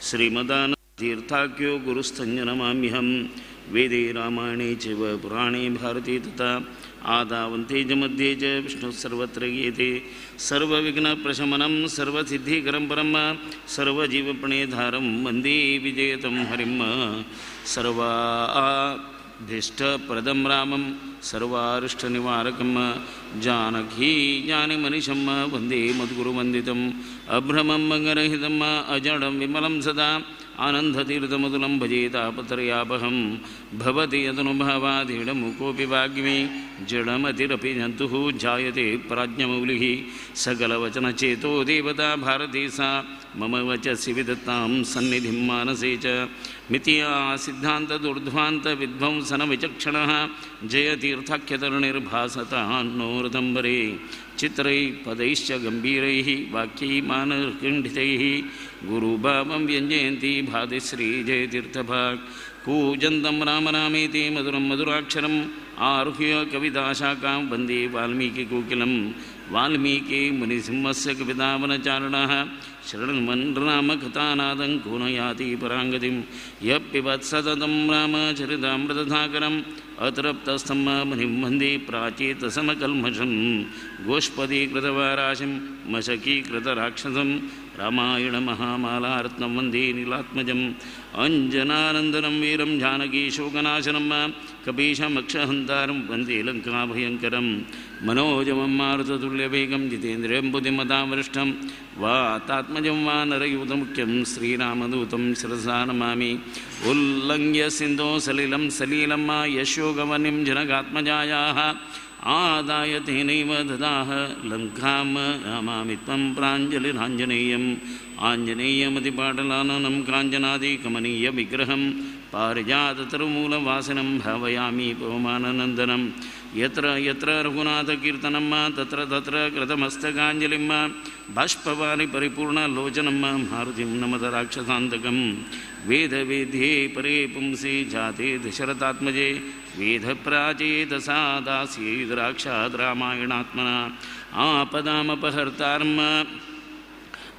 श्रीमदानतीर्थाख्यो गुरुस्तञ्जनमाम्यहं। वेदे रामायणे चैव पुराणे भारते तथा आदावन्ते च मध्ये च विष्णुः सर्वत्र गीयते। सर्वविघ्नप्रशमनं सर्वसिद्धिकरं परं सर्वजीवप्रणेधारं वन्दे विजयतं हरिं। सर्वाभीष्टप्रदं रामं सर्वारिष्टनिवारकं जानकी ज्ञानिमनिशं वन्दे मद्गुरुवन्दितम्। अभ्रमं मङ्गरहितम् अजडं विमलं सदा आनन्दतीर्थमतुलं भजे तापत्रयापहं। भवति यदनुभावादीडमुकोऽपि वाग्मी जडमतिरपि जन्तुः जायते प्राज्ञमौलिः। सकलवचनचेतो देवता भारती सा मम वचसि विदत्तां सन्निधिं मानसे च। मिथ्या सिद्धान्तदुर्ध्वान्तविध्वंसनविचक्षणः जयतीर्थाख्यतरुणिर्भासतान्नो ऋतम्बरे। चित्रैः पदैश्च गम्भीरैः वाक्यैः मानखण्डितैः गुरुभावं व्यञ्जयन्ति भातिश्री जयतीर्थभाक्। कूजन्तं राम रामेति मधुरं मधुराक्षरम् आरुह्य कविताशाखां वन्दे वाल्मीकिकोकिलं। वाल्मीकि मुनिसिंहस्य कवितावनचारिणः शरणमन् रामकथानादं को न याति पराङ्गतिं। यः पिबत् सततं रामचरितामृतधाकरम् अतृप्तस्थं मुनिं वन्दे प्राचेतसमकल्मषं। गोष्पदीकृतवाराशिं मशकीकृतराक्षसं रामायणमहामालारत्नं वन्दे नीलात्मजम्। अञ्जनानन्दनं वीरं जानकीशोकनाशनं कपीशमक्षहन्तारं वन्दे लङ्काभयङ्करं। मनोजवं मारुततुल्यवेगं जितेन्द्रियं बुद्धिमतां वरिष्ठं वातात्मजं वानरयूतमुख्यं श्रीरामदूतं शिरसा नमामि। उल्लङ्घ्य सिन्धो सलिलं सलीलं मा यशोगवनिं जनकात्मजायाः आदाय तेनैव ददाह लङ्कां नमामि त्वं प्राञ्जलिराञ्जनेयम्। आञ्जनेयमतिपाटलाननं काञ्चनादिकमनीयविग्रहं पारिजाततरुमूलवासिनं भावयामि पवमाननन्दनं। यत्र यत्र रघुनाथकीर्तनं तत्र तत्र कृतमस्तकाञ्जलिं बाष्पवारि परिपूर्णलोचनं मारुतिं नमत राक्षसान्तकं। वेदवेद्ये परे पुंसि जाते दशरथात्मजे वेदप्राचेतसा दास्येद्राक्षाद् रामायणात्मना। आपदामपहर्तारं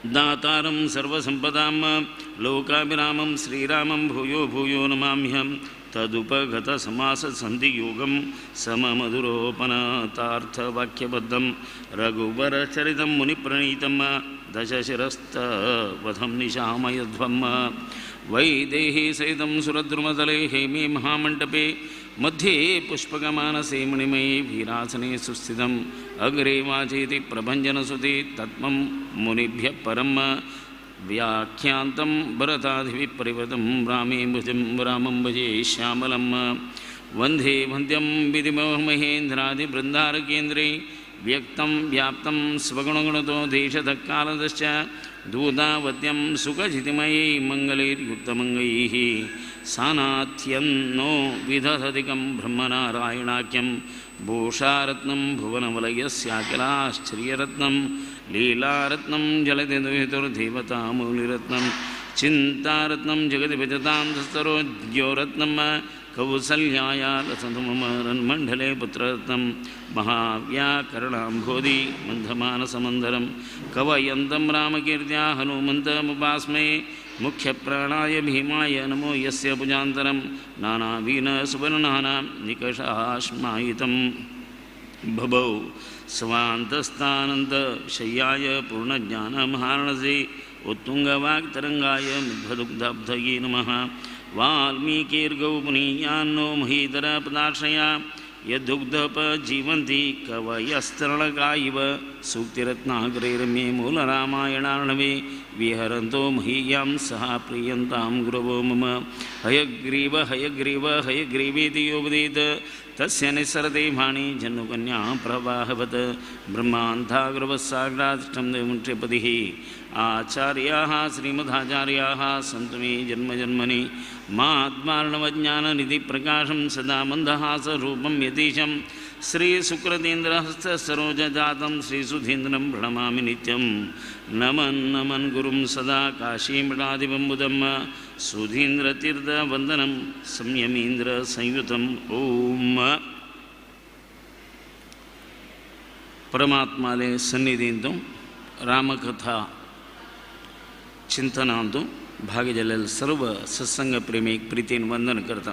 दातारं सर्वसम्पदां लोकाभिरामं श्रीरामं भूयो भूयो नमाम्यहं। तदुपगतसमाससन्धियोगं सममधुरोपनतार्थवाक्यबद्धं रघुवरचरितं मुनिप्रणीतं दशशिरस्तवधं निशामयध्वं। वैदेही सहितं सुरद्रुमतले हेमे महामण्डपे मध्ये पुष्पकमानसे मणिमयी वीरासने सुस्थितम्। अग्रे वाचेति प्रभञ्जनसुते तत्त्वं मुनिभ्यः परं व्याख्यान्तं भरतादिविपरिवृतं रामे भुजं रामं भजे श्यामलं। वन्दे वन्द्यं विधिमहेन्द्रादिबृन्दारकेन्द्रे व्यक्तं व्याप्तं स्वगुणगुणतो देशतः कालदश्च दूतावत्यं सुखजितिमयी मङ्गलैर्युक्तमङ्गैः। सानाथ्यन्नो विदधधिकं ब्रह्मनारायणाख्यं भूषारत्नं भुवनवलयस्याखिलाश्चर्यरत्नं लीलारत्नं जलति दुहितुर्देवतामूलिरत्नं चिन्तारत्नं जगति भजतां सस्तरोद्योरत्नं कौसल्याया लसन्तु मम रन्मण्डले पुत्ररत्नं महाव्याकरणाम्भोधि मन्धमानसमन्दरं कवयन्तं रामकीर्त्या हनुमन्तमुपास्महे। मुख्यप्राणाय भीमाय नमो यस्य भुजान्तरं नानावीनसुवर्णानां निकषाश्मायितं बभौ। स्वान्तस्तानन्दशय्याय पूर्णज्ञानमहार्णसे उत्तुङ्गवाक्तरङ्गाय मध्वदुग्धाब्धये नमः। वाल्मीकिर्गौपुनीयान्नो महीधरपदाश्रया यद्दुग्धपजीवन्ति कवयस्तरणका इव। सूक्तिरत्नाकरे रम्ये मूलरामायणार्णवे विहरन्तो महीयां सह प्रीयन्तां गुरवो मम। हयग्रीव हयग्रीव हयग्रीवेति यो वदेत् तस्य निस्सरते वाणी जन्नुकन्या प्रवाहवत्। ब्रह्मान्धाग्रवस्सागरातिष्ठं देवमुख्यपतिः आचार्याः श्रीमदाचार्याः सन्तु मे जन्मजन्मनि। मात्मार्णवज्ञाननिधिप्रकाशं सदा मन्दहासरूपं यतीशं श्रीशुक्रतेन्द्रहस्तसरोजजातं श्रीसुधीन्द्रं प्रणमामि नित्यं। नमन् नमन् गुरुं सदा काशीमठाधिपं बुधं सुधीन्द्रतीर्थवन्दनं संयमीन्द्रसंयुतम्। ॐ ಪರಮಾತ್ಮಲೆ ಸನ್ನಿಧಿಯಿಂದ ರಾಮಕಥಾ ಚಿಂತನಾಂದು भाग जाल्ले सर्व सत्संग प्रेमीक प्रितीन वंदन करता.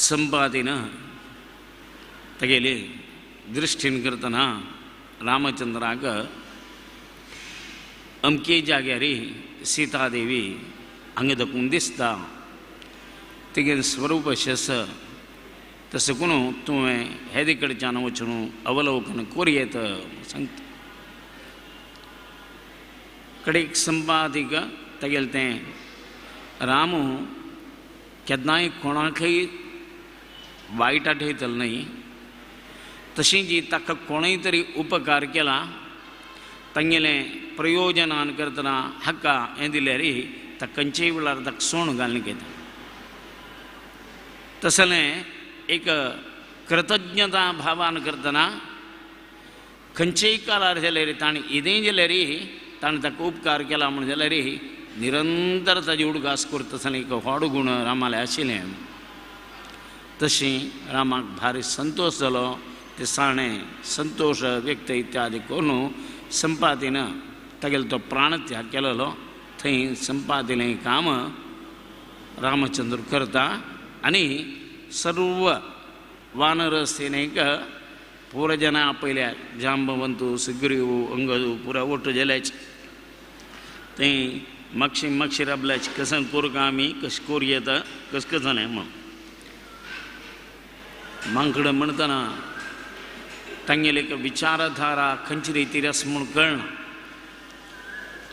संपातीन तागेली दृश्टीन करतना रामचंद्राक अमके जाग्यार सीतादेवी हांगा दाखोवन दिसता तिगें स्वरूप अशें आसा तशें करून तुवें हेदे कडच्यान वचून अवलोकन करूं येता सांगता. कडेक संपादीक तागेलें तें रामू केन्नाय कोणाकय वायट आठयतलो न्हय तशें जी ताका कोणूय तरी उपकार केला तांगेलें प्रयोजनान करतना हाका हें दिल्यार ताका खंयचेय वेळार ताका सोण घालून घेता. तसलें एक कृतज्ञता भावान करतना खंयचेय काळार जाल्यार ताणें येदें जाल्यार ताणें ताका उपकार केला म्हूण जाल्यार निरंतर ताजी उडगास करता आसतना एक व्हड गूण रामालें आशिल्लें. तशें रामाक भारी संतोश जालो ते साणें संतोश व्यक्त इत्यादी करून संपातीन तागेलो तो प्राणत्याग केलेलो थंय संपातीलें काम रामचंद्र करता आनी सर्व वानर सेनेक पुरा जना आपयल्या जांबवंतू सुग्रीव अंगदू पुरा ओटू जाल्याच थंय मागशी मागशी राबल्याच कसं करूं का आमी कशें करूं येता कशें कशें जालें म्हूण मांकड म्हणटना तांगेली एक विचारधारा खंयची रितीर आसा म्हूण कळना.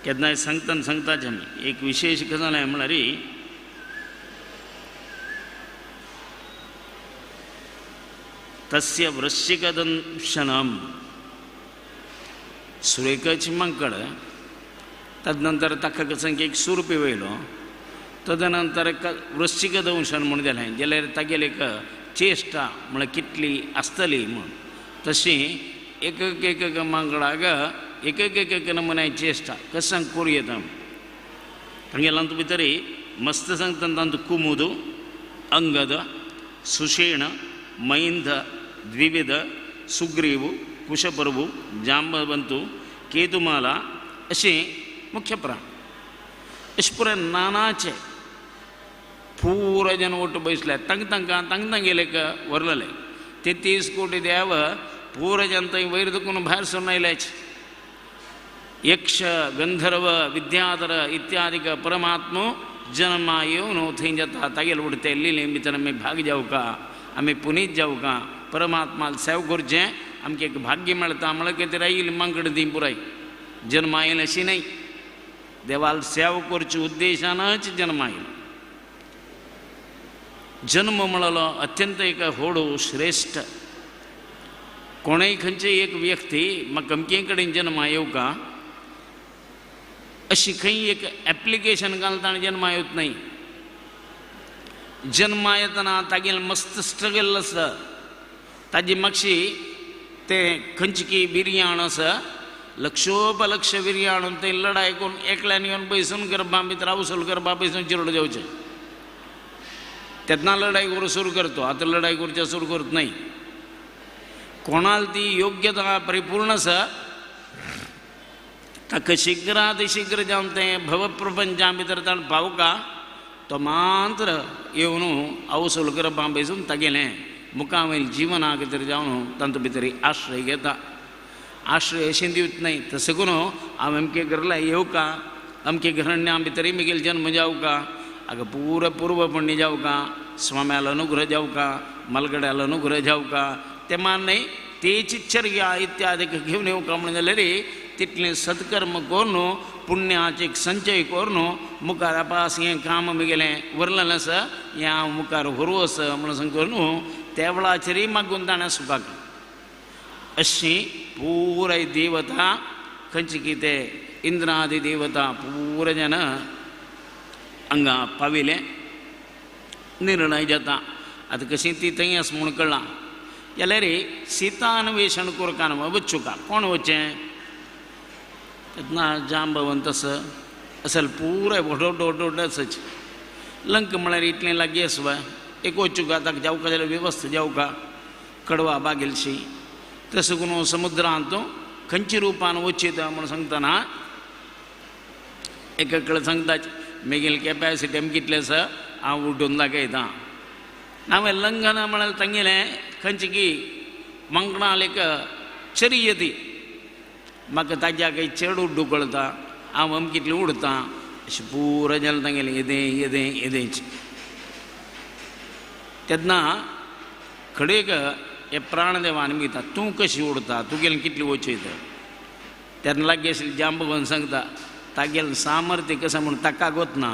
केन्नाय सांगतना सांगताच आमी एक विशेश कशें जालें म्हळ्यार तस्य वृश्चिकदंशनम सुरेखाची मांकड तदनंतर ताका कसं एक सुरपी वयलो तदनंतर वृश्चिकदंशन म्हूण जालें जाल्यार तागेली एक चेश्टा म्हळ्यार कितली आसतली म्हूण तशी एक एक एक मांकडाक एक एक एक एक नमुन्या चेश्टा कसं करूं येता तांगेल्या भितर मस्त सांगता तांतूं कुमुद अंगद सुषेण मैंद द्विविध सुग्रीव कुशप्रभु जांबवंतु केतुमाला अशें मुख्य प्राण अशें पुराय नानाचे पुराय जन ओट्टू बसले तांक तांकां तांक तांगेले व्हरलेले 33 कोटी देव पुराय जन थंय वयर दुखून भायर सरून आयल्याच. यक्ष गंधर्व विद्याधर इत्यादिक परमात्मो जन्मा येवन थंय जाता तागेले उडते लिले भितर आमी भाग जावका आमी पुनीत जावका परमात्मा सेव करचें आमकां एक भाग्य मेळटा म्हळ्यार कितें आयली मांकड ती पुराय जन्मा आयलें अशी न्हय देवाल सेव करचे उद्देशानच जन्म आयलो. जन्म म्हणलो अत्यंत एक व्हड श्रेश्ठ कोणूय खंयचे एक व्यक्ती म्हाका अमके कडेन जन्मा येवका अशी खंय एक एप्लिकेशन घालता आनी जन्मा येवत न्हय. जन्मा येतना तागेलें मस्त स्ट्रगल आसा ताजी मातशी तें खंयची की बिर्याण आसा लक्षोपलक्ष बिर्याण थंय लडाय करून एकल्यान येवन बैसून गर्भा भितर आवसल गर्भा बैसून चिरड जावचें तेन्ना लडाय करूं सुरू करतो. आतां लडाय करचें सुरू करत न्हय. कोणाल ती योग्यता परिपूर्ण आसा ताका शीघ्रातिशीघ्र जावन तें भवप्रपंचा भितर ताणें पावका तो मात्र येवन अवसल गर्भा बैसून तागेलें मुखावयल जिवना खातीर जावन तांचो भितर आश्रय घेता. आश्रय अशें दिवत न्हय तशें करून हांव अमके घरला येवका अमके घरण्या भितर म्हगेलो जन्म जावका आगो पुरो पूर्व पुण्य जावका स्वाम्यालो अनुग्रह जावका मालगड्यालो अनुग्रह जावका तें मान न्हय तेची चर्या इत्यादी घेवन येवका म्हणून जाल्यार तितलें सत्कर्म करून पुण्याचे एक संचय करून मुखार आपास हें काम म्हगेलें व्हरलेलें आसा हें हांव मुखार व्हरूं आसा म्हणून सांग करून त्या वेळाचेरय मागून ताणें आसपाक अशी पुराय देवता खंयची कितें इंद्रादी देवता पुराय जाण हांगा पाविलें निर्णय जाता. आतां कशी ती थंय आसा म्हूण कळ्ळां जाल्यार सीता अन्वेशण करकान वचुका कोण वचें तेन्ना जांबवंत आसा असल पुराय व्हड व्हड व्हड आसाच लंक म्हळ्यार इतलें लागीं आसा एक वचुका ताका जावका जाल्यार वेवस्था जावका कडवा बागेलशी तशें करून समुद्रांत खंयच्या रुपान वचीत म्हूण सांगतना एक कडेन सांगता मेगेली कॅपॅसिटी आमी कितलें आसा हांव उड्डून दाखयता. हांवें लंघन म्हळ्यार तांगेलें खंयची की वांगडाक चरी ती म्हाका ताज्या काही चड उड्डू कळटा हांव अमकें कितलें उडता अशें पुरो जालें तांगेलें येदें येदें येदेंच. तेन्ना खडेक हे प्राणदेवान मिता तूं कशी उडता तुगेलें कितली वचयता. तेन्ना लागीं आशिल्लें जांबगोन सांगता तागेलें सामर्थ्य कशें म्हूण ताका गोतना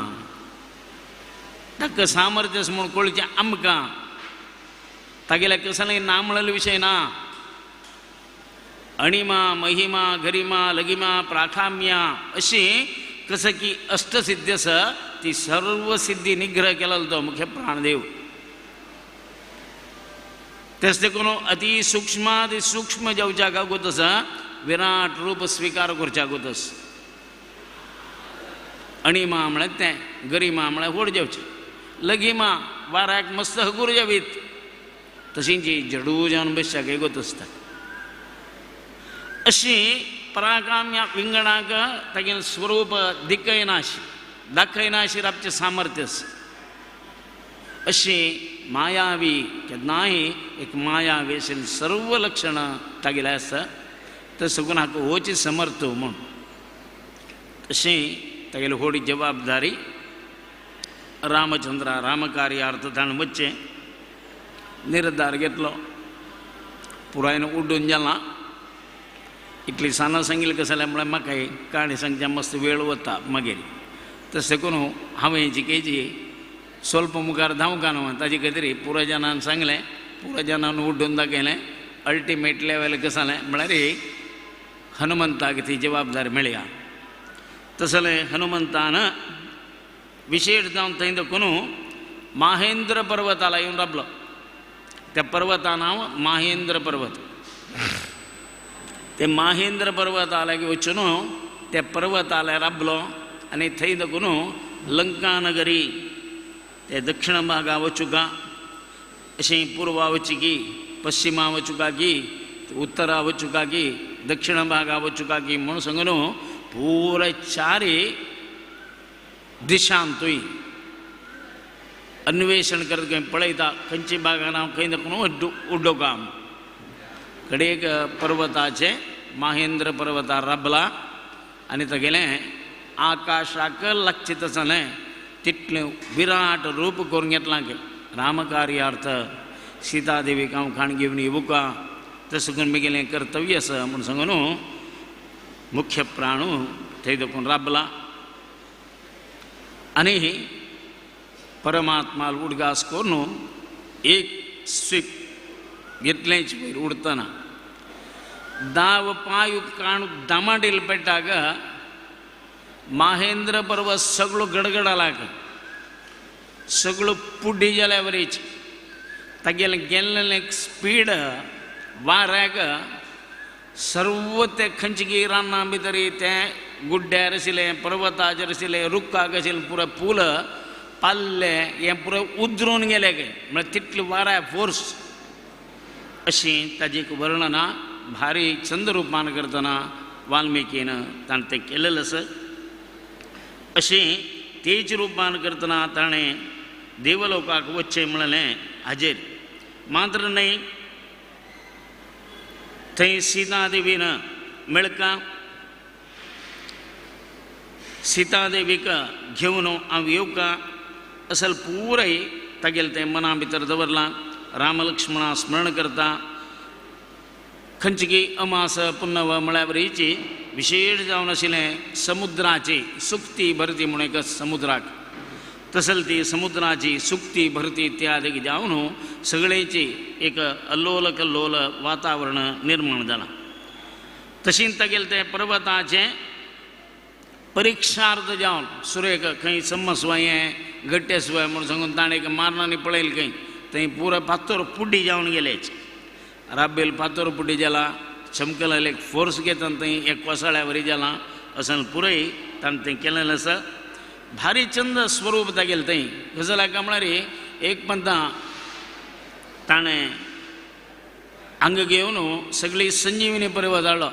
ताका सामर्थ्य आसा म्हूण कळचें आमकां तागेल्या कसलें ना म्हणलेलो विशय ना. अणिमा महिमा गरिमा लगिमा प्राखाम्या अशी कसं की अष्टसिद्धी आसा ती सर्व सिद्धी निग्रह केलेलो तो मुख्य प्राणदेव. तेच देखून अति सूक्ष्माति सूक्ष्म जावच्या अगोदर आसा विराट रूप स्वीकार करच्या अगोदर. अणिमा म्हळ्यार तें, गरिमा म्हळ्यार व्हड जावचें, लघिमा वाऱ्याक मस्त हगूर जावीत तशींची जडू जावन बसच्या अगोदर आसता. अशी पराकाम्या विंगणाक तागेलें स्वरूप दिकयनाशी दाखयनाशी राबचें सामर्थ्य आसा. अशी मायावी केन्नाय एक मायावी अशें सर्व लक्षणां तागेलें आसा तर सगून हाका होच समर्थ म्हूण तशी तागेली व्हड जबाबदारी. रामचंद्र रामकार्यार्थ ताणें वचचें निर्धार घेतलो पुरायन उड्डून जाला. इतली साना सांगिल्लें कशें जालें म्हळ्यार म्हाका काणी सांगच्या मस्त वेळ वता मागीर. तशें करून हांवें जी केजी स्वल्प मुखार धांवका न्हू ताजे खातीर पुरजनान सांगलें पुरजनान उड्डून दाखयलें. अल्टिमेट लेवल कशें जालें म्हळ्यार हनुमंताक ती जबाबदारी मेळ्ळ्या. तसलें हनुमंतान विशेष जावन थंय देखून माहेंद्र पर्वताला येवन राबलो. त्या पर्वता नांव माहेंद्र पर्वत. ते माहेंद्र पर्वता लागीं वचून त्या पर्वताला राबलो आनी थंय देखून लंकानगरी ते दक्षिण भागा वचुका अशें पूर्वा वचुकी पश्चिमा वचुका की उत्तरा वचुका की दक्षिण भागा वचुका की म्हूण सांगून पुराय चारी दिशांतूय अन्वेषण करत खंय पळयता खंयची भागान हांव खंय देखून उड्डो काम. कडेक पर्वताचे माहेंद्र पर्वतार राबला आनी तागेलें आकाशाक लागचें जालें तितलें विराट रूप करून घेतलां की रामकार्यार्थ सीतादेवीक हांव खाण घेवन येवका तशें करून म्हगेलें कर्तव्य आसा म्हूण सांगून मुख्य प्राणू थंय देखून राबला आनी परमात्मा उडगास करून एक स्वीप घेतलेंच वयर उडतना दाव पांय काण दामाडील पेटाक माहेंद्र पर्वत सगळो गडगडालाक सगळो पुड्डी जाल्या वरीच तागेलें गेल्लें स्पीड वाऱ्याक सर्व ते खंयची रानां भितर ते गुड्ड्यार आशिल्लें पर्वताचेर आशिल्लें रुखाक आशिल्लें पुराय पूल पाल्ले हें पुराय उदरून गेलें काय म्हळ्यार तितली वाऱ्या फोर्स. अशी ताजी एक वर्णना भारी चंद रुपान करतना वाल्मिकीन ताणें तें केलेलें आसा. अशी तेज रुपान करतना ताणें देवलोकाक वचचें म्हणलें हाजेर मात्र न्हय थंय सीतादेवीन मेळका सीतादेवीक घेवन हांव येवका असल पुराय तागेलें तें मना भितर दवरलां. रामलक्ष्मणा स्मरण करता खंयची अमास पुन्नव म्हळ्यार वरीची विशेष जावन आशिल्लें समुद्राची सुक्ती भरती म्हूण एक समुद्राक तसल ती समुद्राची सुक्ती भरती इत्यादी जावन सगळ्यांची एक अल्लोल कल्लोल वातावरण निर्माण जालां. तशीं तागेलें तें पर्वताचें परिक्षार्थ जावन सुरेक खंय समस्वाय गट्टेस्वाय म्हूण सांगून ताणें एक मारणांनी पळयलें खंय थंय पुरो फातर पुड्डी जावन गेलेच. राबेल फातर पुड्डी जाला चमकलें एक फोर्स घेता थंय एक कोसळ्या वरी जाला अशें पुराय ताणें तें केलेलें आसा. भारी चंद स्वरूप तागेलें थंय गजल काय म्हळ्यार एक पंता ताणें हांगा घेवन सगळी संजीवनी पर्वत हाडलो.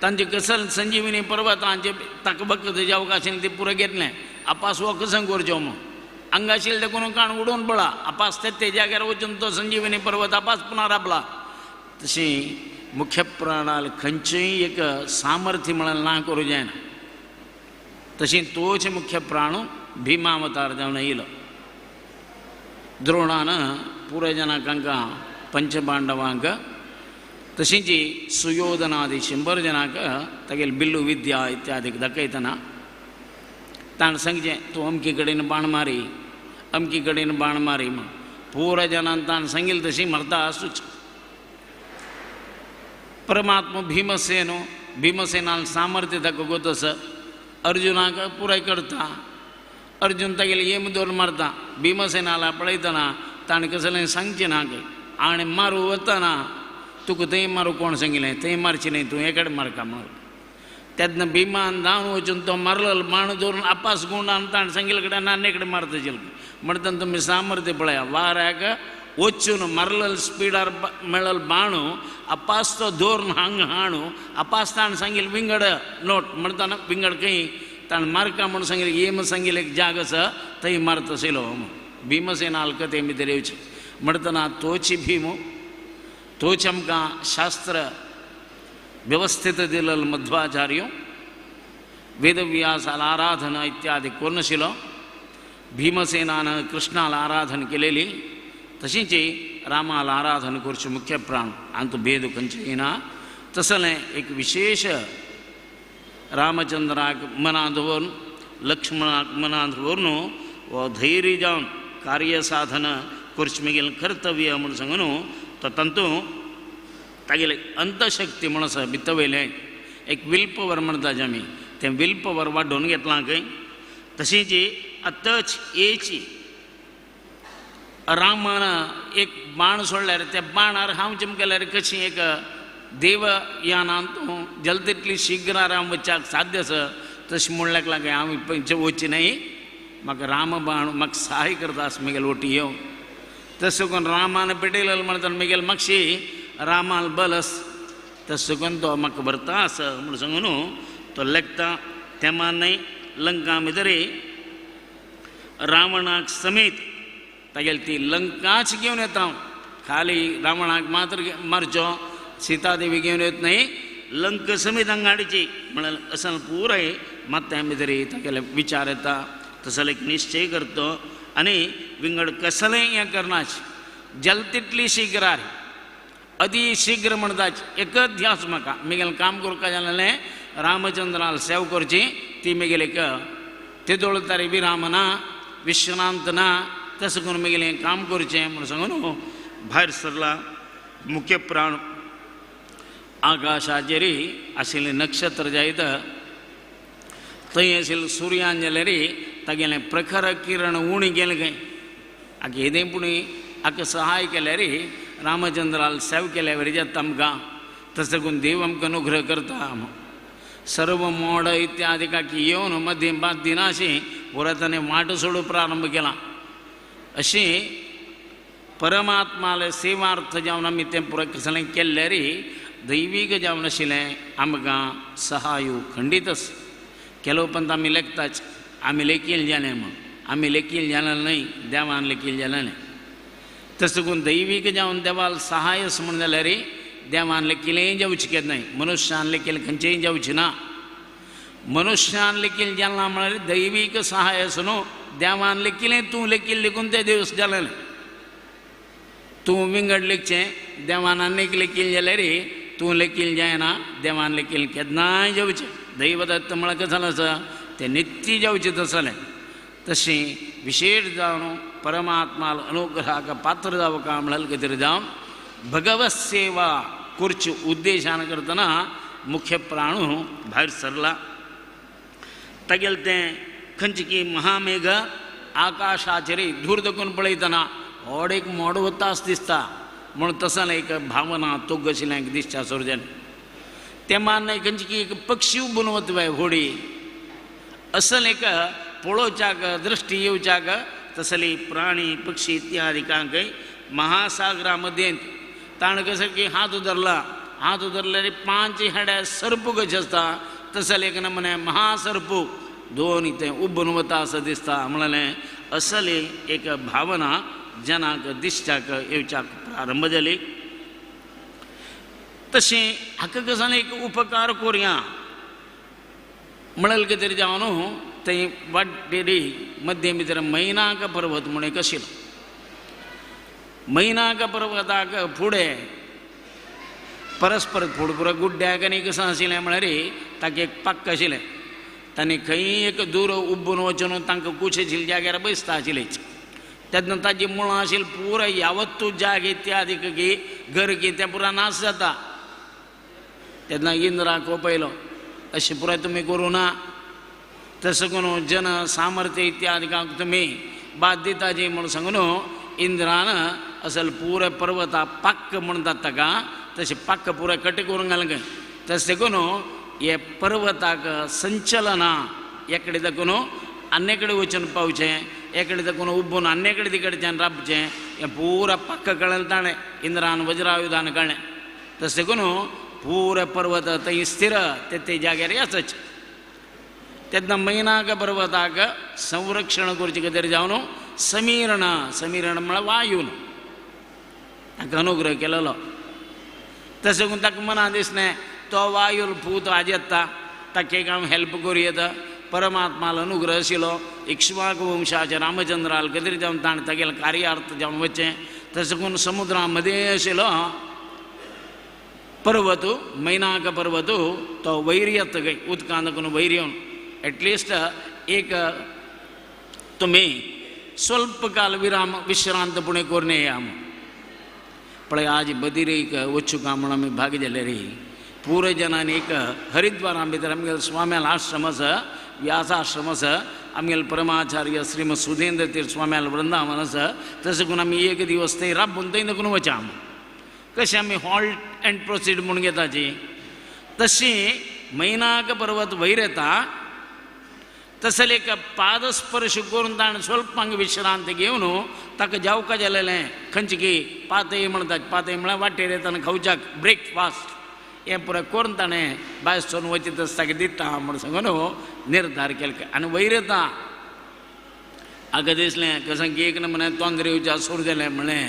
तांचे कसल संजीवनी पर्वतांचे ताका वखद जावंक आशिल्लें तें पुरो घेतलें आपास हो कसं करचो म्हूण हांगा आशिल्लें देखून काण उडोवन पळा आपास ते जाग्यार वचून तो संजीवनी पर्वत आपास पुनः राबला. तशी मुख्य प्राणाल खंयचेय एक सामर्थ्य म्हळ्यार ना करूं जायना. तशी तोच मुख्य प्राण भीमावतार जावन येयलो. द्रोणान पुराय जनांक हांकां पंचपांडवांक तशींच सुयोधनादी 100 जनांक तागेली बिल्लू विद्या इत्यादी दाखयतना ताणें सांगचें तूं अमकी कडेन बाण मारी अमकी कडेन बाण मारी म्हूण पुराय जनान ताणें सांगिल्लें तशी मरता आसूच. परमात्मा भीमसेन भीमसेनान सामर्थ्य ताका गोत आसा अर्जुनाक पुराय करता अर्जुन तागेले येम दवरून मारता भीमसेनाला पळयतना ताणें कसलें सांगचें ना आनी मारू वतना तुका थंय मारू कोण सांगिल्लें थंय मारचें न्हय तूं हे कडेन मारका म्हणून तेन्ना भीमान धांवन वचून तो मारलो बाण दवरून आपास गुंडान ताणें सांगिल्ले कडेन आनी कडेन मारता म्हणटा तुमी सामर्थ्य पळया वाऱ्याक वचून मारलेलो स्पिडार मेळल बाणू आपास तो दवरून हांग हाणू आपास ताणें सांगिल्लें विंगड नोट म्हणटाना विंगड खंय ताणें मारका म्हणून सांगिल्लें येम सांगिल्लें एक जाग आसा थंय मारता आशिल्लो भीमसेनाल कथे भितर येवचें म्हणटना तोच भीम तोच आमकां शास्त्र व्यवस्थित दिलेलो मध्वाचार्य वेदव्यासाल आराधना इत्यादी करून आशिल्लो भीमसेनान कृष्णाल आराधन केलेली तशींच रामाल आराधन करचें मुख्य प्राण हातूंत भेद खंयचेय ना. तसलें एक विशेष रामचंद्राक मनांत दवरून लक्ष्मणाक मनांत दवरून हो धैर्य जावन कार्य साधन करचें म्हगेलें कर्तव्य म्हूण सांगून तो तातूंत तागेले अंतशक्ती म्हूण आसा भितर वयलें एक will power म्हणटा जें आमी तें will power वाडोवन घेतलां खंय. तशींच आतांच येची रामान एक बाण सोडल्यार त्या बाणार हांव चमकेल्यार कशी एक देवयानान तूं जल तितली शीघ्र राम वच्चाक साध्य आसा तशें म्हणल्याक लागलें हांव वचचें न्हय म्हाका राम बाण म्हाका सहाय करता आस म्हगेले वटी येवन तशें करून रामान पेटयलें म्हणटा म्हगेले मातशी रामान बलस तशें करून तो म्हाका व्हरता आसा म्हूण सांगून तो लेखता. तेमा न्हय लंका भितर रावणाक समेत तागेली ती लंकाच घेवन येता हांव खाली रावणाक मात्र मारचो सीतादेवी घेवन येत न्हय लंक समेत हांगा हाडची म्हळ्यार असो पुराय मात्या भितर तागेले विचार येता तसो एक निश्चय करतो आनी विंगड कसलेंय हें करनाच जल तितली शीघ्र अति शीघ्र म्हणटाच एकच ध्यास म्हाका म्हगेलें काम करपाक जालें रामचंद्राल सेव करची ती म्हगेली एक तेदोळ तारी विराम ना विश्रांत ना तशें करून म्हगेलें काम करचें म्हूण सांगून भायर सरला मुख्य प्राण आकाशाचेर आशिल्लें नक्षत्र जायत थंय आशिल्लें सुर्यान जाल्यार तागेलें प्रखर किरण उणी गेलें खंय आगे येदें पूण हाका सहाय केल्यार रामचंद्राल सेव केल्यार वरी जाता आमकां तशें करून देव आमकां अनुग्रह करता. सर्व मोड इत्यादी काकी येवन मदीं बाद दिनाशी पुराय ताणें वाट सोडूंक प्रारंभ केला. अशी परमात्माले सेवार्थ जावन आमी तें पुराय कसलें केल्यार दैवीक जावन आशिल्लें आमकां सहाय खंडीत आसा. केलो उपरांत आमी लेखताच आमी लेखील जालें म्हूण आमी लेखील जालें न्हय देवान लेखील जालें न्हय. तशें करून दैवीक जावन देवाल सहाय आसा म्हूण जाल्यार देवान लेखिलेंय जावचें केन्नाय मनुष्यान लेखिलें खंयचेंय जावचें ना. मनुष्यान लेखील जालां म्हळ्यार दैवीक सहाय आसा न्हू देवान लेखिलें तूं लेखील लेखून तें देवस जालें तूं विंगड लेखचें देवान आनीक लेखील जाल्यार तूं लेखील जायना देवान लेखील केन्नाय जावचें. दैवदत्त म्हळ्यार कशें आसा तें नित्य जावचें तसलें. तशें विशेश जावन परमात्मा अनुग्रहाक पात्र जावका म्हळ्यार कितें जावन भगवत सेवा करचे उद्देशान करतना मुख्य प्राणू भायर सरला. तागेलें तें खंयचें की महामेघ आकाशाचेर धूर दखून पळयतना व्हड एक मोड वता आस दिसता म्हूण तसलें एक भावना तोग आशिल्लें दिसता सोरजन तें मान खंयची की एक पक्षी उबून वता होडी असल एक पळोवच्याक दृश्टी येवच्याक तसली प्राणी पक्षी इत्यादी कांय महासागरा मध्ये ताणें कसं की हात धरला हात धरले 5 हेड्या सर्प कशें आसता तसले एक नमुने महासर्प दोन तें उबून वता असो दिसता म्हणलें असली एक भावना जनाक दिसच्याक येवच्याक प्रारंभ जाली. तशें हाका कसो एक उपकार करुया म्हणल कितें जावन न्हू थंय वाटेरी मध्यम भितर मैनाक पर्वत म्हूण एक आशिल्लो. मैनाक पर्वताक फुडें परस्पर फुडें पुरो गुड्ड्याक आनी कशें आशिल्लें म्हळ्यार ताका एक पाक्क आशिल्लें. तांणी खंय एक दूर उबून वचून तांकां कुश आशिल्ल्या जाग्यार बसता आशिल्लें. तेन्ना ताजी मुळां आशिल्ली पुराय यावत्तू जाग इत्यादी की घर की तें पुरा नाश जाता. तेन्ना इंद्राक पयलो अशें पुराय तुमी करूं ना तशें करून जन सामर्थ्य इत्यादिकांक तुमी बाद दिताजी म्हूण सांगून इंद्रान असल पुराय पर्वता पाक्क म्हणटात ताका तशें पाक्क पुराय कट करून घालूंक तशें करून हे पर्वताक संचलना एकडे दाखोवन आन्ने कडेन वचून पावचें एकडे दाखोवन उबून आन्ने कडेन तिकडच्यान राबचें हें पुरा पाक्क कळ्ळें ताणें इंद्रान वज्रायुधान कळ्ळें. तशें करून पुरा पर्वत थंय स्थिर ते ते जाग्यार आसच. तेन्ना मैनाक पर्वताक संरक्षण करचे खातीर जावन समीरण समीरण म्हळ्यार वायून ताका अनुग्रह केलेलो. तशें करून ताका मनां दिसलें तो वायूल पूत आज येता ताका एक हांव हेल्प करूं येता. परमात्मालो अनुग्रह आशिल्लो इक्ष्वाक वंशाचे रामचंद्राल खातीर जावन ताणें तागेलें कार्यार्थ जावन वचचें. तशें करून समुद्रा मदें आशिल्लो पर्वत मैनाक पर्वत तो वैर येता खंय उदकांत करून वैर येवन एटलिस्ट एक तुमी स्वल्प काल विराम विश्रांत पुणें करून येया. पळय आज बदिरेक वचूंक म्हूण आमी भाग जाले रे पुराय जनांनी एक हरिद्वारा भितर आमगेले स्वाम्याल आश्रम आसा व्यासाश्रम आसा आमगेले परमाचार्य श्रीमद सुधेंद्र तीर्थ स्वाम्याल वृंदावन आसा. तशें करून आमी एक दिवस थंय राबून थंय देखून वचा. कशें आमी हॉल्ट अँड प्रोसीड म्हूण घेताची तशी मैनाक पर्वत वयर येता तसले एक पादस्पर्श करून ताणें स्वल्पांक विश्रांत घेवन ताका जावका जालेलें खंयची की पातय म्हणटात पातय म्हळ्यार वाटेर येतना खावच्याक ब्रेकफास्ट हें पुराय करून ताणें भायर सरून वचीत तशें ताका दिता म्हूण सांगून निर्धार केलो आनी वयर येता. हाका दिसलें कशें की एक नमुने तोंदरे येवच्या सूर जालें म्हणलें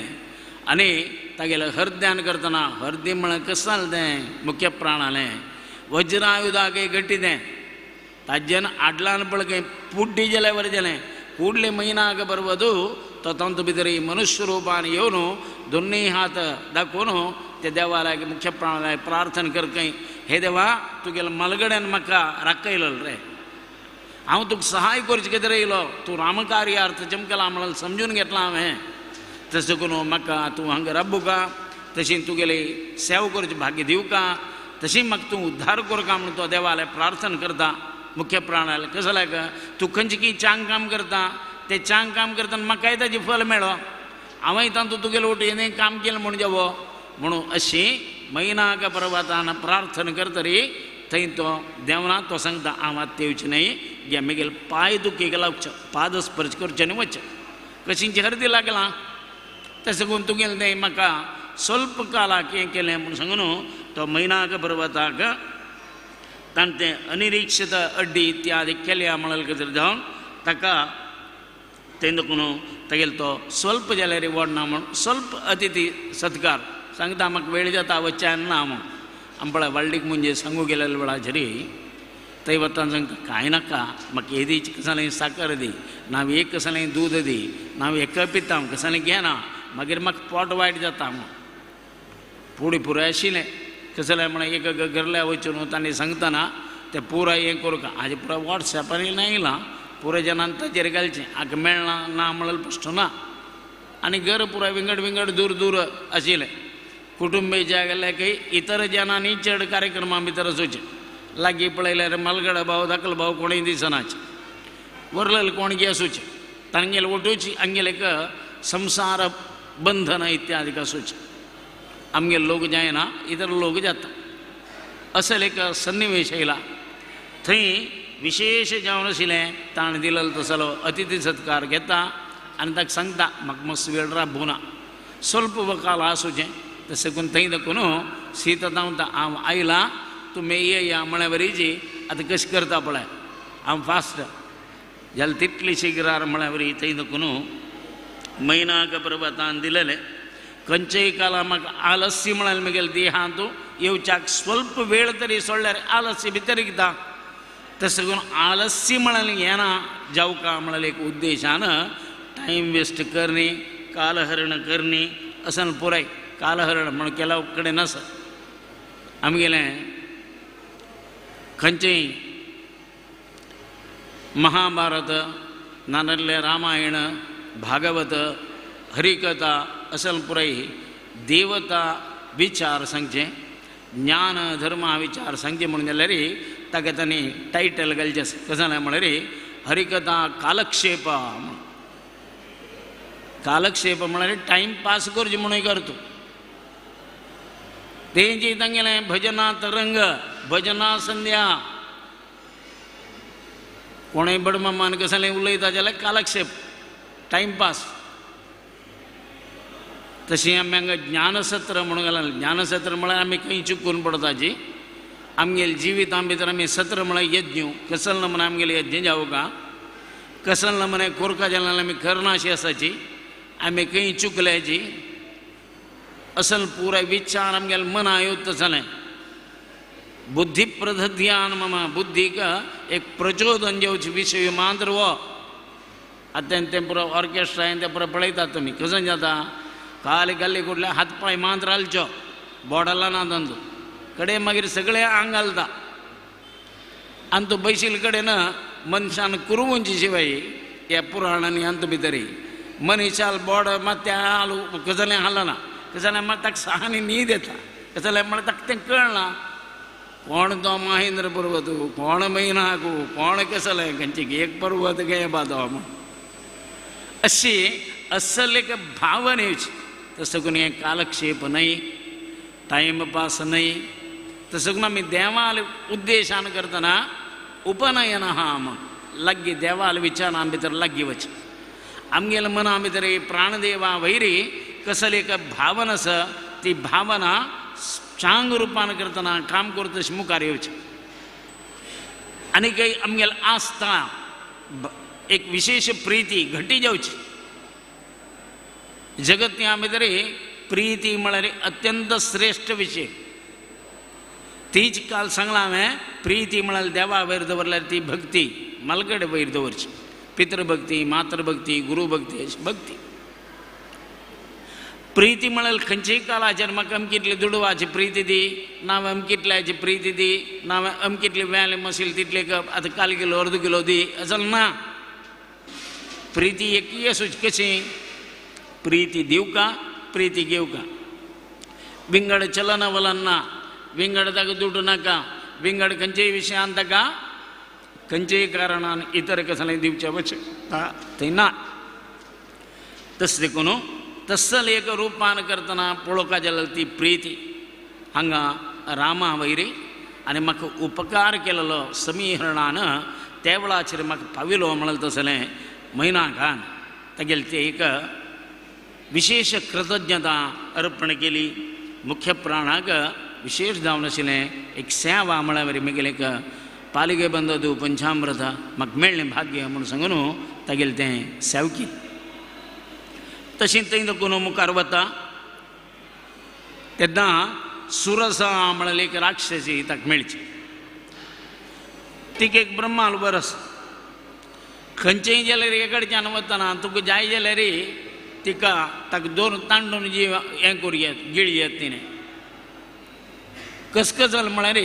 आनी तागेलें हरद्यान करतना हरदी म्हळ्यार कशें जालें तें मुख्य प्राणालें वज्रायुधाक गट्टी तें ताज्यान आडलान पळय पुड्डी जाल्यार बरें जालें कुडले म्हयन्याक पर्वत तो तातूंत भितर मनुष्य रुपान येवन दोनूय हात दाखोवन ते देवालाय मुख्य प्राणालाय प्रार्थना करकय हे देवा तुगेले मलगड्यान म्हाका राखयलो रे हांव तुका सहाय करचे खातीर येयलो तूं रामकार्यार्थ चमकला म्हणून समजून घेतलां हांवें तशें करून म्हाका तूं हांगा राबूका तशी तुगेली सेवा करची भाग्य दिवका तशी म्हाका तूं उद्धार करका म्हणून तो देवालाय प्रार्थना करता. मुख्य प्राणाला कसं लायक तूं खंयचे की चांग काम करता तें चांग काम करतना म्हाकाय ताजें फल मेळो हांवें तातूंत तुगेले वटेन काम केलें म्हूण जावो म्हणून अशी मैनाक पर्वतान प्रार्थना करतरी थंय तो देवना तो सांगता हांव आतां येवचें न्हय गे म्हगेले पांय दुखीक लागचो पाद स्पर्श करचें न्हय वचचें कशींची हरदी लागलां तशें करून तुगेलें तें म्हाका स्वल्प कालाक हें केलें म्हूण सांगून तो मैनाक पर्वताक ताणें तें अनिरीक्षित अड्डी इत्यादी केल्या म्हणल खातीर जावन ताका तें देखून तागेलो तो स्वल्प जाल्यार वडना म्हूण स्वल्प अतिथी सत्कार सांगता म्हाका वेळ जाता वचच्यान ना म्हूण आमी पळय वाळडीक म्हणजे सांगू गेलेले वेळाचेर थंय वतना सांगता कांय नाका म्हाका येदीच कसलें साकर दी ना एक कसलें दूद दी ना एक पिता हांव कसलें घेना मागीर म्हाका पोट वायट जाता म्हूण पुडी पुराय आशिल्लें कसलें म्हण एक घरल्या वचून तांणी सांगतना तें पुराय हें करूंक आज पुराय वॉट्सॅपार येयलां पुराय जनान ताजेर घालचें हाका मेळना ना म्हणल्यार प्रश्न ना. आनी घर पुराय विंगड विंगड दूर दूर आशिल्लें कुटुंबेच्या गेल्यार की इतर जनांनी चड कार्यक्रमा भितर वचचें लागीं पळयल्यार मलगडा भाव धाकलो भाव कोणूय दिसनाच वरलेले कोणगी आसूचें तांगेले वटूची आमगेले एक संसार बंधन इत्यादी आसूचें आमगेले लोक जायना इतर लोक जाता असले एक सन्निवेश येयला. थंय विशेश जावन आशिल्लें ताणें दिलेलो तसलो अतिथी सत्कार घेता आनी ताका सांगता म्हाका मस्त वेळ राबूना स्वल्प काल आसूचें तशें करून थंय दाखोवन सीता धांवता हांव आयलां तुमी येया म्हळ्या वरी आतां कशें करता पळय हांव फास्ट जाल्यार तितली शीघ्रार म्हळ्या वरी थंय दाखोवन मैनाक पर्वतान दिलेलें खंयचेय काला म्हाका आलस्य म्हळ्यार म्हगेले देहांत येवच्याक स्वल्प वेळ तरी सोडल्यार आलस्य भितर किता तशें करून आलस्य म्हळ्यार येना जावका म्हळ्यार एक उद्देशान टायम वेस्ट करणी कालहरण करणी असन पुराय कालहरण म्हण केला कडेन आसा आमगेलें खंयचेय महाभारत नाजाल्यार रामायण भागवत हरिकथा असल पुराय देवता विचार सांगचे ज्ञान धर्म विचार सांगचे म्हणून जाल्यार ताका तांणी टायटल घालचें कशें जालें म्हळ्यार हरिकथा कालक्षेप म्हणून कालक्षेप म्हळ्यार टायम पास करचें म्हणून करतो तेंची तांगेलें भजना तरंग भजना संध्या कोणूय बडमामान कसलें उलयता जाल्यार कालक्षेप टायमपास तशें आमी हांगा ज्ञानसत्र म्हणून घाला ज्ञानसत्र म्हळ्यार आमी खंय चुकून पडताची आमगेले जिविता भितर आमी सत्र म्हळ्यार यज्ञ कसल ना म्हण आमगेले यज्ञ जावं का कसल ना म्हण कोरका जाल्यार आमी करनाशी आसाची आमी खंय चुकल्याची असल पुराय विचार आमगेले मना येवत जालें बुद्धी प्रधध्यान मम बुद्धीक एक प्रचोदन जेवचे विशय मात्र हो आतां तें पुरो ऑर्केस्ट्रा तें पुरो पळयतात तुमी कशें जाता काल गल्ली कुडल्या हात पांय मात्र हालचो बोडाला ना तांचो कडेन मागीर सगळें आंग घालता आनी तो बैशील कडेन मनशान कुरुवंची शिवाय ह्या पुराणांनी अंत भितरी मनीशाल बोड मात हालू कसलें हालना कसलें म्हळ्यार ताका सहानी न्हीद येता कसलें म्हळ्यार ताका तें कळना कोण तो महेंद्र पर्वत कोण मैनाकू कोण कसलें खंयचे एक पर्वत गे बादो म्हण अशी असल एक भावना येवची तसं करून हें कालक्षेप न्हय टायमपास न्हय तसं करून आमी देवाल उद्देशान करतना उपनयन आहा म्हण लागीं देवाल विचारां भितर लागीं वच आमगेल्या मना भितर प्राणदेवा वैरी कसली एक भावना आसा ती भावना चांग रुपान करतना काम करता तशें मुखार येवचें आनी काही आमगेले आस्था एक विशेष प्रिती घटी जावची जगत्या भितर प्रिती म्हळ्यार अत्यंत श्रेश्ठ विशय तीच काल सांगलां हांवें प्रिती म्हळ्यार देवा वयर दवरल्यार ती भक्ती मालगडे वयर दवरची पितृभक्ती मातृभक्ती गुरुभक्ती अशी भक्ती प्रिती म्हळ्यार खंयचेय काळाचेर म्हाका अमकितली दुडवाची प्रिती दी ना अमकितल्याची प्रिती दी ना अमकितली वेल मशील तितले कप आतां काल किलो अर्द किलो दी असल ना प्रिती एक आसूची कशी प्रिती दिवका प्रिती घेवका विंगड चलन वलन ना विंगड ताका दुडू नाका विंगड खंयचेय विशयान ताका खंयचेय कारणान इतर कसलें दिवचें आवश्यकता थंय ना तशें देखून तसल एक रुपान करतना पळोवपा जाल्यार ती प्रिती हांगा रामा वैरी आनी म्हाका उपकार केलेलो समीहरणान त्या वेळाचेर म्हाका पाविलो म्हणलें तसलें मैनाकान तागेलें तें एक विशेष कृतज्ञता अर्पण केली मुख्य प्राणाक विशेष जावन आशिल्लें एक सेवा म्हळ्यार म्हगेलें एक पालिके बंद पंचामृत म्हाका मेळ्ळें भाग्य म्हूण सांगून तागेलें तें सेव केली तशें थंय देखून मुखार वता तेन्ना सुरसा म्हळ्यार एक राक्षसी ताका मेळची तिका एक ब्रह्माल बरस खंयचेय जाल्यार एकडच्यान वतना तुका जाय जाल्यार तिका ताका दोन तांडून जी हें करूं येत गिळी येत तिणें कसकसल म्हळ्यार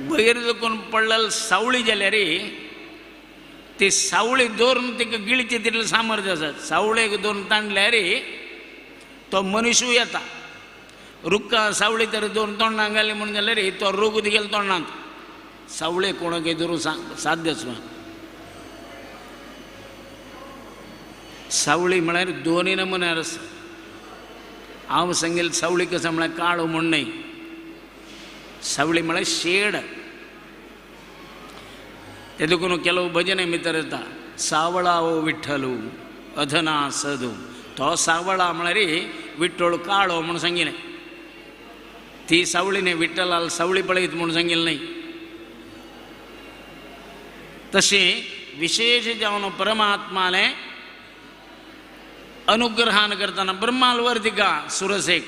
वयर देखून पडलेली सावळी जाल्यार ती सावळी दवरून तिका गिळचे तितलें सामर्थ्य आसा सावळेक दोन तांडल्यार तो मनीसूय येता रुक्का सावळी तर दोन तोंडां घाली म्हणून जाल्यार तो रोग तिगेले तोंडांत सावळे कोणाक धरून साध्यच ना सावळी म्हळ्यार दोनूय नमुन्यार आसा हांव सांगेल सावळी कसं म्हळ्यार काळो म्हूण न्हय सावळी म्हळ्यार शेड ते देखून ಕೆಲವು भजने भितर येता सावळा ओ विठ्ठलू अधना सदू तो सावळा म्हळ्यार विठ्ठोळ काळो म्हूण सांगिल्लें. ती सावळी न्ही, विठ्ठलाल सावळी पळयत म्हूण सांगिल्लें न्ही. तशें विशेष जावन परमात्मालें अनुग्रहान करतना ब्रह्माल वर दिका सुरसेक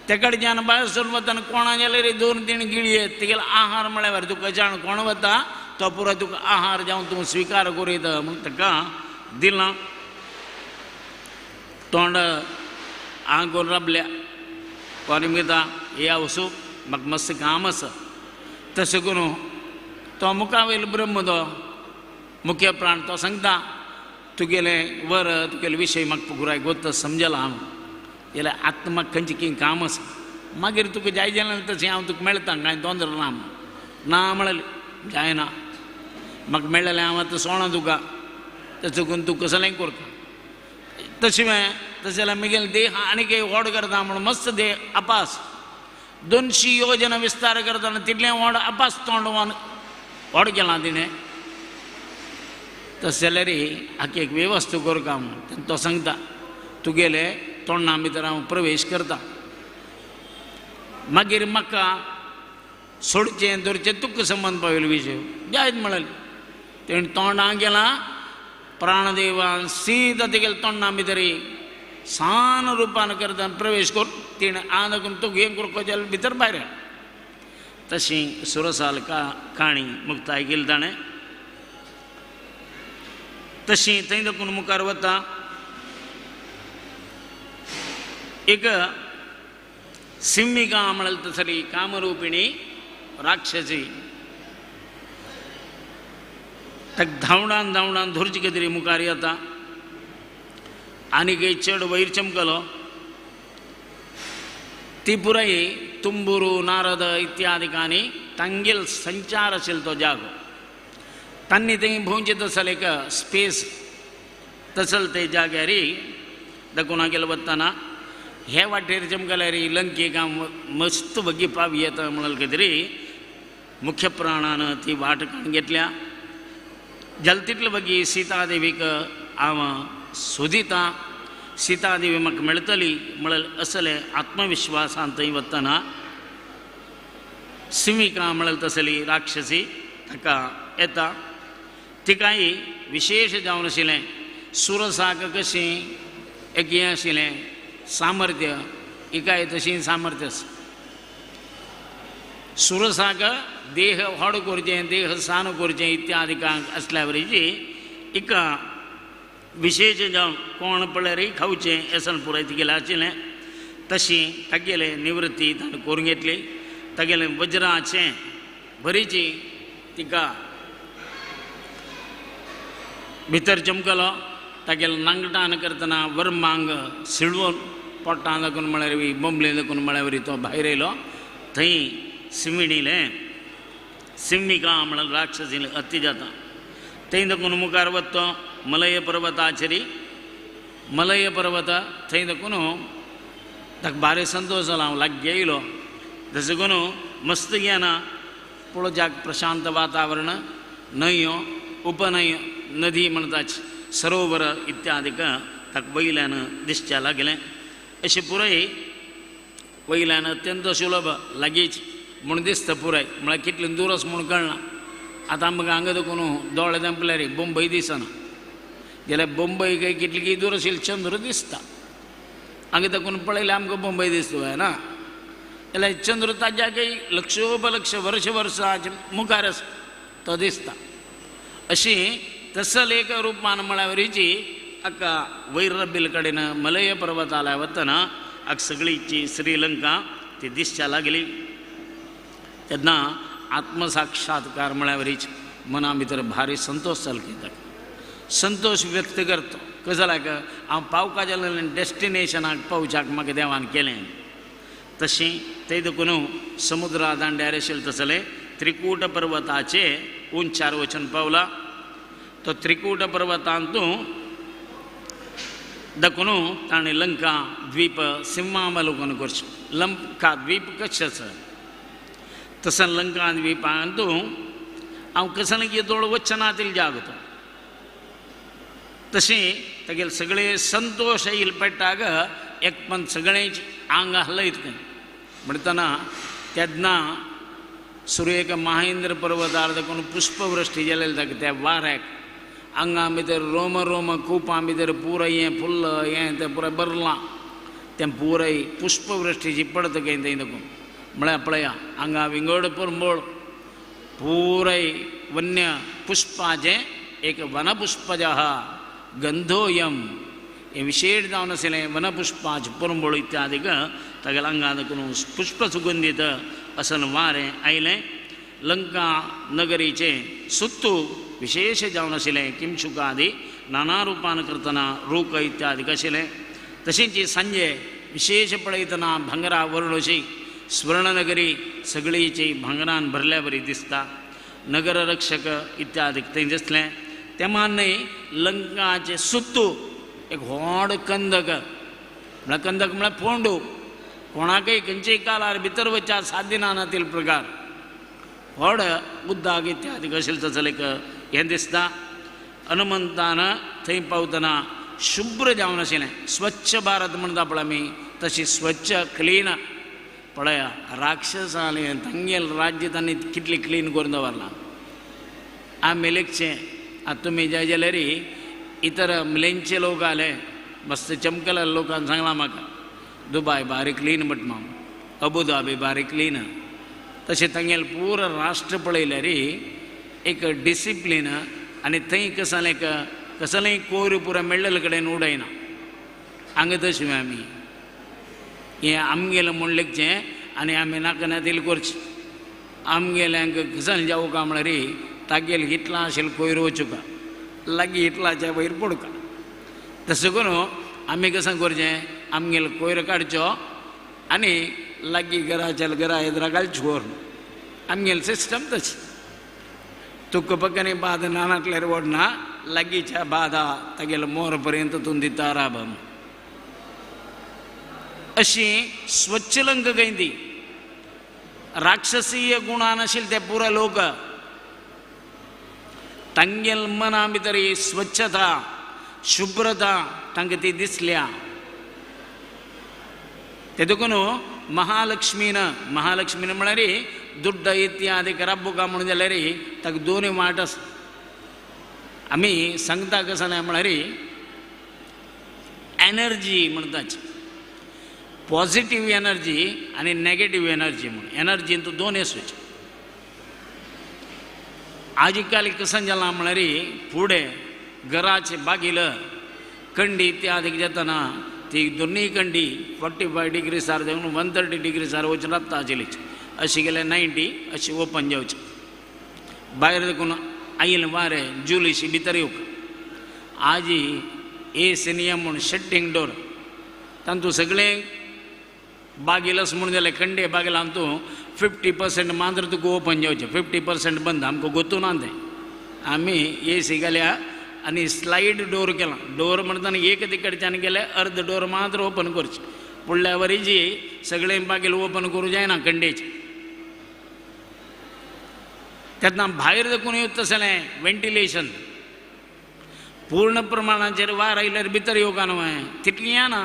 ते कडच्यान भायर सरून वतना कोणा जाल्यार दोन तीन गिळये तेगेलो आहार म्हळ्यार तुका जाण कोण वता तो पुरो तुका आहार जावन तूं स्विकार करीत म्हूण ताका दिलां. तोंड आंग करून राबल्या कोणी मिता हे वसू म्हाका मस्त काम आसा. तशें करून तो मुखावयलो ब्रह्म तो मुख्य प्राण तो सांगता तुगेलें वर तुगेले विशय म्हाका पुराय गोत समजला हांव जाल्यार आतां म्हाका खंयचें कितें काम आसा मागीर तुका जाय जाल्यार तशें हांव तुका मेळटा कांय दोंदर ना ना म्हणलें जायना म्हाका मेळ्ळें हांव आतां सोणा तुका तशें करून तूं कसलेंय करता. तशें तशें जाल्यार म्हगेलें देह आनीक व्हड करता म्हूण मस्त देह अपास 200 योजना विस्तार करतना तितलें व्हड अपास तोंड व्हड केलां तिणें. तशें जाल्यार हाका एक वेवस्था करता म्हूण तो सांगता तुगेले तोंडा भितर हांव प्रवेश करता मागीर म्हाका सोडचें धरचें तुका संबंद पावयलो विशय जायत म्हणलें. तेणें तोंडां गेलां प्राणदेवान सीधा तेगेले तोंडा भितर सान रुपान करता प्रवेश कर तिणें आन करून तुका हें करपाक जाल्यार भितर भायर. तशी सुरसाल काणी मुक्ताय केली ताणें. तशी थंय देखून मुखार वता एक सिंहिका म्हणल्यार तसली कामरूपिणी राक्षसी ताका धांवडान धांवडान धरची कितें मुखार येता आनीक एक चेडो वयर चमकलो. ती पुराय तुंबुरू नारद इत्यादिकांनी तांगेल संचार आशिल्लो तो जागो तांणी थंय भोंवचें तसल एक स्पेस तसल ते जाग्यार दकुना गेलो वतना हे वाटेर चमकल्यार लंकेक हांव मस्त वगी पाव येता म्हणून कितें मुख्य प्राणान ती वाट काडून घेतल्या. जाल्यार तितले वगी सीतादेवीक हांव सोदिता सीतादेवी म्हाका मेळटली म्हणल्यार असले आत्मविश्वासान थंय वतना सिंहिका म्हणल्यार तसली राक्षसी ताका येता. तिकाय विशेष जावन आशिल्लें सुरसाक कशें एक हें आशिल्लें सामर्थ्य हिकाय तशी सामर्थ्य आसा. सुरसाक देह व्हड करचें देह सान करचें इत्यादिकांक आसल्या वरीची हिका विशेष जावन कोण पळयार खावचें येसन पुराय तिगेलें आशिल्लें. तशी तागेले निवृत्ती ताणें करून घेतली. तागेलें वज्राचें बरीची तिका भितर चमकलो. तागेलें नांगटान करतना वर्मांग सिळवून पोटान दाखून म्हळ्यार बोंबले दाखून म्हळ्यार तो भायर येयलो. थंय सिमिणीलें सिंहिका म्हणल्यार राक्षसीले अती जाता. थंय दाखून मुखार वता मलय पर्वताचेर मलय पर्वत थंय दाखून ताका भारी संतोश जालो हांव लागीं येयलो. तशें करून मस्त घेना पळोवच्याक प्रशांत वातावरण न्हंयो उपन्हंयो नदी म्हणटाच सरोवर इत्यादिक ताका वयल्यान दिसच्या लागलें. अशें पुराय वयल्यान अत्यंत सुलभ लागींच म्हूण दिसता पुराय म्हळ्यार कितलें दूर आसा म्हूण कळना. आतां आमकां हांगा देखून दोळे धांपल्यार बंबय दिसना जाल्यार बंबय काय कितली दूर आशिल्ली चंद्र दिसता. हांगा देखून पळयल्यार आमकां बंबय दिसता ना जाल्यार चंद्र ताज्या काही लक्षोपलक्ष वर्ष वर्साच्या मुखार आसा तो दिसता. अशी तसल एक रुपान म्हळ्यावरीची हाका वैरबिल कडेन मलय पर्वताला वतना हाका सगळीची श्रीलंका ती दिसच्या लागली. तेन्ना आत्मसाक्षात्कार म्हळ्यावरीच मना भितर भारी संतोश जालो. संतोश व्यक्त करता कशें जाल्यार हांव पावका जालें डेस्टिनेशनाक पावच्याक म्हाका देवान केलें. तशें थंय देखून समुद्रा दांड्यार आशिल्लें तसलें त्रिकूट पर्वताचे उंचार वचून पावला. तो त्रिकूट पर्वतांतू देखून ताणें लंका द्वीप सिंहावलोकन करचें. लंका द्वीप कशें आसा तसो लंका द्वीपांतू हांव कसलें येदोळ वचना तितलें जागो. तशें तागेले सगळे संतोश येयले पेट्टाक एक पण सगळेंच आंग हलयत खंय म्हणटना तेन्ना सुर्येक महेंद्र पर्वतार देखून पुष्पवृष्टी जालेली ताका त्या वाऱ्याक आंगा भितर रोम रोम कुपां भितर पुराय हें फुल्ल हें तें पुराय भरलां तें पुराय पुष्पवृष्टीची पडत खंय थंय देखून म्हळ्यार पळया हांगा विंगड परमळ पुराय वन्य पुष्पाचें एक वनपुष्पज गंधोयम हें विशेश जावन आशिल्लें वनपुष्पाचें परमळ इत्यादीक तागेल्या आंगा देखून पुष्प सुगंधीत असन वारें आयलें. लंका नगरीचें सुत्तू विशेष जावन आशिल्लें किमशुकादी नाना रुपान करतना रूख इत्यादीक आशिल्लें. तशेंच सांजे विशेष पळयतना भांगरा वर्णशी स्वर्णनगरी सगळीची भांगरान भरल्या बरी दिसता. नगररक्षक इत्यादी थंय दिसलें. ते न्हय लंकाचें सुत्तू एक व्हड कंदक म्हळ्यार कंदक म्हळ्यार फोंडू कोणाकय खंयचेय कालार भितर वचच्या साध्य नातील प्रकार व्हड उद्दाक इत्यादी आशिल्लें तसलें एक हें दिसता. हनुमंतान थंय पावतना शुभ्र जावन आशिल्लें स्वच्छ भारत म्हणटा पळय आमी तशी स्वच्छ क्लीन पळया राक्षसालें तांगेलें राज्य तांणी कितली क्लीन करून दवरलां. आमी लेखचें आतां तुमी जाय जाल्यार इतर मिलेंचे लोक आले मस्त चमकले लोकान सांगलां म्हाका दुबाय बारी क्लीन बट माम अबुधाबी बारी क्लीन तशें तांगेलें पुरो राष्ट्र पळयल्यार एक डिसिप्लीन आनी थंय कसलें कसलेंय कोयर पुरो मेळ्ळेले कडेन उडयना. हांगा तशें आमी हें आमगेलें म्हूण लेखचें आनी आमी नाका नातील करचें आमगेल्यांक कसलें जावं काय म्हळ्यार तागेलें इतलां आशिल्लें कोयर वचुका लागीं इतलाच्या वयर पडुका तशें करून आमी कशें करचें आमगेलें कोयर काडचो आनी लागीं घराच्या घरा येद्रा घालचें व्हरून आमगेलें सिस्टम तशें. तुका पक्कनी बाद नानांतल्यार वडना लागींच्या बादा तागेलो मोर पर्यंत तूं दिता राब अशी स्वच्छ लंक खंय ती राक्षसीय गुणान आशिल्ले ते पुरा लोक तांगेल मना भितर ही स्वच्छता शुभ्रता तांकां ती दिसल्या. ते देखून महालक्ष्मीन महालक्ष्मीन म्हळ्यार दुड्ड इत्यादी राबुका म्हणून जाल्यार ताका दोनूय वाट आसा. आमी सांगता कसं न्हय म्हळ्यार एनर्जी म्हणटाची पॉझिटिव्ह एनर्जी आनी नॅगेटिव्ह एनर्जी म्हणून एनर्जीन तूं दोन आसूचे. आजकाल कसं जालां म्हळ्यार फुडें घराचे बागील कंडी इत्यादी जातना ती दोनूय कंडी 45 डिग्री सार जावन 130 डिग्री सार वचून राबता आशिल्ली अशी गेल्यार 90 अशी ओपन जावची भायर देखून आयलें वारें जुलीशी भितर येवंक. आजी ए नियम म्हूण शट्टींग डोर तातूंत सगळें बागेलस म्हूण जाल्यार कंडे बागेला तूं 50% मात्र तुका ओपन जावचें 50% बंद आमकां गोतू ना तें. आमी ए सी घाल्या आनी स्लायड डोर केला डोर म्हणटाना एक तिकडच्यान गेल्यार अर्द डोर मात्र ओपन करचें फुडल्या वरी जी सगळें बागेल ओपन करूं जायना कंडेचें. तेन्ना भायर देखून येता तसलें वेंटिलेशन पूर्ण प्रमाणाचेर वार आयल्यार भितर येवंक न्हय तितली येना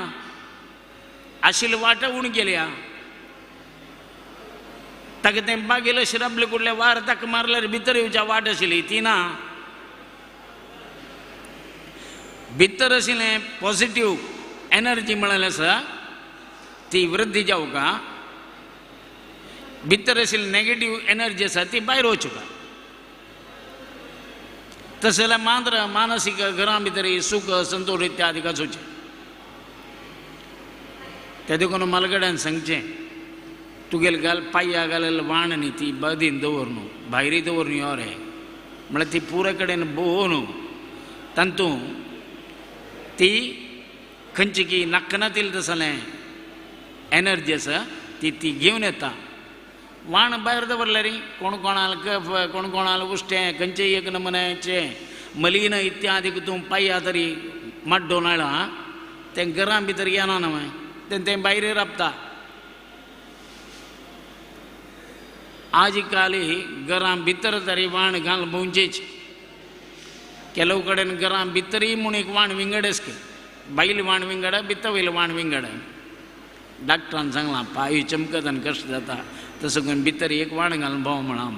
आशिल्ली वाट उण केल्या ताका तें बागेल अशें राबले कुडले वार ताका मारल्यार भितर येवच्या वाट आशिल्ली ती ना. भितर आशिल्लें पॉझिटिव्ह एनर्जी म्हळ्यार आसा ती वृद्धी जावंका भितर आशिल्ली नॅगेटिव्ह एनर्जी आसा ती भायर वचुका. तशें जाल्यार मात्र मानसीक घरां भितर सुख संतोष इत्यादी आसूचें. ते देखून म्हालगड्यान सांगचें तुगेले घाल पांया घालेले वाण न्ही ती बदीन दवर न्हू भायरी दवर न्हू यो रे म्हळ्यार ती पुराय कडेन भोंव न्हू तातूंत ती खंयची की नाकनातील तसलें एनर्जी आसा ती ती घेवन येता. वाण भायर दवरल्यार रे कोण कोणाल कफ कोण कोणाल उश्टें खंयचेय एक नमुन्याचें मलीन इत्यादी तूं पांया तरी माड्डोवन आयला तें घरां भितर येना न्हय तें तें भायर राबता. आज काल घरां भितर तरी वाण घाल भोंवचेच. ಕೆಲವು कडेन घरां भितरय म्हूण एक वाण विंगड आसता. बायल वाण विंगड भितर वयले वाण विंगड. डॉक्टरान सांगलां पांय चमकत आनी कश्ट जाता तसो करून भितर एक वाण घालून भोंव म्हळां.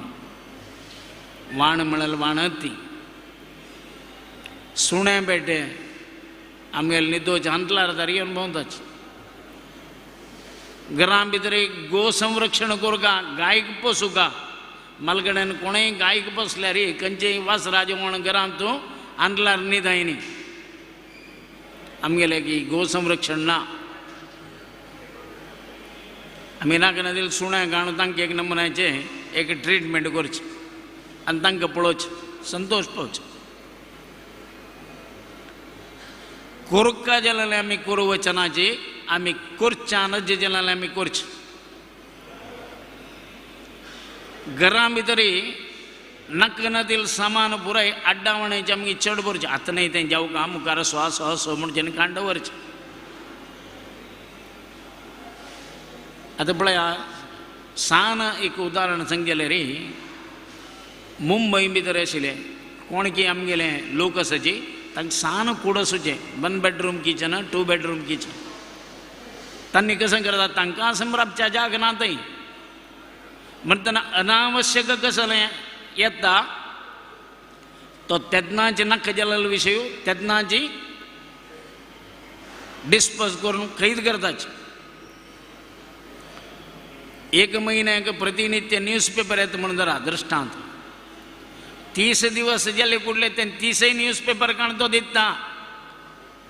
वाण म्हळ्यार वाणत ती सुणें बेटे आमगेले निदोच हांतलार तारी येवन भोंवताच. घरां भितर एक गो संरक्षण करुका गायक पोसुका मालकड्यान कोणेय गायक पोसल्यार खंयचेय वासराजें म्हण घरांत तूं हांतलार न्हिदाय न्ही. आमगेलें की गो संरक्षण ना. आमी नाका नाजाल्यार सुण्यां घालून तांकां एक नमुन्याचें एक ट्रिटमेंट करचें आनी तांकां पळोवचें संतोश पावचें. कोरका जाल्यार आमी कोरू वचनाची आमी करच्या नज्जे जाल्यार आमी करचें. घरां भितर नाका नातील सामान पुराय आड्डावण्याचें आमगे चड भरचें. आतां न्हय तें जावं का मुखार सो सो सो म्हणचें कांड दवरचें. आतां पळया सान एक उदाहरण सांगलें रे. मुंबय भितर आशिल्लें कोण की आमगेले लोक आसाची तांकां सान कूड आसूचें 1 बेडरूम किचन 2 बेडरूम किचन. तांणी कशें करता तांकां समरापच्या जाग ना थंय म्हणटना अनावश्यक कसलें येता तो तेन्नाचे नाका जाल्लो विशय तेन्नाची डिस्पोज करून खैद करताच. एक म्हयन्याक प्रतिनित्य न्यूज पेपर येता म्हणून धरा दृश्टांत 30 दिवस जाले कुडले ते 30 न्यूज पेपर काण तो दिता.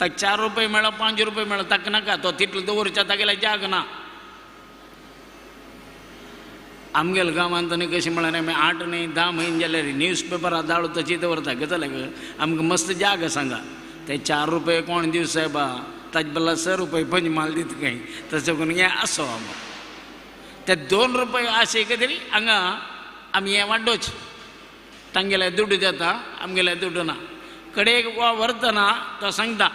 ताका 4 रुपये मेळो 5 रुपये मेळो ताका नाका तो तितलो दवरच्या तागेल्या जाग ना. आमगेल्या गांवांत आनी कशें म्हळ्यार आमी 8 न्हय 10 म्हयने जाल्यार न्यूज पेपरां दाळू तशी दवरता. गजाल आमकां मस्त जाग सांगा ते 4 रुपये कोण दिवं सायबा ताजे बदला 6 रुपये पंचमाल दिता खंय तशें करून हें आसो आमकां ते 2 रुपये आशे तरी हांगा आमी हें वाडोच. तांगेले दुड्डू जाता आमगेले दुड्डू ना. कडेक व्हरतना तो सांगता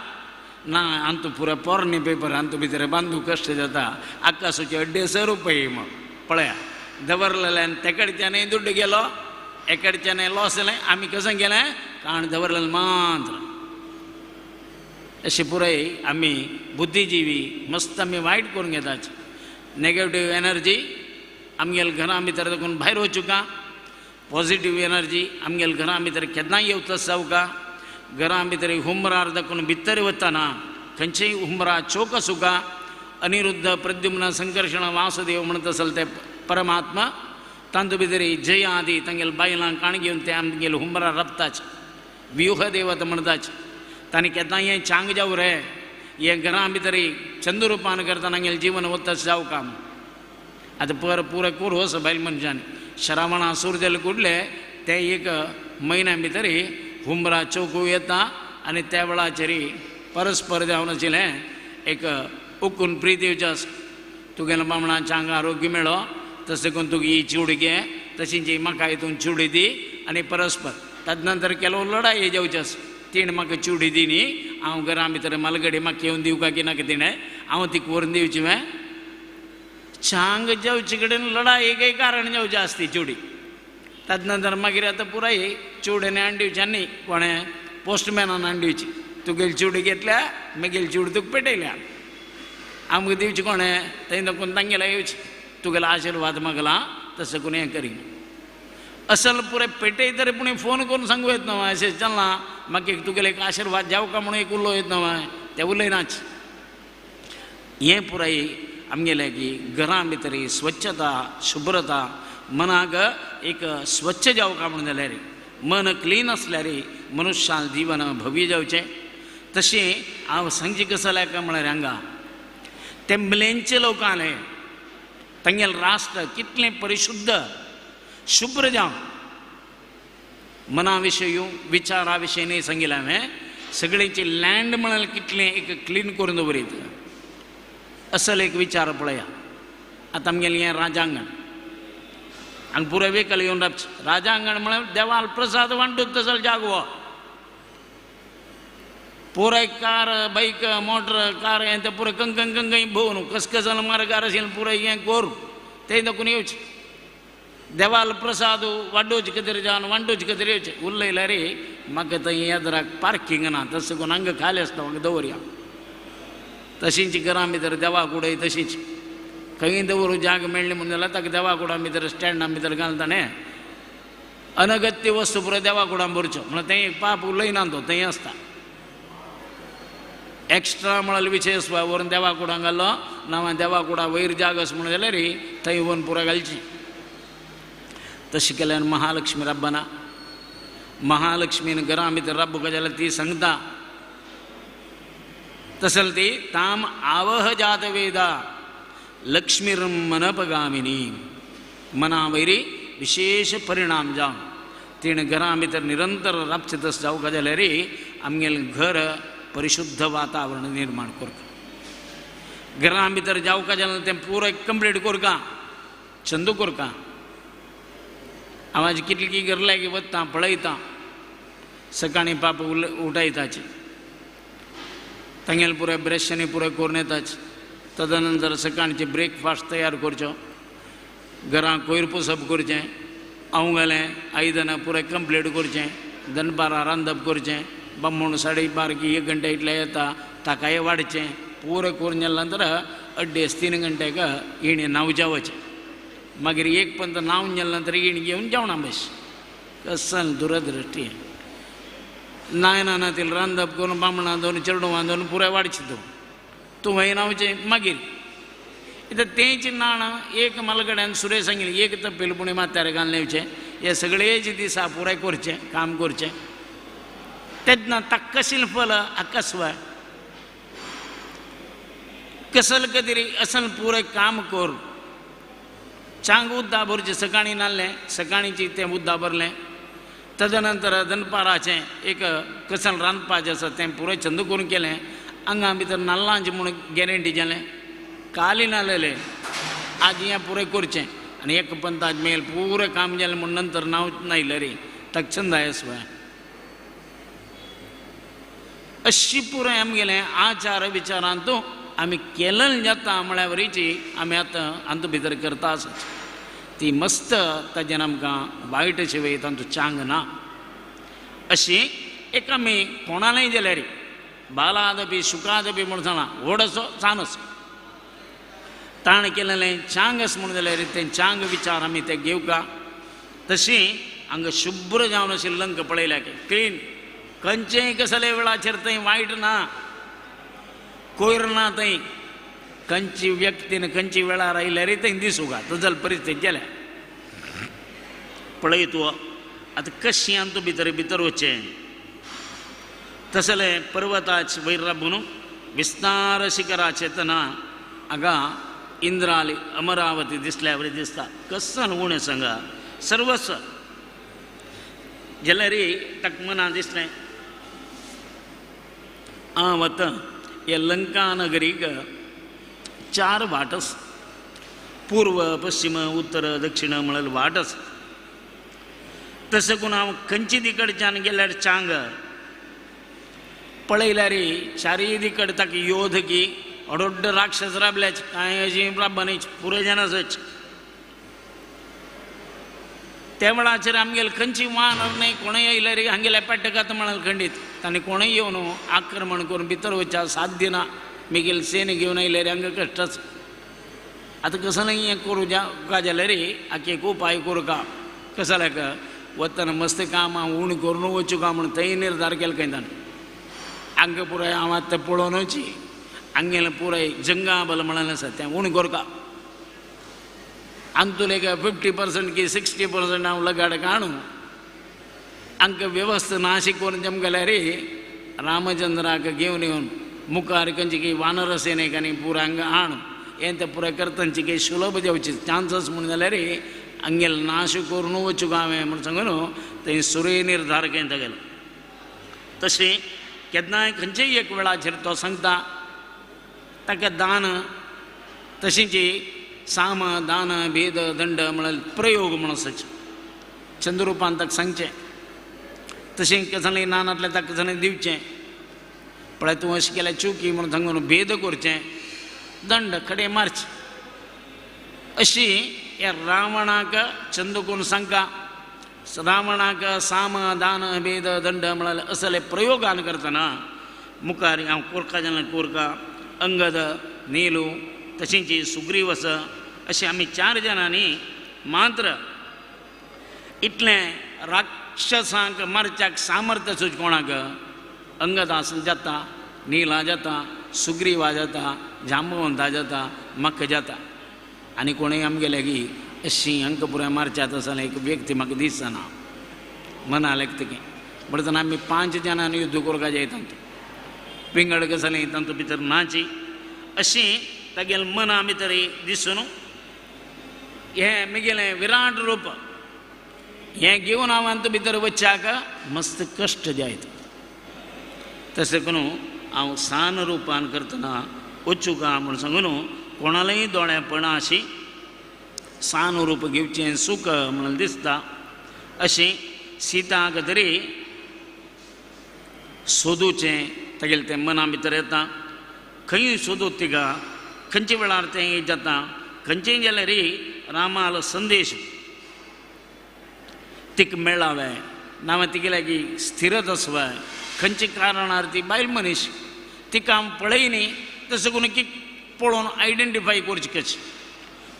ना आमचो पुरो पोरणे पेपर आमचो भितर बांदू कश्ट जाता आकाशूचे 250 रुपये मग पळया दवरलेल्यान तेकडच्यानय दुड्डू गेलो एकडच्यानय लॉस जालें. आमी कशें गेलें काण दवरलेलें मात्र. अशें पुराय आमी बुद्धिजिवी मस्त आमी वायट करून घेतात. नेगेटीव एनर्जी आमगेल्या घरां भितर देखून भायर वचूका. पॉझिटीव एनर्जी आमगेल्या घरां भितर केन्नाय येवता जावका. घरां भितर हुमरार दाखोवन भितर वतना खंयचेय हुमरा चोक आसूका. अनिरुद्ध प्रद्युम्न संकर्षण वासुदेव म्हणत आसल ते परमात्मा तांतू भितर जया आदी तांगेले बायलां काण घेवन ते आमगेले हुमरा रपताच व्यूह देवत म्हणटाच. तांणी केन्ना हें चांग जावं रे हें घरां भितर चंद्रुपान करतना आमगेलें जीवन वता जावं काम. आतां पर पुरो कोर असो बायल मनशान श्रावणा सूर जाले कुडले ते एक म्हयन्या भितर हुमरा चौकू येता आनी त्या वेळाचेर परस्पर जावन आशिल्लें एक उकून प्रिती येवचें आसा. तुगेल्या बामणां चांग आरोग्य मेळो तशें करून तुगे ही चिवडी घे तशीं म्हाका हितून चिवडी दी आनी परस्पर. ताजे नंतर केलो लडाय जावची आसा. तिणें म्हाका चिवडी दी न्ही हांव घरा भितर मालगडी म्हाका येवन दिवका की नाका तिणें हांव तिका व्हरून दिवची मगे चांग जावचे कडेन लडाय एकय कारण जावचें आसता ती चिवडी. ताजे नंतर मागीर आतां पुराय चिवडेन हाडून दिवचें न्ही कोणें पोस्टमॅनान हाडून दिवची तुगेली चिवडी घेतल्या मागीर चिवडी तुका पेटयल्या आमकां दिवची कोणें थंय दाखोवन तांगेल्या येवची तुगेलो आशिर्वाद मागला तशें करून हें करी. असल पुराय पेटय तरी पूण फोन करून सांगू येत न्हय अशें चलना म्हाका एक तुगेलो एक आशिर्वाद जावका म्हणून एक उलोवं येत न्हय तें उलयनाच. हें पुराय आमगेलें की घरां भितर स्वच्छता शुभ्रता मनाक एक स्वच्छ जावका म्हणून जाल्यार मन क्लीन आसल्यार मनुष्यान जीवन भव्य जावचें. तशें हांव सांगचें कसो जाल्यार काय म्हळ्यार हांगा ते म्लेंचे लोक आसले तांगेलें राष्ट्र कितलें परिशुद्ध शुभ्र जावं. मना विशय विचारा विशय न्हय सांगिल्लें हांवें सगळ्यांची लँड म्हळ्यार कितलें एक क्लीन करून दवरीत असल एक विचार पळया. आतां आमगेलें हें राजांगण हांगा पुराय वेकल येवन रावचें. राजांगण म्हळ्यार देवाल प्रसाद वांटूक तसो जागो पुराय कार बायक मोटर कार हें तें पुराय कंकण कंकण भोंवन कसकसन मार्गार आशिल्लें पुराय हें करून तें दाखोवन येवचें. देवाल प्रसाद वाडोवचे खातीर जावन वांटोवचे खातीर येवचें. उलयल्यार म्हाका थंय येदराक पार्किंग ना तशें करून हांगा खाली आसता हांगा दवरया. तशींच घरां भितर देवा कुडय तशीच खंय दवरू जाग मेळ्ळी म्हणून जाल्यार ताका देवा कुडां भितर स्टँडा भितर घालता न्ही. अनगत्य वस्तू पुरो देवा कुडां भरच्यो म्हणल्यार तें एक पाप उलयना तो थंय आसता. एक्स्ट्रा म्हळ्यार विशेष व्हरून देवा कुडां घालो ना देवा कुडा वयर जाग आसा म्हणून जाल्यार थंय व्हरून पुरो घालची. तशें केल्यार महालक्ष्मी राबना. महालक्ष्मीन घरां भितर राबूंक जाल्यार ती सांगता तसल ती ताम आवह जातवेदा लक्ष्मीर मनपगामिनी मना वयरी विशेष परिणाम जावन तिणें घरां भितर निरंतर राबचें तशें जावंक जाल्यार आमगेलें घर परिशुद्ध वातावरण निर्माण करता. घरां भितर जावंक जाल्यार तें पुराय कंप्लीट करता छंद करता. हांव आज कितली की घर लागीं वता पळयता सकाळीं पाप उठायताची तांगेलें पुराय ब्रशांनी पुराय करून येताच. तदनंतर सकाळचें ब्रेकफास्ट तयार करचो घरां कोयर पुसप करचें हांव घालें आयदनां पुराय कंप्लीट करचें दनपारां रांदप करचें बामण 12:30 की 1 घंटे इतलें येता ताकाय वाडचें पुराय करून जाल्या नंतर 2.5-3 घंट्याक इणें न्हांव जेवचें. मागीर एक पंत न्हांवन जाल्या नंतर इण घेवन जेवणा बस. कसल दुरदृश्टी नायना ना तिल रांदप करून बामणां दवरून चेडवां दवरून पुराय वाडचें तूं तूं वय न्हांवचें मागीर आतां तेंच न्हाण एक मालकड्यान सुरेश सांगिल्लें एक तपेल पुणी माथ्यार घालून येवचें हे सगळेच दिसा पुराय करचें काम करचें तेन्ना ताका कशील फल आकस्वाय कसल कदरी असल पुराय काम कर. चांग उद्दा भरचें सकाळीं न्हालें सकाळींची तें उद्दा भरलें तदनंतर दनपाराचें एक कसल रांदपाचें आसा तें पुराय छंद करून केलें. आंगा भितर नाल्लांचें म्हूण गॅरंटी जालें काली नालेलें आज हें पुराय करचें आनी एक पंताज मेल पुराय काम जालें म्हूण नंतर नांव नायलें रे ताका छंद आयस. अशी पुराय आमगेलें आचार विचारांत आमी केलन जाता म्हळ्या वरीची आमी आतां हातूंत भितर करता आसा ती मस्त ताजेन आमकां वायट अशें वय तांचो चांग ना. अशी एक आमी कोणालाय जाल्यार बालादपी सुखादपी म्हूण सांगलां व्हड असो सान असो ताणें केलेलें चांग आसा म्हूण जाल्यार तें चांग विचार आमी ते घेवका. तशी हांगा शुभ्र जावन अशी लंक पळयल्या की क्लीन खंयचेय कसले वेळाचेर थंय वायट ना कोयर ना थंय खंयची व्यक्तीन खंयची वेळार आयल्यार थंय दिसूंक तजल परिस्थिती गेल्या. पळय तूं आतां कशी आनी तूं भितर भितर वचचें तसलें पर्वताच वयर राबून विस्तार शिखराचें तना हांगा इंद्राली अमरावती दिसल्या वरी दिसता कसन उणें सांगा सर्वस्व जाल्यार ताका मना दिसलें हांव आतां ह्या लंका नगरीक 4 वाट आसा पूर्व पश्चिम उत्तर दक्षिण म्हळ्यार वाट आसा. तशें करून हांव खंयचे दिकडच्यान गेल्यार चांग पळयल्यार चारीय दिकड ताका योध की अडोड्ड राक्षस राबल्याच कांय अशी राबा पुराय जाण आसच. त्या वेळाचेर आमगेले खंयची वानर न्हय कोणूय आयल्यार हांगेल्या पेटकात म्हणाल खंडीत तांणी कोणूय येवन आक्रमण करून भितर वचच्या साध्य ना मिगेल सेन घेवन आयल्यार हांगा कश्टच. आतां कसलें हें करूं का जाल्यार आतां एक उपाय करूं का कसल्याक वतना मस्त काम हांव उण करून वचूं का म्हूण थंय निर्धार केलो खंय ताणें. हांगा पुराय हांव आतां पळोवनूच हांगेलें पुराय जंगा बल म्हणलें आसा तें उण करका अंतून एक 50% की 60% हांव लगाड काणू हांकां वेवस्था नाशी करून तेमकां जाल्यार रामचंद्राक घेवन येवन मुखार खंयची की वानर सेनेक आनी पुराय हांगा हाणू हें तें पुराय करतांची की सुलभ जावची चान्सस म्हूण जाल्यार हांगेलें नाश करून वचूं हांवें म्हूण सांगून थंय सूर्य निर्धार केलो गेलो. तशें केन्नाय खंयचेय एक वेळाचेर तो सांगता ताका दान तशींच साम दान भेद दंड म्हळ्यार प्रयोग म्हूण आसाचे चंद्रुपान ताका सांगचें तशें कसलें नानांतलें ताका कसलें दिवचें पळय तूं अशें केल्यार चुकी म्हणून सांगून भेद करचें दंड खडे मारचें अशी ह्या रावणाक चंदकोन सांगता रावणाक साम दान भेद दंड म्हळ्यार असले प्रयोगान करतना मुखार हांव कोरका जाल्यार कोरका अंगद नीलू तशेंच सुग्रीव आसा अशें आमी 4 जाणांनी मात्र इतलें राक्षसांक मारच्याक सामर्थ्य सुच कोणाक अंगद आसून जाता नीला जाता सुग्रीवा जाता जांबवंता जाता म्हाका जाता आनी कोणूय आमगेले की अशी अंक पुराय मारच्यात आसा एक व्यक्ती म्हाका दिसना मना लेगतकी म्हणटना आमी 5 जाणांनी युद्ध करपाक जाय तांतू पिंगड कसलें तांतू भितर नाची अशी तागेले मना भितर दिसून हें म्हगेलें विराट रूप हें घेवन हांव तातूंत भितर वच्चाक मस्त कश्ट जायत तशें करून हांव सान रुपान करतना वचूं म्हूण सांगून कोणालेय दोळ्या पणाशी सान रूप घेवचें सूख म्हणून दिसता अशी सीताक तरी सोदूचें तागेलें तें मना भितर येता खंय सोदू तिका खंयच्या वेळार तें जाता खंयचेय जाल्यार रामालो संदेश तिका मेळावे नांव तिगे लागीं स्थिरत आसवाय खंयच्या कारणार ती बायल मनीस तिका हांव पळय न्ही तशें करून की पळोवन आयडेंटिफाय करची कशी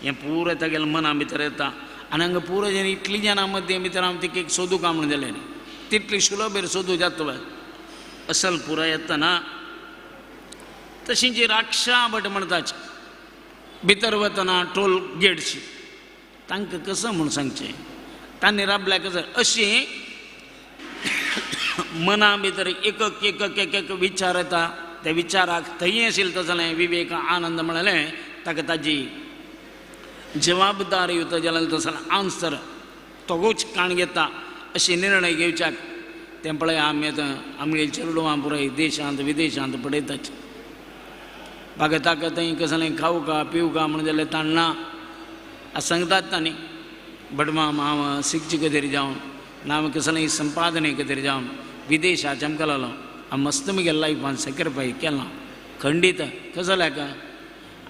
हें पुराय तागेल्या मना भितर येता आनी हांगा पुराय जाण इतली जाणां मदीं भितर हांव तिका एक सोदूं काय म्हणून जालें न्ही तितली सुलभेर सोदूं जाता असल पुराय येतना तशी जी राक्षा भट म्हणटाची भितर वतना टोल गेटशी तांकां कसो म्हूण सांगचें तांणी राबल्या कसं अशी मना भितर एक एक एक एक विचार येता त्या विचाराक थंय आशिल्लें तसलें विवेक आनंद म्हणलें ताका ताजी जबाबदारी उता जाल्यार तसलें आन्सर तोगूच काण घेता अशी निर्णय घेवच्याक तें पळय आमी आतां आमगे चेडवां पुराय देशांत विदेशांत पळयताच बागा ताका थंय कसलें खावं का पिवं का म्हणून जाल्यार ताणना सांगतात तांणी भटमाम हांव शिकचे खातीर जावन ना हांव कसलें संपादने खातीर जावन विदेशा चमकलो हांव मस्त म्हगेल्या लायफान सॅक्रिफाय केलां खंडीत कसो का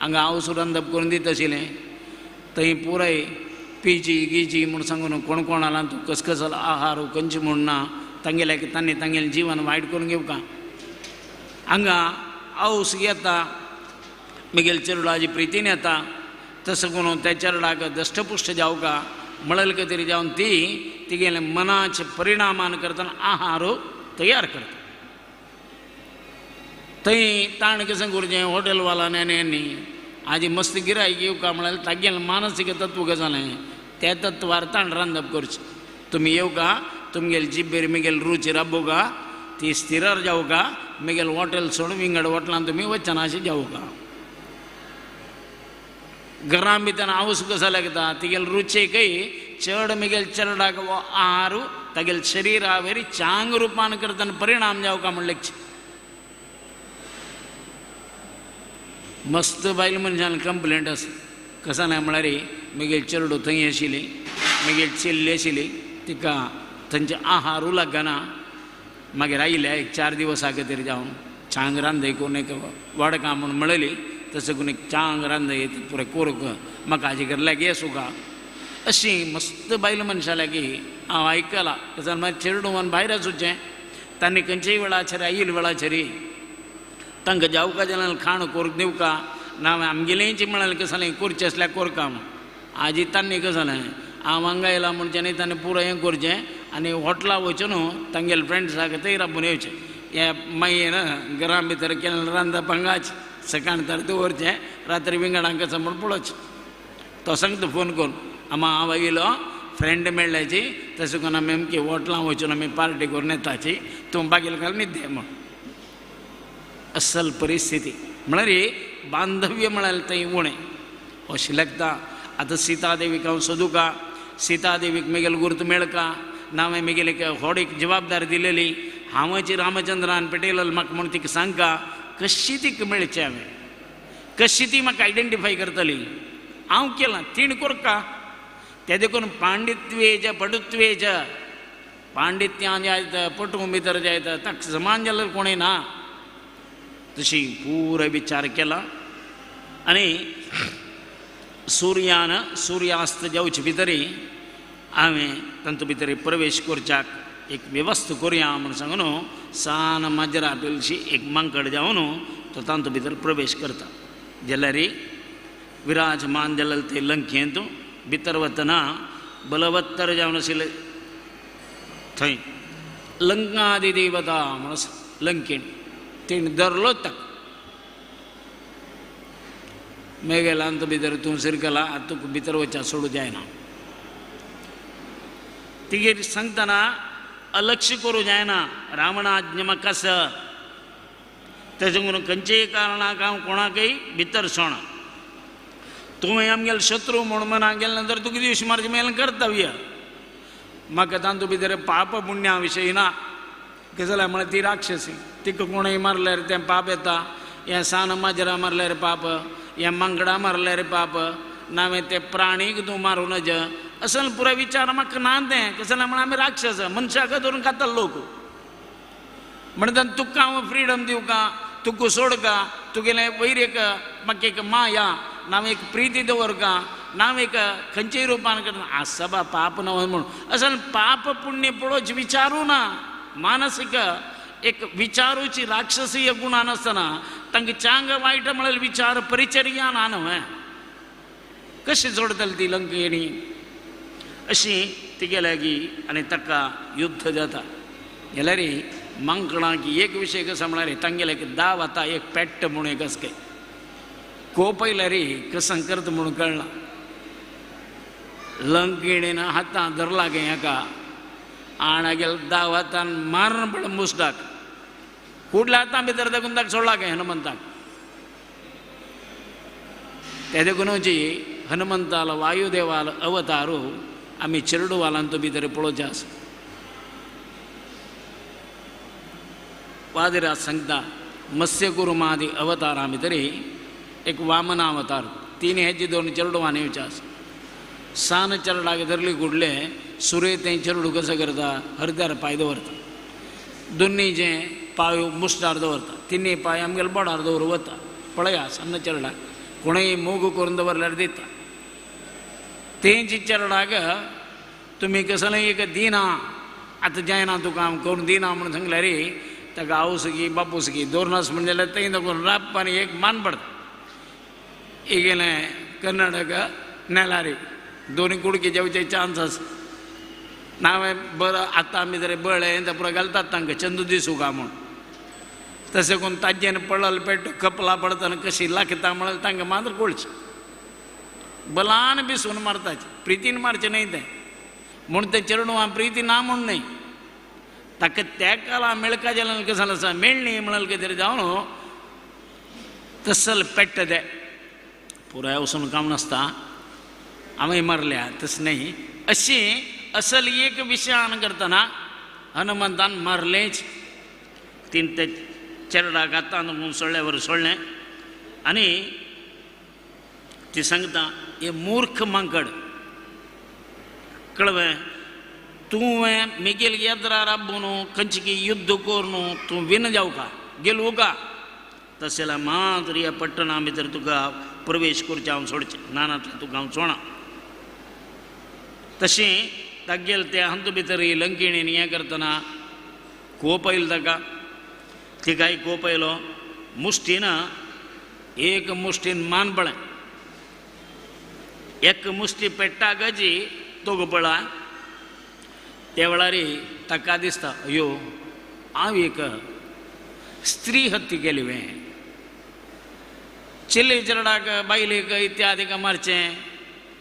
हांगा हांव रांदप करून दित आशिल्लें थंय पुराय पिजी गिजी म्हूण सांगून कोण कोणाला तूं कसकसल आहार खंयचे म्हूण ना तांगेल्या तांणी तांगेलें जिवन वायट करून घेवका हांगा हांव येता म्हगेल्या चेडवाची प्रितीन येता तसो करून त्या चेडवाक दश्टपुश्ट जावका म्हणल तरी जावन ती तिगेले मनाचे परिणामान करतना आहार तयार करता थंय ताण कशें करचें हॉटेलवाला न्ही आजी मस्त गिरायक येवका म्हळ्यार तागेलें मानसीक तत्व कशें जालें त्या तत्वार ताण रांदप करचें तुमी येवका तुमगेले जिब्बेर म्हगेले रुची राबोवका ती स्थिरार जावका म्हगेलें हॉटेल सोडून विंगड हॉटेलान तुमी वचना अशें जावका घरां भितर हांवस कसो लागता तिगेले रुचेकय चड म्हगेले चेरडाक आहार तागेले शरिरा वयर चांग रुपान करतना परिणाम जावका म्हणलें मस्त बायल मनशान कंप्लेंट आसा कसा ना म्हळ्यार म्हगेले चेडो थंय आशिल्ली म्हगेली चेल्ली आशिल्ली तिका थंयचे आहारू लागना मागीर आयिल्ले एक 4 दिवसा खातीर जावन चांग रांदय करून एक वाडका म्हूण म्हणली तशें करून एक चांग रांदय पुराय कोरक म्हाका हाजे घर लागीं आसूं अशी मस्त बायल मनशा लागीं हांव आयकलां तशें मागीर चेडवान भायर आसूचें तांणी खंयच्याय वेळाचेर आयिल्ले वेळाचेर तांकां जावका जाल्यार खाण करूंक दिवका ना आमगेलेंच म्हळ्यार कशें जालें करचें आसल्यार कोरका म्हूण आजी तांणी कशें जालें हांव हांगा येयलां म्हणचें न्ही तांणी पुराय हें करचें आनी हॉटेलां वचून तांगेले फ्रेंड्साक थंय राबून येवचें हे मागीर घरा भितर केन्ना रांदप हांगाच सकाळ तर दवरचें रात्री विंगडांक कसो म्हूण पळोवचें तो सांगता फोन करून आमा हांव आयलो फ्रेंड मेळ्ळ्याची तशें करून आमी अमकी हॉटेलां वचून आमी पार्टी करून येताची तूं बागेल घाल न्हिदे म्हूण असल परिस्थिती म्हळ्यार बांधव्य म्हळ्यार थंय उणें अशें लागता आतां सीतादेवीक हांव सोदूं का सीतादेवीक म्हगेलो गुर्त मेळका ना हांवें म्हगेले होडीक जबाबदारी दिलेली हांवची रामचंद्रान पेटयलो म्हाका म्हूण तिका सांगका कशी तिका मेळचें हांवें कशी ती म्हाका आयडेंटिफाय करतली हांव केलां तीण कोरका तें देखून पांडित्वेज पटुत्वेज पांडित्यान जायत पटू भितर जायत ताका समान जाल्यार कोणूय ना तशी पुराय विचार केला आनी सुर्यान सुर्यास्त जावचे भितरी हांवें तांतू भितर प्रवेश करच्याक एक वेवस्था करुया म्हूण सांगून सान माजरा पेलशी एक मांकड जावन तो तांतू भितर प्रवेश करता. जाल्यार विराजमान जालें ते लंकेंत भितर वतना बलवत्तर जावन आशिल्ले थंय लंकादि देवता म्हणून लंकेन तेणी धरलो ताका. मेगेलांत भितर तूं सिरकला आतां तुका भितर वचच्या सोडूं जायना. तिगेर सांगतना अलक्ष करूं जायना रावणाज्ञ म्हाका आसा तेजे म्हणून खंयचेय कारणाक हांव कोणाकय भितर सोणा. तुवें आमगेले शत्रू म्हूण मनाक गेले नंतर तुका दिवस मारचें मेलें कर्तव्य. म्हाका तातूंत भितर पाप पुण्या विशयी ना. कितें जाल्यार म्हळ्यार ती राक्षसी तिका कोणूय मारल्यार तें पाप येता, हें सान माजरां मारल्यार पाप, हें मांकडां मारल्यार पाप, नावें ते प्राणीक तूं मारूं नज असल पुराय विचार म्हाका ना तें. कितें जाल्यार म्हळ्यार आमी राक्षस मनशाक धरून खाता लोक. म्हणटा तुका हांव फ्रिडम दिवका, तुका सोडका, तुगेलें वयर एक म्हाका एक माया नांव एक प्रिती दवरका, नांव एक खंयचेय रुपान करना आसा बा पाप ना म्हणून असल पाप पुण्य पळोवच विचारूं ना. मानसीक एक विचारूची राक्षसीय गुणां नासतना तांकां चांग वायट म्हळ्यार विचार परिचर्या ना न्हय. कशी जोडटली ती लंकेणी अशी तिगे लागीं आनी ताका युद्ध जाता. जाल्यार मांकडांक एक विशय कसो म्हळ्यार तांगेले एक दाव आतां एक पेट्ट म्हूण एक आसा कोप आयल्यार कसं करता म्हणून कळना. लंकेणीन हातां धरला गे हाका आनी गेले दाव हातान मारून पडला मुसडाक कुडल्या हातां भितर देखून ताका सोडला गे हनुमंताक. ते देखूनच हनुमंतालो वायुदेवालो अवतारू आमी चेरडुवालांत भितर पळोवचें आसा. वादिराज सांगता मत्स्यकुर्मादी अवतारा भितर एक वामना अवतार तीन हेजी दोन चेरडुवान येवचे आसा. सान चेरडाक धरली कुडले सुरे तें चेरडू कसो करता हरद्यार पांय दवरता, दोन्ही जे पांय मुस्टार दवरता, तिन्ही पांय आमगेले बोडार दवरून वता. पळया सान्न चेरडाक कोणूय मोग करून दवरल्यार दिता. तेंच चेरडाक तुमी कसलें एक दिना आतां जायना तुका हांव करून दिना म्हणून सांगल्यार ताका आवस की बापूस की दवरनास म्हण जाल्यार थंय दाखोवन राप आनी एक मान पडटा. गेलें कर्नाटक नेलारी दोनी कुडके जेवचे चान्स आसा. नांव बरं आतां आमी जर बळ्ळें तें पुरो घालतात तांकां चंदू दिसूं का म्हूण. तशें करून ताजेन पडल पेट कपला पडतना कशी लागता म्हळ्यार तांकां मात्र कळचें बलान बिसून मारताचे प्रितीन मारचें न्हय तें म्हूण तें चेरडुवां प्रिती ना म्हूण न्हय ताका त्या काळा मेळका जाल्यार कसं आसा मेळ्ळी म्हळ्यार कितें जावन तसल पेट्टा तें पुराय वचून काम नासता हांवें मारल्या तशें न्हय. अशी असल एक विशयान करतना हनुमंतान मारलेंच तीन ते चेरडाक हातान सोडल्यावर सोडलें आनी ती सांगता हे मूर्ख मांकड कळवें तुवें मिगेल येद्रा राबून खंयची युद्ध करून तूं विन जावका गेलू का तशें जाल्यार मात्र ह्या पट्टणा भितर तुका प्रवेश करचें हांव सोडचें ना नातलें तुका हांव सोडना. तशें तागेल ते हातूंत भितर लंकेणीन हें करतना कोप आयलो ताका तिकाय कोप आयलो मुश्टीन एक मुश्टीन मान पळें एक मुश्टी पेट्टा गजी तोग पळा त्या वेळार ताका दिसता अयो हांव एक स्त्री हत्ती केली वें चेले चेरडाक बायलेक इत्यादिक मारचें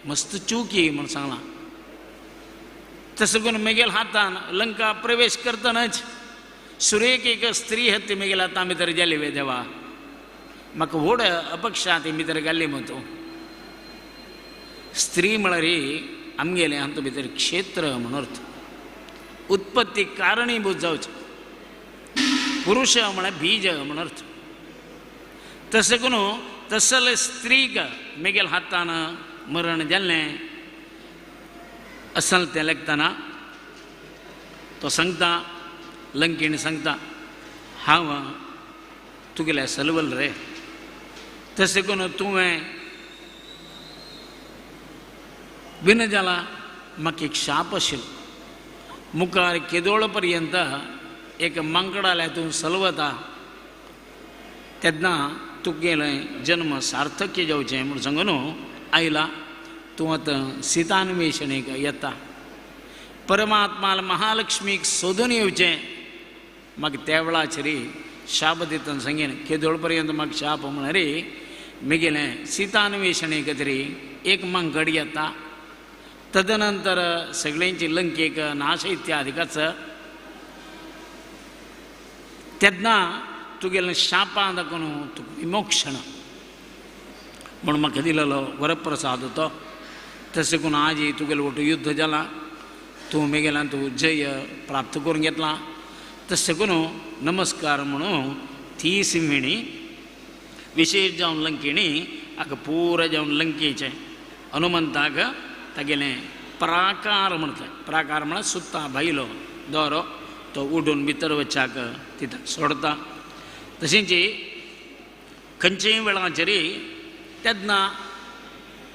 मस्त चुकी म्हूण सांगलां. तशें करून मेगेल हातान लंका प्रवेश करतनाच सुरेक एक स्त्री हत्ती मेगेल हातां भितर जाली वे देवा म्हाका व्हड अपक्षा ती भितर घाली मग तूं. स्त्री म्हळ्यार आमगेलें हातूंत भितर क्षेत्र म्हूण अर्थ उत्पत्ती कारणीभूत जावचें पुरुष म्हळ्यार बीज म्हूण अर्थ. तशें करून तसले स्त्रीक मेगेल हातान मरण जाल्लें असल तें लेखतना तो सांगता लंकेन सांगता हांव तुगेल्या सलवल रे तशें करून तुवें विन जाला म्हाका एक शाप आशिल्लो मुखार केदोळ पर्यंत एक मांकडाल्या तूं सलवता तेन्ना तुगेलें जन्म सार्थक्य जावचें म्हूण सांगून आयला. तूं आतां सीतान्वेशणेक येता, परमात्मा महालक्ष्मीक सोदून येवचें. मागीर त्या वेळाचेर शाप दितना सांगेन केदोळ पर्यंत म्हाका शाप म्हळ्यार मिगेलें सीतान्वेशणे खातीर एक मांकड येता, तदनंतर सगळ्यांची लंकेक नाश इत्यादिकाच. तेन्ना तुगेलें शापां दाखोवन तुका विमोक्षण म्हूण म्हाका दिलेलो वरप्रसाद तो. तशें करून आजी तुगेलें वटू युद्ध जालां, तूं मेगेल्यान तूं जय प्राप्त करून घेतला. तशें करून नमस्कार म्हणून ती सिंहिणी विशेष जावन लंकिणी हाका पुरा जावन लंकेचें हनुमंताक तागेलें प्राकार म्हणटा. प्राकार म्हळ्यार सुत्ता भायलो दोरो तो उडून भितर वच्याक तितून सोडता. तशेंच खंयचेय वेळाचेर तेन्ना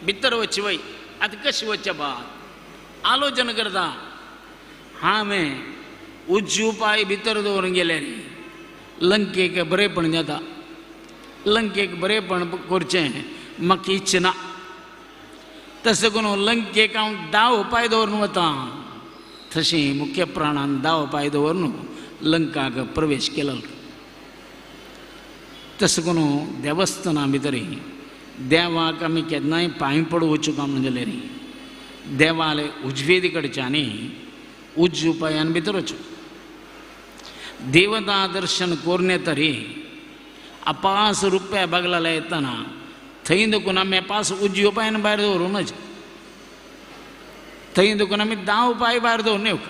भितर वचचे वय आतां कशें वचचें बा आलोचन करता. हांवें उजू पांय भितर दवरून गेले न्ही लंकेक बरेंपण जाता, लंकेक बरेंपण करचें म्हाका इच्छा ना. तशें करून लंकेक हांव दाव पांय दवरून वता. तशें मुख्य प्राणान दाव पांय दवरून लंकाक प्रवेश केलो. तशें करून देवस्थाना भितर देवाक आमी केन्नाय पांय पडूं वचूंक म्हणून जाल्यार देवाले उजवेदी कडच्यानी उजू पांयान भितर वचूं. देवता दर्शन करून येतरी अपास रुपया बगलाला येतना थंय देखून आमी अपास उजव्यो पांयान भायर दवरूं नज, थंय देखून आमी दाव पांय भायर दवरून येवंक.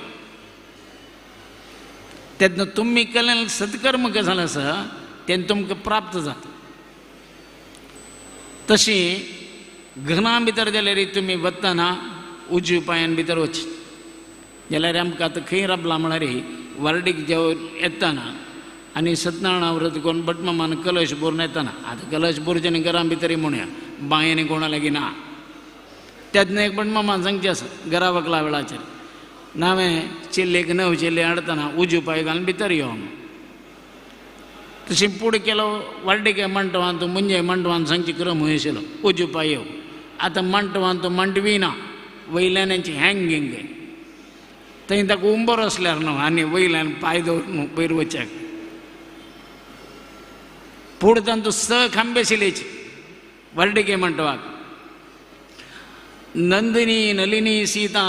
तेन्ना तुमी केल्लें सत्कर्म कशें आसा तेन्ना तुमकां प्राप्त जाता. तशी घरा भितर जाल्यार तुमी वतना उजव्या पांयान भितर वच जाल्यार आमकां आतां खंय राबलां म्हळ्यार वार्डीक जेवन येतना आनी सत्यनारायण व्रत करून भटमामान कलश भरून येतना. आतां कलश भरचें न्ही घरां भितर म्हणया बांयनी कोणा लागीं ना. तेन्ना एक भटमामान सांगचें आसा घरा वकला वेळाचेर नावें चेल्लेक नव चेल्ले हाडटना उजू पांय घालून भितर यो. तशें पुढे केलो वार्डीक मंटवान तूं मुंजे मंटवान सांगची क्रम आशिल्लो उजू पांय यो. आतां मंटवान तूं मांडवी ना वयल्यान हेंची हँगिंग थंय ताका उंबर आसल्यार न्हू आनी वयल्यान पांय दवरून वयर वच्याक. पूण तांचो स खांबे आशिल्लेच वार्डिके मंटवाक. नंदिनी नलिनी सीता,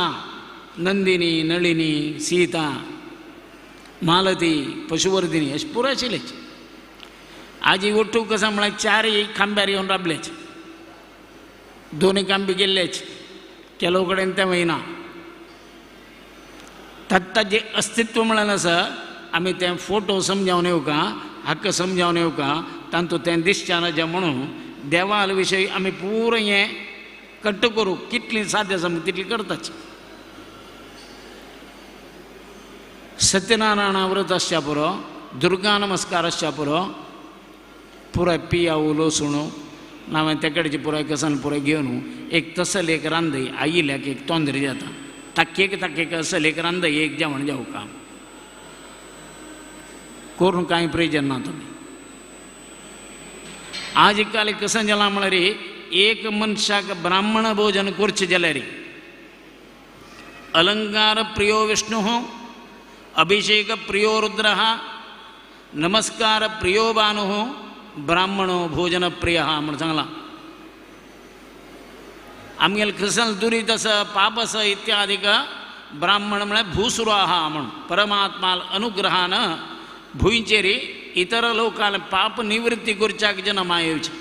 नंदिनी नलिनी सीता, मालती पशुवर्धिनी अशें पुराय आशिल्लेच. आजी ओट्टू कसा म्हळ्यार चारय खांब्यार येवन राबलेच, दोनूय खांबे गेल्लेच, केलो कडेन तें वयना. ताजें अस्तित्व म्हळ्यार आसा आमी तें फोटो समजावन येवका, हक्क समजावन येवका, तांतूत तें दिसचें ना जें म्हणून देवाल विशय आमी पुराय हें कट्ट करूं कितली साध्य आसा तितली करताच. सत्यनारायण व्रत आसच्या पुरो, दुर्गा नमस्कार आसच्या पुरो, पुराय पियाव लसूण नांव ते कडेची पुराय कसान पुराय घेवन एक तसल एक रांदय आयिल्ल्याक एक तोंदरी जाता ताकेक ताकेक असल एक रांदय एक जेवण जेवका करून कांय प्रयोजन ना. तुमी आज काल कशें जालां म्हळ्यार एक मनशाक ब्राह्मण भोजन करचें जाल्यार अलंकार प्रियो विष्णु, अभिषेक प्रियो रुद्र, नमस्कार प्रियो भानु, ब्राह्मणो भोजन प्रिय म्हूण सांगलां. आमगेले क्रिस्तांव दुरीत आसा पाप आसा इत्यादिक ब्राह्मण म्हळ्यार भूसुरो आहा म्हूण परमात्मा अनुग्रहान भुंयचेर इतर लोकांक पाप निवृत्ती करच्याक जन्मा येवचें.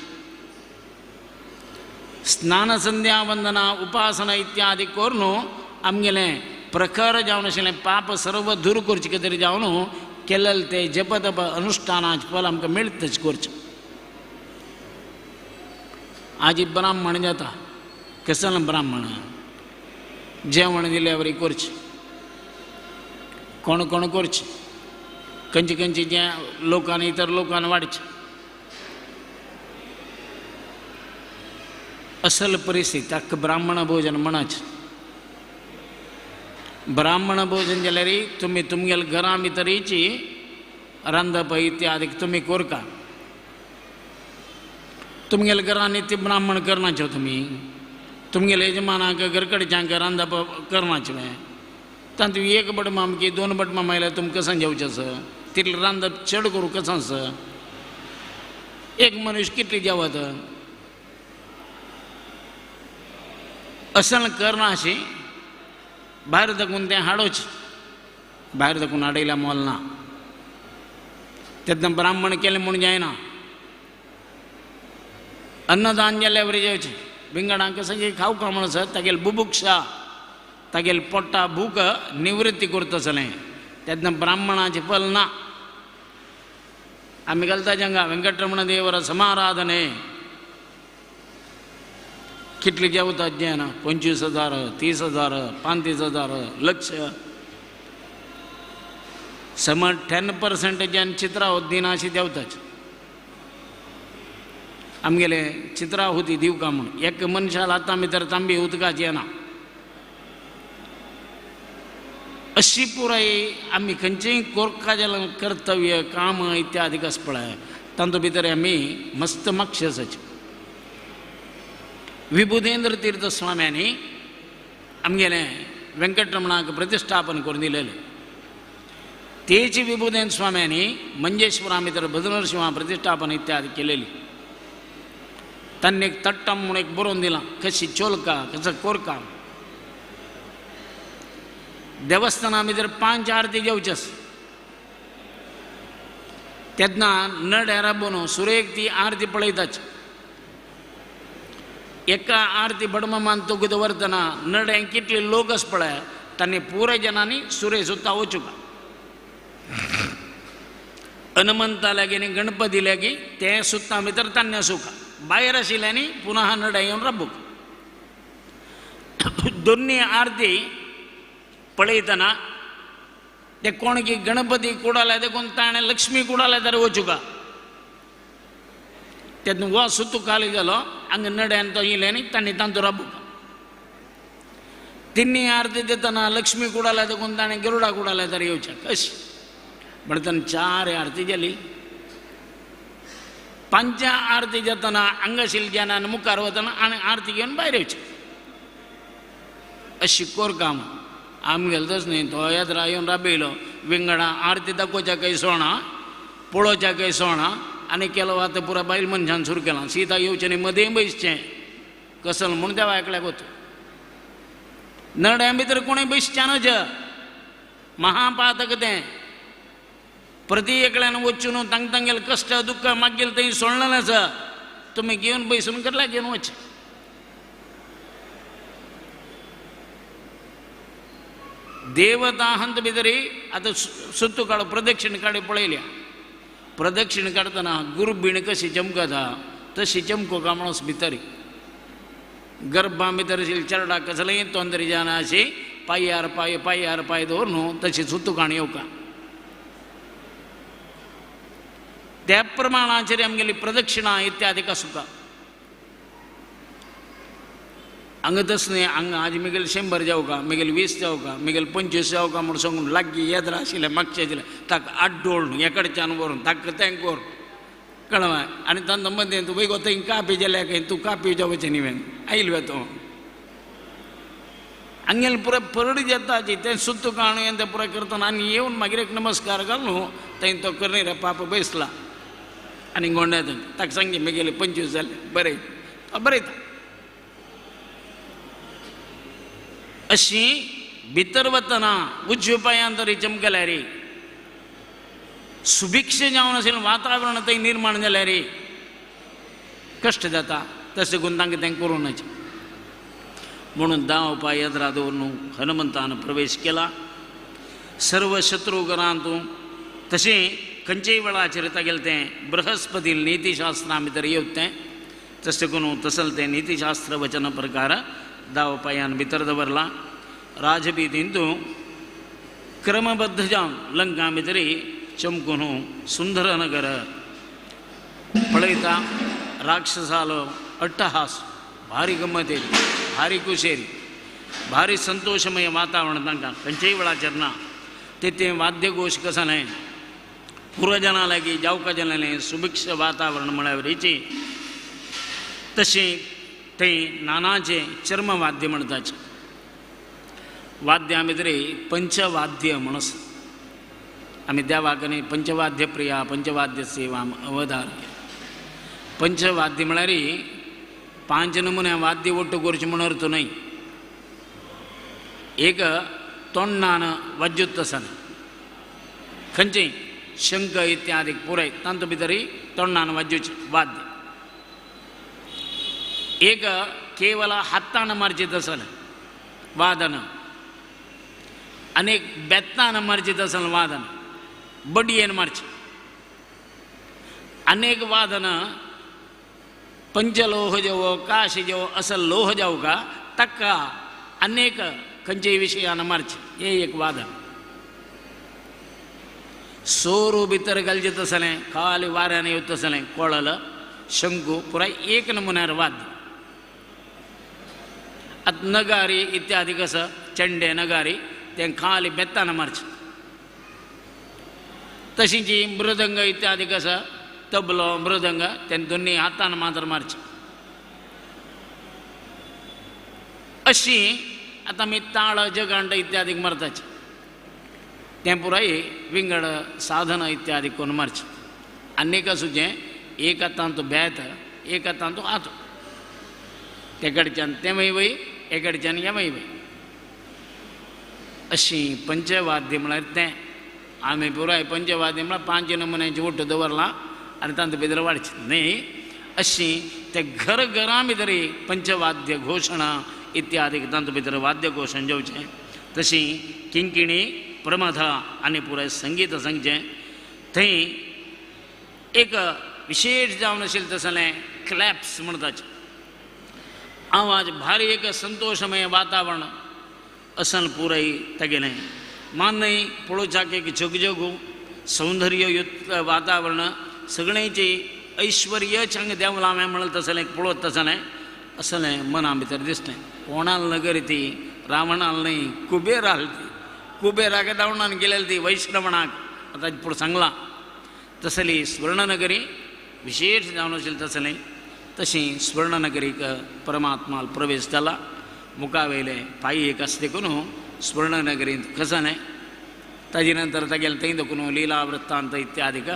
स्नान संध्या वंदना उपासना इत्यादी करून आमगेलें प्रखर जावन आशिल्लें पाप सर्व दूर करचें खातीर जावन केलें तें जप तप अनुष्ठानाचें फल आमकां मेळटच करचें. आजी ब्राह्मण जाता कसलो ब्राह्मण जेवण दिल्या वरी करचें, कोण कोण करचें, खंयचे खंयचे जे लोकांनी इतर लोकांनी वाडचें. असल परिस्थिती ताका ब्राह्मण भोजन म्हणाचें. ब्राह्मण भोजन जाल्यार तुमी तुमगेल्या घरां भितरीची रांदप इत्यादी तुमी करका. तुमगेले घरान नित्य ब्राह्मण करनाचे तुमी तुमगेले यजमानाक घरकडच्यांक रांदप करनाचे तांतू एक बटमाम की दोन बटमाम आयल्यार तुमकां कसां जेवचें आसा तितलें रांदप चड करूं कसां आसा एक मनीस कितली जेवत असल करना अशी भायर दाखून तें हाडोच भायर दाखून हाडयल्या मोल ना तेन्ना ब्राह्मण केलें म्हूण जायना अन्नदान जाल्यार बरें जेवचें विंगडांक सगळीं खावका म्हण आसा तागेली बुभुक्षा तागेली पोट्टा भूक निवृत्ती करता जालें तेन्ना ब्राह्मणाचें फल ना. आमी घालता हांगा वेंकटरमण देवर समाराधने कितली जेवतात जेना 25,000 30,000 35,000 लक्ष समज 10% जेन चित्रावत दिनाशी देवताच आमगेले चित्राहुती दिवका म्हूण एक मनशाल आतां भितर तांबी उदकाची येना. अशी पुराय आमी खंयचेय कोरका जाल्यार कर्तव्य काम इत्यादी कस पळय तांतू भितर आमी मस्त मागशे आसाचे. विबुधेंद्र तीर्थ स्वाम्यांनी आमगेले वेंकटरमणाक प्रतिष्ठापन करून दिलेलें. तेची विबुधेंद्र स्वाम्यांनी मंजेश्वरा भितर भजनरशिंहा प्रतिष्ठापन इत्यादी केलेली. तांणी एक तट्टम म्हूण एक बरोवन दिलां कशी चोलका कसो कोरका देवस्थाना भितर 5 आरती घेवचे आसा तेन्ना नड्या राबोवन सुरेक ती आरती पळयताच. एका आरती बडममान तुका दवरतना नड्या कितले लोक आसा पळय तांणी पुराय जनांनी सुरे सुद्दां वचूंक हनुमंता लागीं आनी गणपती लागीं ते सुद्दां भितर तान्ने आसूंक भायर आशिल्ल्यांनी पुनः नड्या येवन राबूंक. दोन्ही आरती पळयतना ते कोण की गणपती कुडाला देखून ताणें लक्ष्मी कुडाला तर वचूंक तेन्ना हो सुतू खाली जालो हांगा नड्यान तो येयले आनी तांणी तांतू राबूंक. तिन्ही आरती दितना लक्ष्मी कुडाला देखून ताणें गरुडा कुडाला तर येवचें कशी म्हणटना 4 आरती जाली. 5 आरती जातना हांगा आशिल्ल्यान मुखार वतना आनी आरती घेवन भायर येवचें अशी कोरकाम आमी गेलो तस न्ही. तो यात्रा येवन राबयलो विंगडा आरती दाखोवच्या काही सोणा पळोवच्या काही सोणा आनी केलो आतां पुरा बायल मनशान सुरू केलां सीता येवचें न्ही मदें बैसचें कसल म्हूण देवा एकल्याक वता नड्या भितर कोणूय बैसच्यानच महापातक तें प्रति एकल्यान वचून तांग तांगेले कश्ट दुख्ख मागील थंय सोडलेलें आसा तुमी घेवन बैसून करल्या घेवन वचचें. देवता हंत भितरी आतां सुत्तू काडो प्रदक्षिण काडू पळयल्या प्रदक्षिण काडटना गुरुबीण कशी चमकता तशी चमको म्हणून भितरी गर्भा भितर चरडा कसलेंय तोंदरी जाना अशी पांयार पांय पांयार पांय दवरून तशी सुत्तू काण येवका त्या प्रमाणाचेर आमगेली प्रदक्षिणा इत्यादी कसुका हांगा तस न्ही. हांगा आज मिगेल 100 जावका मिगेल 20 जावका मिगेल 25 जावका म्हूण सांगून लागीं येद्रा आशिल्लें मागचें आशिल्लें ताका आड्डोळ हेकडच्यान व्हरून ताका तेंक व्हरून कळ्ळें आनी तांकां मदें तूं वयगो थंय कापी जाल्यार खंय तूं कापी जावचें न्ही आयल वेतो हांगेले पुराय परड जाताची तें सुत्तू काणू तें पुराय करतना आनी येवन मागीर एक नमस्कार घालून थंय तो करणी रे पाप बैसला आनी गोंड्या ताका सांगचें मिगेले 25 जाले बरें बरयता. अशी भितर वतना उजव्या पांयान तरी चमकल्यार सुभिक्ष जावन आशिल्लें वातावरण थंय निर्माण जाल्यार कश्ट जाता तशें करून तांकां तें करूं नज म्हणून दाव पांय येद्रा दवरून हनुमंतान प्रवेश केला. सर्व शत्रू घरांत तशें खंयचेय वेळाचेर तागेलें तें बृहस्पती नितीशास्त्रा भितर येवत तें तशें करून तसल तें नितीशास्त्र वचन प्रकार दाव पांयान भितर दवरला. राजबीतींतू क्रमबद्ध जावन लंका भितरी चमकून सुंदरनगर पळयता राक्षसालो अट्टहास भारी गम्मत येयली भारी कुशेरी भारी संतोशमय वातावरण तांकां खंयचेय वेळाचेर ना. ते वाद्यघोश कसो न्हय पुर्वजना लागीं जावका जालें सुभिक्ष वातावरण म्हळ्यार वरीची तशें थंय नानाचें चर्मवाद्य म्हणटाचे वाद्यां भितर पंचवाद्य म्हूण आसा. आमी देवाक न्ही पंचवाद्य प्रिया पंचवाद्य सेवा अवधार. पंचवाद्य म्हळ्यार पांच नमुने वाद्य ಒಟ್ಟು करचें म्हूण अर्थ न्हय. एक तोंडान वाद्युत आसना खंयचें शंख इत्यादी पुराय तांतू भितर तोंडान वाद्युचें वाद्य. एक केवल हातान मारचें आसना वादन. अनेक बेतान मारचें आसना वादन, बडयेन मारचें. अनेक वादन पंचलोह जावो काश जावो असल लोह जावं का ताका अनेक खंयचेय विशयान मारचें हें एक वादन. सोरू भितर घालचें आसलें खाली वाऱ्यान येवत आसलें कोळल शंकू पुराय एक नमुन्यार वाद्य. आतां नगारी इत्यादी कसो चेंडे नगारी तें खाली बेतान मारचें. तशींच मृदंग इत्यादी कसो तबलो मृदंग तें दोन्ही हातान मात्र मारचें. अशी आतां आमी ताळ जगांट इत्यादी मारताचे तें पुराय विंगड साधन इत्यादी करून मारचें. आनी एक आसूचें एक हातान तो बेत एक हातान तो हात ते कडच्यान तें वय वय हे कडच्यान हें वय वय अशी पंचवाद्य म्हळ्यार तें आमी पुराय पंचवाद्य म्हळ्यार पांच नमुन्याचें ओट्ट दवरलां आनी तांतू भितर वाडचें न्हय. अशी ते घर घरां भितर पंचवाद्य घोशणा इत्यादी तांतू भितर वाद्य घोशण जावचें. तशी किंकिणी प्रमथा आनी पुराय संगीत सांगचें. थंय एक विशेष जावन आशिल्लें तसलें क्लॅप्स म्हणटाचें आवाज भारी एक संतोशमय वातावरण असल पुराय तागेलें मानय पळोवच्याक एक झगझगू सौंदर्ययुक्त वातावरण सगळ्यांची ऐश्वर्यच हांगा देंवलां हांवें म्हणलें तसलें पळोवत तसलें असलें मना भितर दिसलें. कोणाल नगरी ती रावणाल न्हय कुबेराल ती कुबेराक रावणान गेलेली ती वैश्रवणाक आतां पूण सांगलां तसली स्वर्णनगरी विशेष जावन आशिल्लें तसलें. तशी स्वर्णनगरीक परमात्मा प्रवेश जाला मुखावयले पांय एक आसा देखून स्वर्णनगरींत खसलें. ताजे नंतर तागेलें थंय देखून लिला वृत्तांत इत्यादीक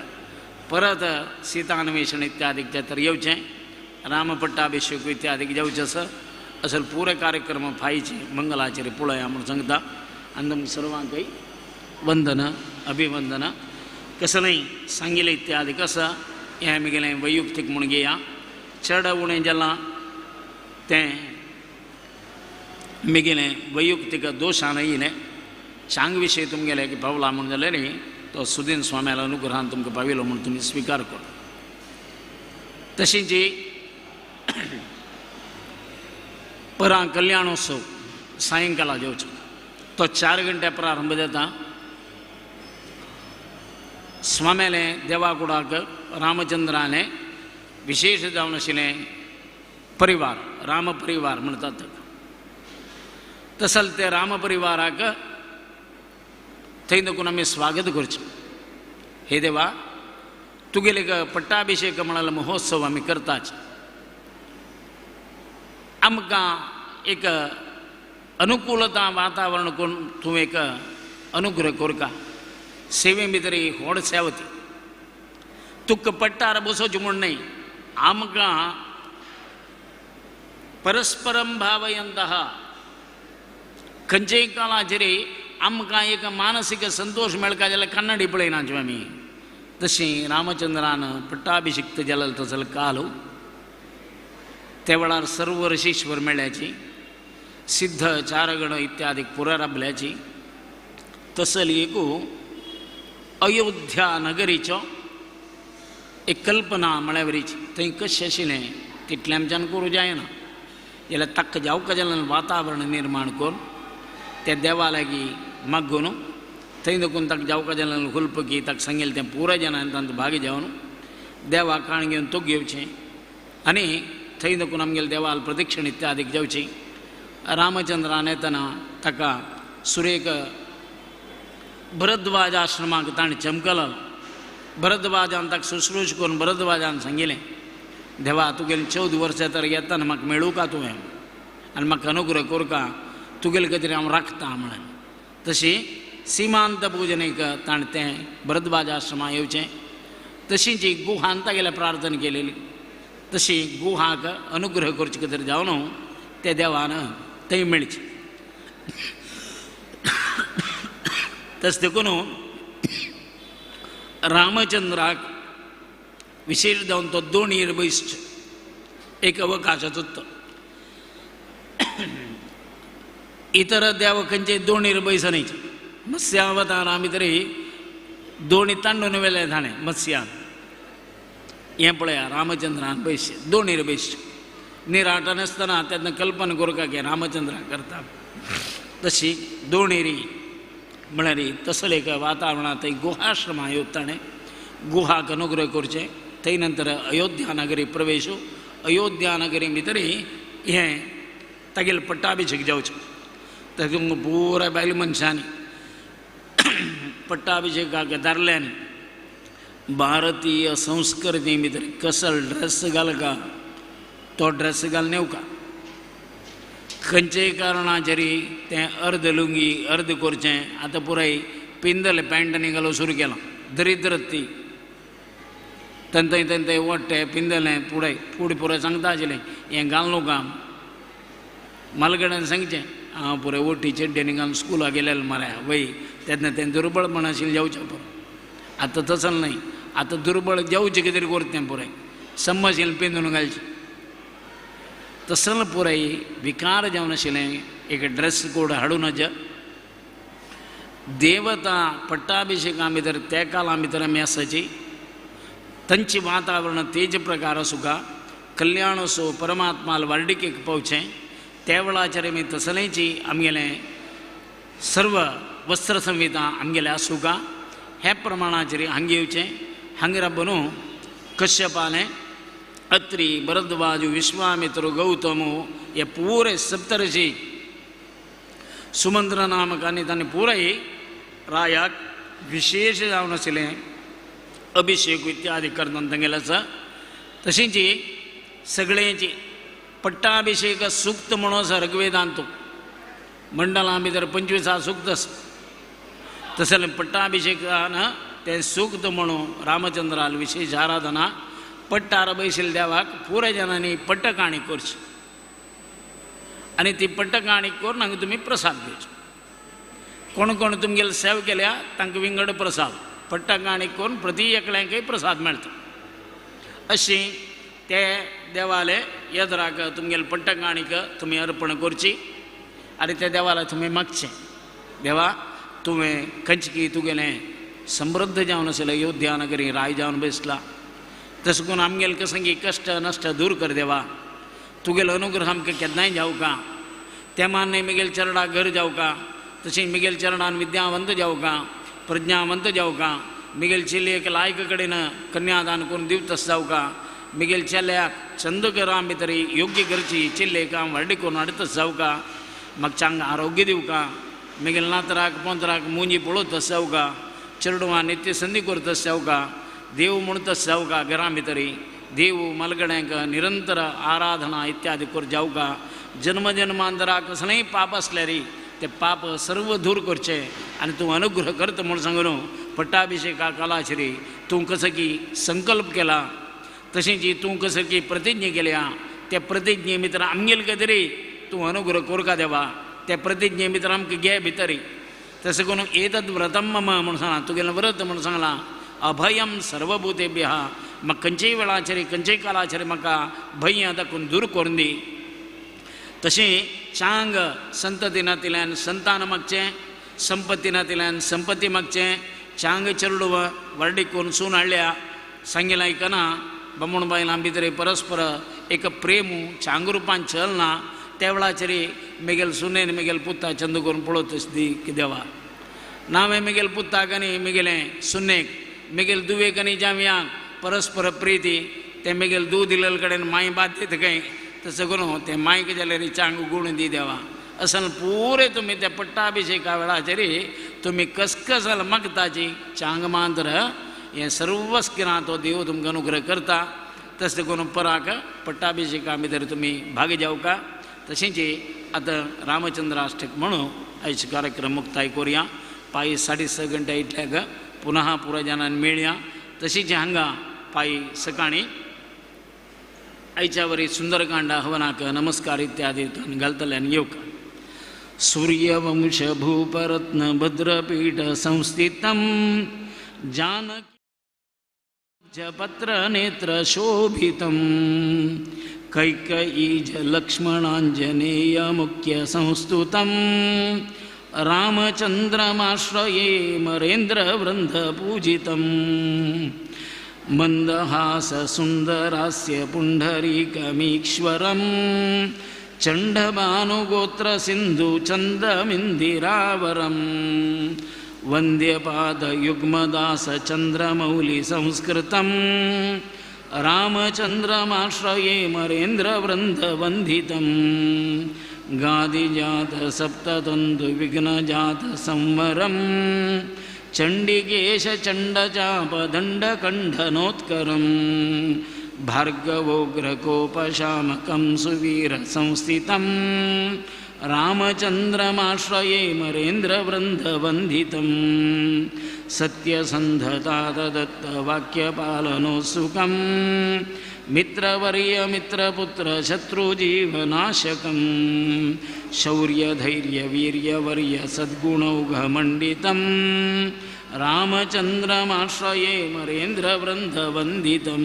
परत सीतान्वेषण इत्यादीक तर येवचें रामपट्टाभिषेक इत्यादीक जावचें आसा असल पुराय कार्यक्रम फायचे मंगलाचेर पळोवया म्हूण सांगता. आनी तुमकां सर्वांकय वंदन अभिवंदन. कसलेंय सांगिल्लें इत्यादीक आसा हें आमगेलें वैयुक्तीक म्हूण घेया. चड उणें जालां तें म्हगेलें वैयुक्तीक दोशान येयलें. चांग विशय तुमगेले की पावला म्हूण जाल्यार न्ही तो सुदीन स्वाम्याल्या अनुग्रहान तुमकां पाविलो म्हूण तुमी स्विकार कर. तशींच परां कल्याणोत्सव सायंकाला जेवचो तो 4 घंटे प्रारंभ जाता. स्वाम्यालें देवाकुडाक रामचंद्रालें विशेष जावन आशिल्लें परिवार रामपरिवार म्हणटात तसल ते रामपरिवाराक थंय देखून आमी स्वागत करचें. हे देवा तुगेले पट्टाभिषेक म्हळ्यार महोत्सव आमी करताच आमकां एक अनुकूलता वातावरण करून तूं एक अनुग्रह करका. सेवे भितर व्हड सेवा ती तुका पट्टार बसोवचें म्हूण न्हय आमकां परस्परम भावयंतः खंयचेय काळाचेर आमकां एक मानसीक संतोश मेळका जाल्यार कन्नडी पळयनाचे आमी. तशी रामचंद्रान पट्टाभिषिक्त जालेलो तसलो काल त्या वेळार सर्व ऋषीश्वर मेळ्याची सिद्ध चारगण इत्यादी पुरा राबल्याची तसली एक अयोध्या नगरीचो एक कल्पना म्हळ्यावरीची थंय कशें आशिल्लें तितलें आमच्यान करूं जायना जाल्यार ताका जावका जाल्यार वातावरण निर्माण करून त्या देवा लागीं मागून थंय देखून ताका जावका जाल्यार हुलपकी ताका सांगिल्लें तें पुराय जाणांनी तांचो भाग जावन देवा काण घेवन तो घेवचें आनी थंय देखून आमगेले देवाल प्रदक्षिण इत्यादीक जावची. रामचंद्रान येतना ताका सुरेख भरद्वाज आश्रमाक ताणें चमकलो. भरद्वाजान ताका शुश्रूष करून भरद्वाजान सांगिल्लें देवा तुगेले 14 वर्सां तर येताना म्हाका मेळूं का तुवें आनी म्हाका अनुग्रह करका तुगेले खातीर हांव राखता म्हळें. तशी सीमांत पूजनेक ताणें तें भरद्वाज आश्रमा येवचें. तशी जी गुहान तागेले प्रार्थना केलेली तशी गुहाक अनुग्रह करचे खातीर जावन ते देवान थंय मेळचें. तशें देखून रामचंद्राक विशेश जावन तो दोणीर बैसचो एक अवकाशाचो तो इतर देव खंयचे दोणीर बैस न्हय. मत्स्यावतारा भितर दोणी तांडून वेले ताणें मत्स्यान हें पळया रामचंद्रान बैसचें दोणीर बैसचें निराट नासतना तेन्ना कल्पना करूंक की रामचंद्रा करता. तशी दोणेरी म्हळ्यार तसलें एक वातावरणांत थंय गुहाश्रमा येवन ताणें गुहाक अनुग्रह करचें. थंय नंतर अयोध्या नगरी प्रवेश अयोध्या नगरी भितर हें तागेले पट्टाभिषेक जावचो. तातूंत पुराय बायल मनशांनी पट्टाभिषेकाक दारल्यान भारतीय संस्कृती भितर कसल ड्रेस घालका तो ड्रेस घालून येवका खंयचेय कारणाचेर तें अर्द लुंगी अर्द करचें. आतां पुराय पिंदले पॅण्टांनी घालूंक सुरू केलां दरिद्र ती थंय थंय ओडटे पिंदलें पुराय फुडें पुराय सांगता आशिल्लें हें घालूं काम मालगड्यान सांगचें हांव पुराय ओटी चेड्ड्यांनी घालून स्कुलाक गेलेलें मरे वय तेन्ना तें दुर्बळपण आशिल्लें जावचें पुरो. आतां तसलें न्हय आतां दुर्बळ जावचें कितें तरी करता तें पुराय समजशें पिंदून घालचें तसलें पुराय विकार जावन आशिल्लें एक ड्रेस कोड हाडूं नज. देवता पट्टाभिषेका भितर त्या काला भितर आमी आसाची तांचें वातावरण तेज प्रकार आसूं कल्याणोत्सव परमात्माल वार्डिकेक पावचें त्या वेळाचेर आमी तसलेंची आमगेलें सर्व वस्त्र संहिता आमगेलें आसूं का ह्या प्रमाणाचेर हांगा येवचें. हांगा राबून कश्यपालें अत्री भरद्वाज विश्वामित्र गौतम हे पुरे सप्तर्षी सुमंत्र नामक आनी तांणी पुराय रायाक विशेश जावन आशिल्लें अभिषेक इत्यादी करता तांगेलें आसा. तशेंच सगळ्यांची पट्टाभिषेक सूक्त म्हणून आसा ऋग्वेदांत मंडलां भितर 25 सूक्त आसा. तशें पट्टाभिषेकान तें सूक्त म्हणून रामचंद्राल विशेष आराधना पट्टार बैशिल्ल्या देवाक पुराय जनांनी पट्टकाणी करची आनी ती पट्टकाणी करून हांगा तुमी प्रसाद घेवचो. कोण कोण तुमगेले सेव केल्या तांकां विंगड प्रसाद पट्टकाणी करून प्रति एकल्यांकय प्रसाद मेळटा. अशी ते देवाले येदराक तुमगेले पट्टकाणीक तुमी अर्पण करची आनी त्या देवाला तुमी मागचें देवा तुवें खंयची तुगेलें समृद्ध जावन आशिल्लें अयोध्या नगरी राय जावन बसला तशें करून आमगेले कसंगी कश्ट नश्ट दूर कर देवा तुगेलो अनुग्रह आमकां केन्नाय जावका त्या मान्य मिगेल चरणाक घर जावका तशें मिगेल चरणान विद्यावंत जावका प्रज्ञावंत जावका मिगेल चेलयेक लायक कडेन कन्यादान करून दिवतस जावका मिगेल चेल्याक चंदकरां भितर योग्य करची चेल्लेक हांव व्हडली करून हाडतस जावका म्हाका चांग आरोग्य दिवका मिगेल नातराक पोंतराक मुंजी पळोवतस जावका चेडवां नित्य संदी करतस जावका देव म्हणतस जावका घरां भितरी देव मलगड्यांक निरंतर आराधना इत्यादी कर जावका जन्म जन्मांतरा कसलेंय पाप आसल्यार ते पाप सर्व दूर करचे आनी तूं अनुग्रह करता म्हूण सांगून पट्टाभिषेका कालाचेर तूं कसो की संकल्प केला तशेंच तूं कसो की प्रतिज्ञा केल्या त्या प्रतिज्ञे भितर आमगेले खातीर तूं अनुग्रह करका देवा त्या प्रतिज्ञे भितर आमकां घे भितर. तशें करून एतद् व्रतम मम म्हूण सांगलां तुगेलें व्रत म्हूण सांगलां अभयम सर्वभूतेभ्यः म्हाका खंयचेय वेळाचेर खंयचेय कालाचेर म्हाका भंय दाखोवन दूर करून दी. तशें चांग संतती नातिल्यान संतान मागचें संपत्ती नातिल्यान संपत्ती मागचें चांग चेडूं व्हडली करून सून हाडल्या सांगेलें आयकना बामण बायलां भितर परस्पर एक प्रेम चांग रुपान चलना त्या वेळाचेर मेगेल सुनेन मेगेल पुता चंद करून पळोवतस दी की देवा नांवें मेगेल पुताक आनी मेगेलें सुनेक मेगेल दुवेक आनी जावयांक परस्पर प्रिती तें मेगेल दूद दिल्ले कडेन माय बाध्यत खंय तशें करून तें मायक जाल्यार चांग गुण दी देवा असल पुरे तुमी त्या पट्टाभिषेका वेळाचेर तुमी कसकसल मागताची चांग मांत्र हें सर्वस्किना तो देव तुमकां अनुग्रह करता. तशें देखून पराक पट्टाभिषेका भितर तुमी भाग जावका. तशेंच आतां रामचंद्राष्टक म्हणून आयज कार्यक्रम मुक्ताय करुया. पांय 6:30 घंटे इतल्याक पुनः पुराय जाणान मेळया. तशीच हांगा पांय सकाळी आयच्या वरी सुंदरकांड हवनाक नमस्कार इत्यादी घालतले आनी येवका. सूर्यवंश भूपरत्न भद्रपीठ संस्थितं जानकी पत्र नेत्र शोभितं कैकयीज लक्ष्मणाञ्जनेय मुख्य संस्तुतं रामचंद्रमाश्रये मरेन्द्र वृंद पूजितं मंदहास सुंदरास्य पुंडरीकमीश्वरं चंडभानुगोत्र सिंधु चंदमिंदिरावरं वन्द्यपादयुग्मदास चंद्रमौलि संस्कृतं रामचंद्रमाश्रये मरेन्द्र वृंद वंदितं गादिजात सप्ततंतु विघ्नजात संवरं चंडिकेश चंडचापदंडकंठनोत्करं भार्गवोग्रकोपशामकं सुवीर संस्थितं रामचंद्रमाश्रये मरेन्द्र वृंद वंदितं सत्यसंधतातदत्तवाक्यपालनोत्सुकं मित्रवर्य मित्रपुत्र शत्रुजीवनाशकं शौर्यधैर्यवीर्यवर्य सद्गुणौघमण्डितं रामचंद्रमाश्रये मरेन्द्र वृंद वंदितं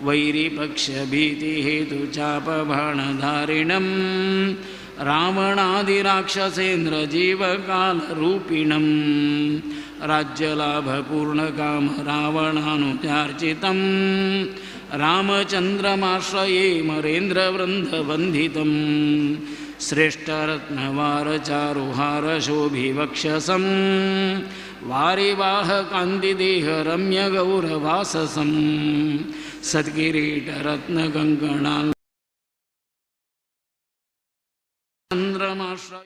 वैरिपक्षभीतिहेतुचापबाणधारिणं रावणादिराक्षसेन्द्रजीवकालरूपिणं राज्यलाभपूर्णकाम रावणानुचार्चितं रामचंद्रमाश्रये मरेन्द्र वृंद वंदितं श्रेष्ठरत्नवारचारुहारशोभिवक्षसं वारिवाहकान्तिदेहरम्यगौरवाससं सत्किरीटरत्नकङ्कणाङ्ग चंद्रमाश्रय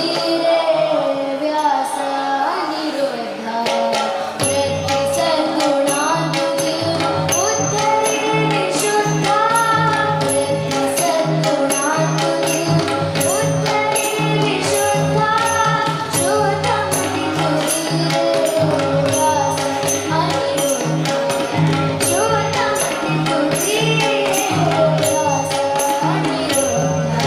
तुझी रे व्यास अनिरुद्धा, वृत्ती सद्गुणा तुझी उद्धरी विशुद्धा, वृत्ती सद्गुणा तुझी उद्धरी विशुद्धा, श्रुतमती तुझी रे व्यास अनिरुद्धा, श्रुतमती तुझी रे व्यास अनिरुद्धा.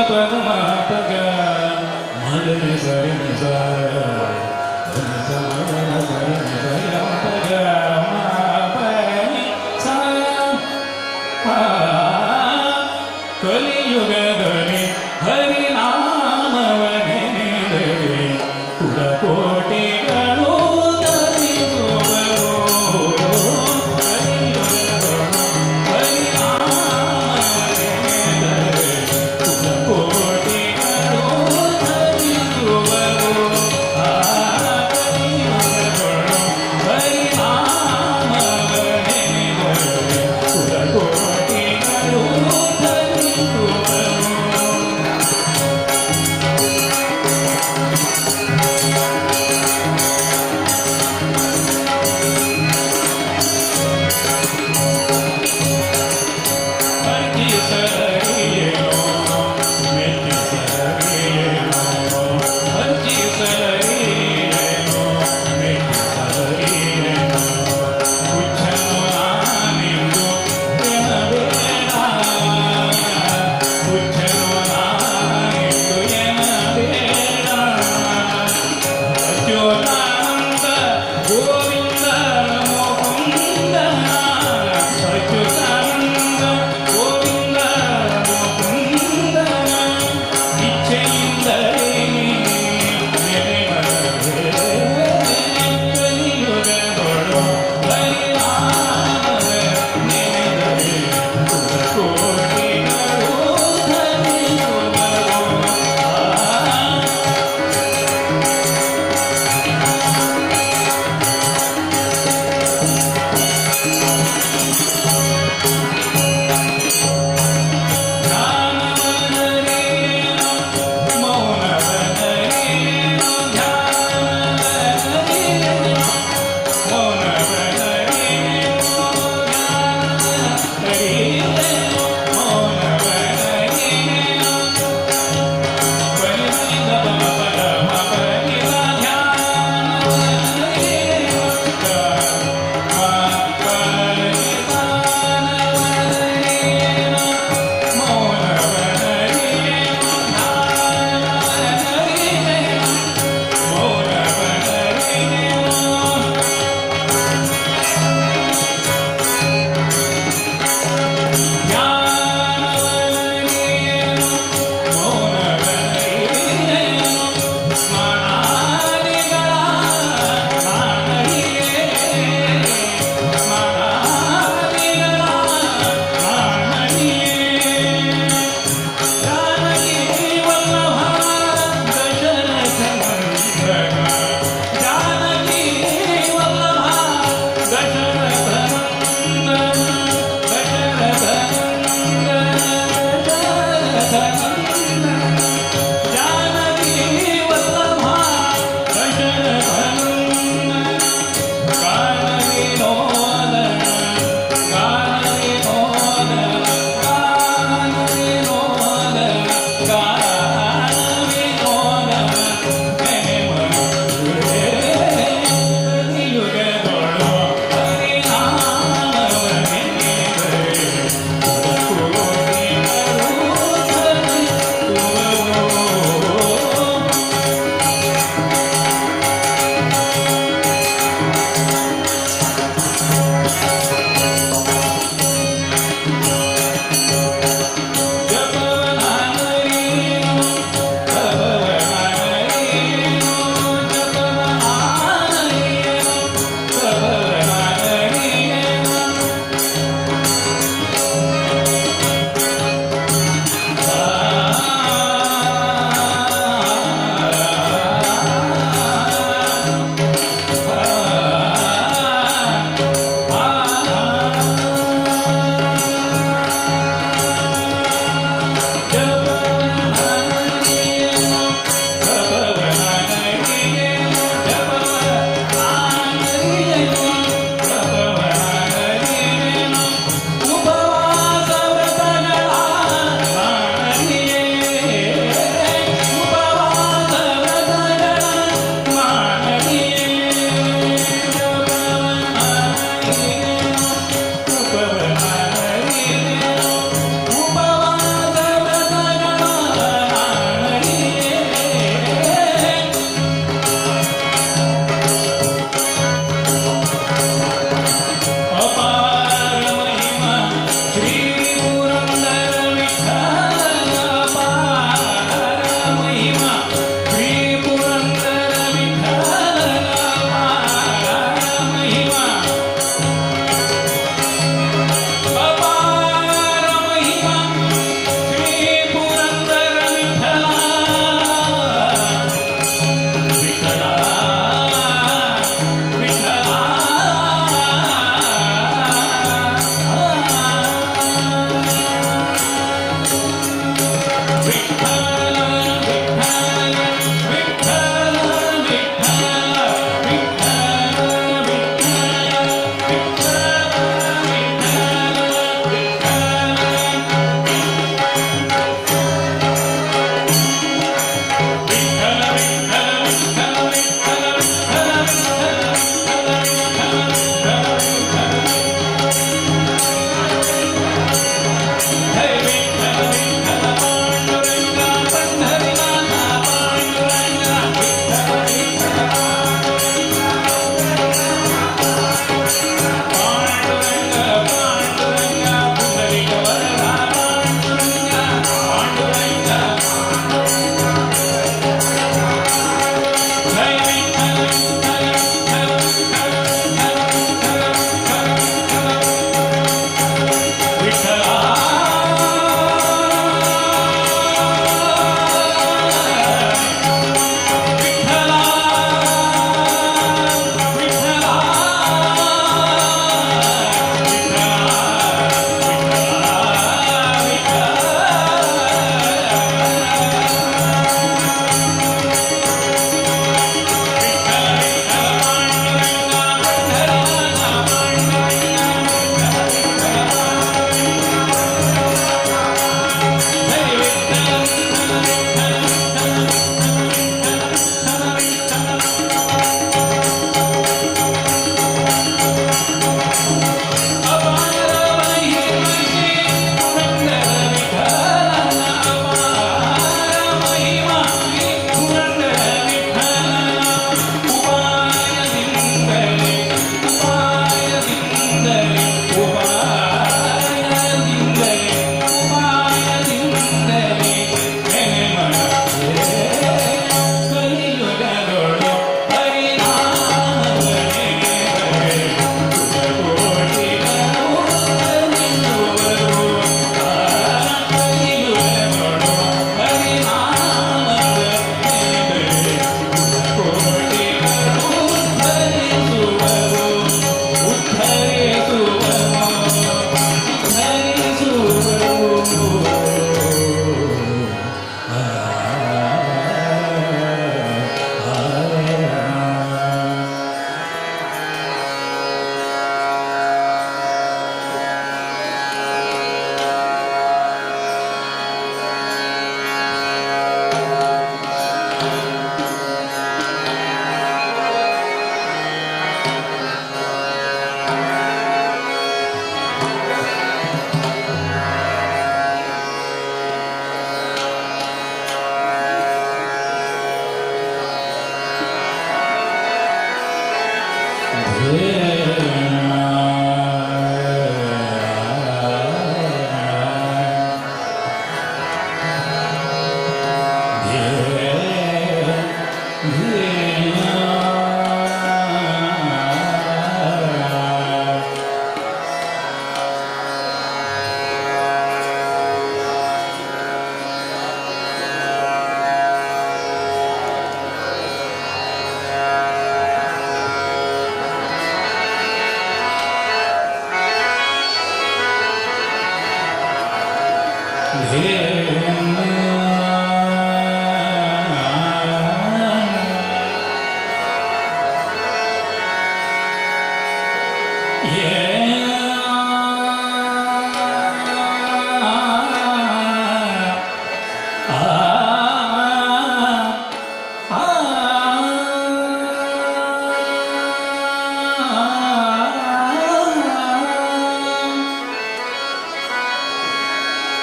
ಪ ಗ ಮ ಪ ಗ ಮ ಗ ರಿ ಸ ರಿ ನಿ ಸ ನಿ ಸ ಮ ಗ ರ ಸ ರಿ ನಿ ಸ ರಿ ಗ ಮ ಪ ಗ ಮ ಪ ನಿ ಸ. ಆ, ಕಲಿಯುಗದಲ್ಲಿ ಹರಿನಾಮವನೆನೆದರೆ ಕುಲಕೋಟಿಗಳು ತರಿಸುವರು. ಕಲಿಯುಗದಲ್ಲಿ ಹರಿನಾಮವನೆನೆದರೆ ಕುಲಕೋಟಿಗಳು ತರಿಸುವರು.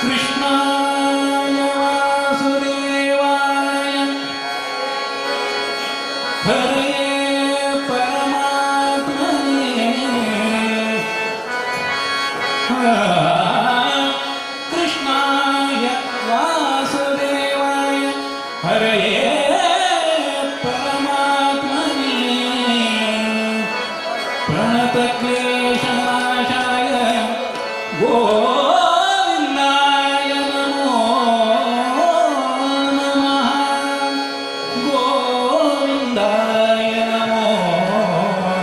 कृष्णाय वासुदेवाय हरे परमात्मने कृष्णाय वासुदेवाय हरे परमात्मने प्रणतक्लेशनाशाय गोविन्दाय नमो नमः। गोविन्दाय नमो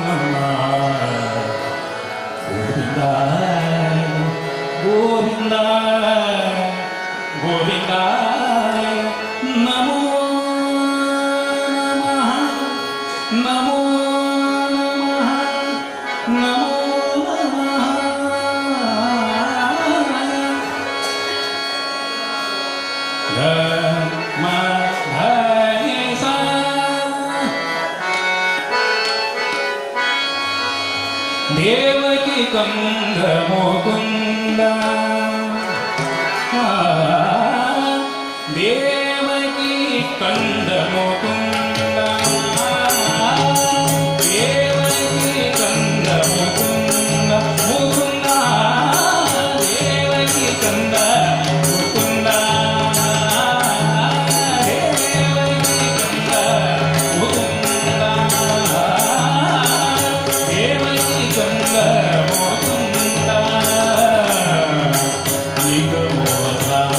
नमः। गोविन्दाय गोविन्दाय गोविन्दाय नमो नमः। नमो नमः। नमो नमः। ग म ध नि सा। देवकी कंद मुकुंद देवकी कंद मुकुंद देवकी कंद मुकुंद मुकुंद देवकी कंद मुकुंद देवकी कंद मुकुंद देवकी कंद मुकुंद निगमोधार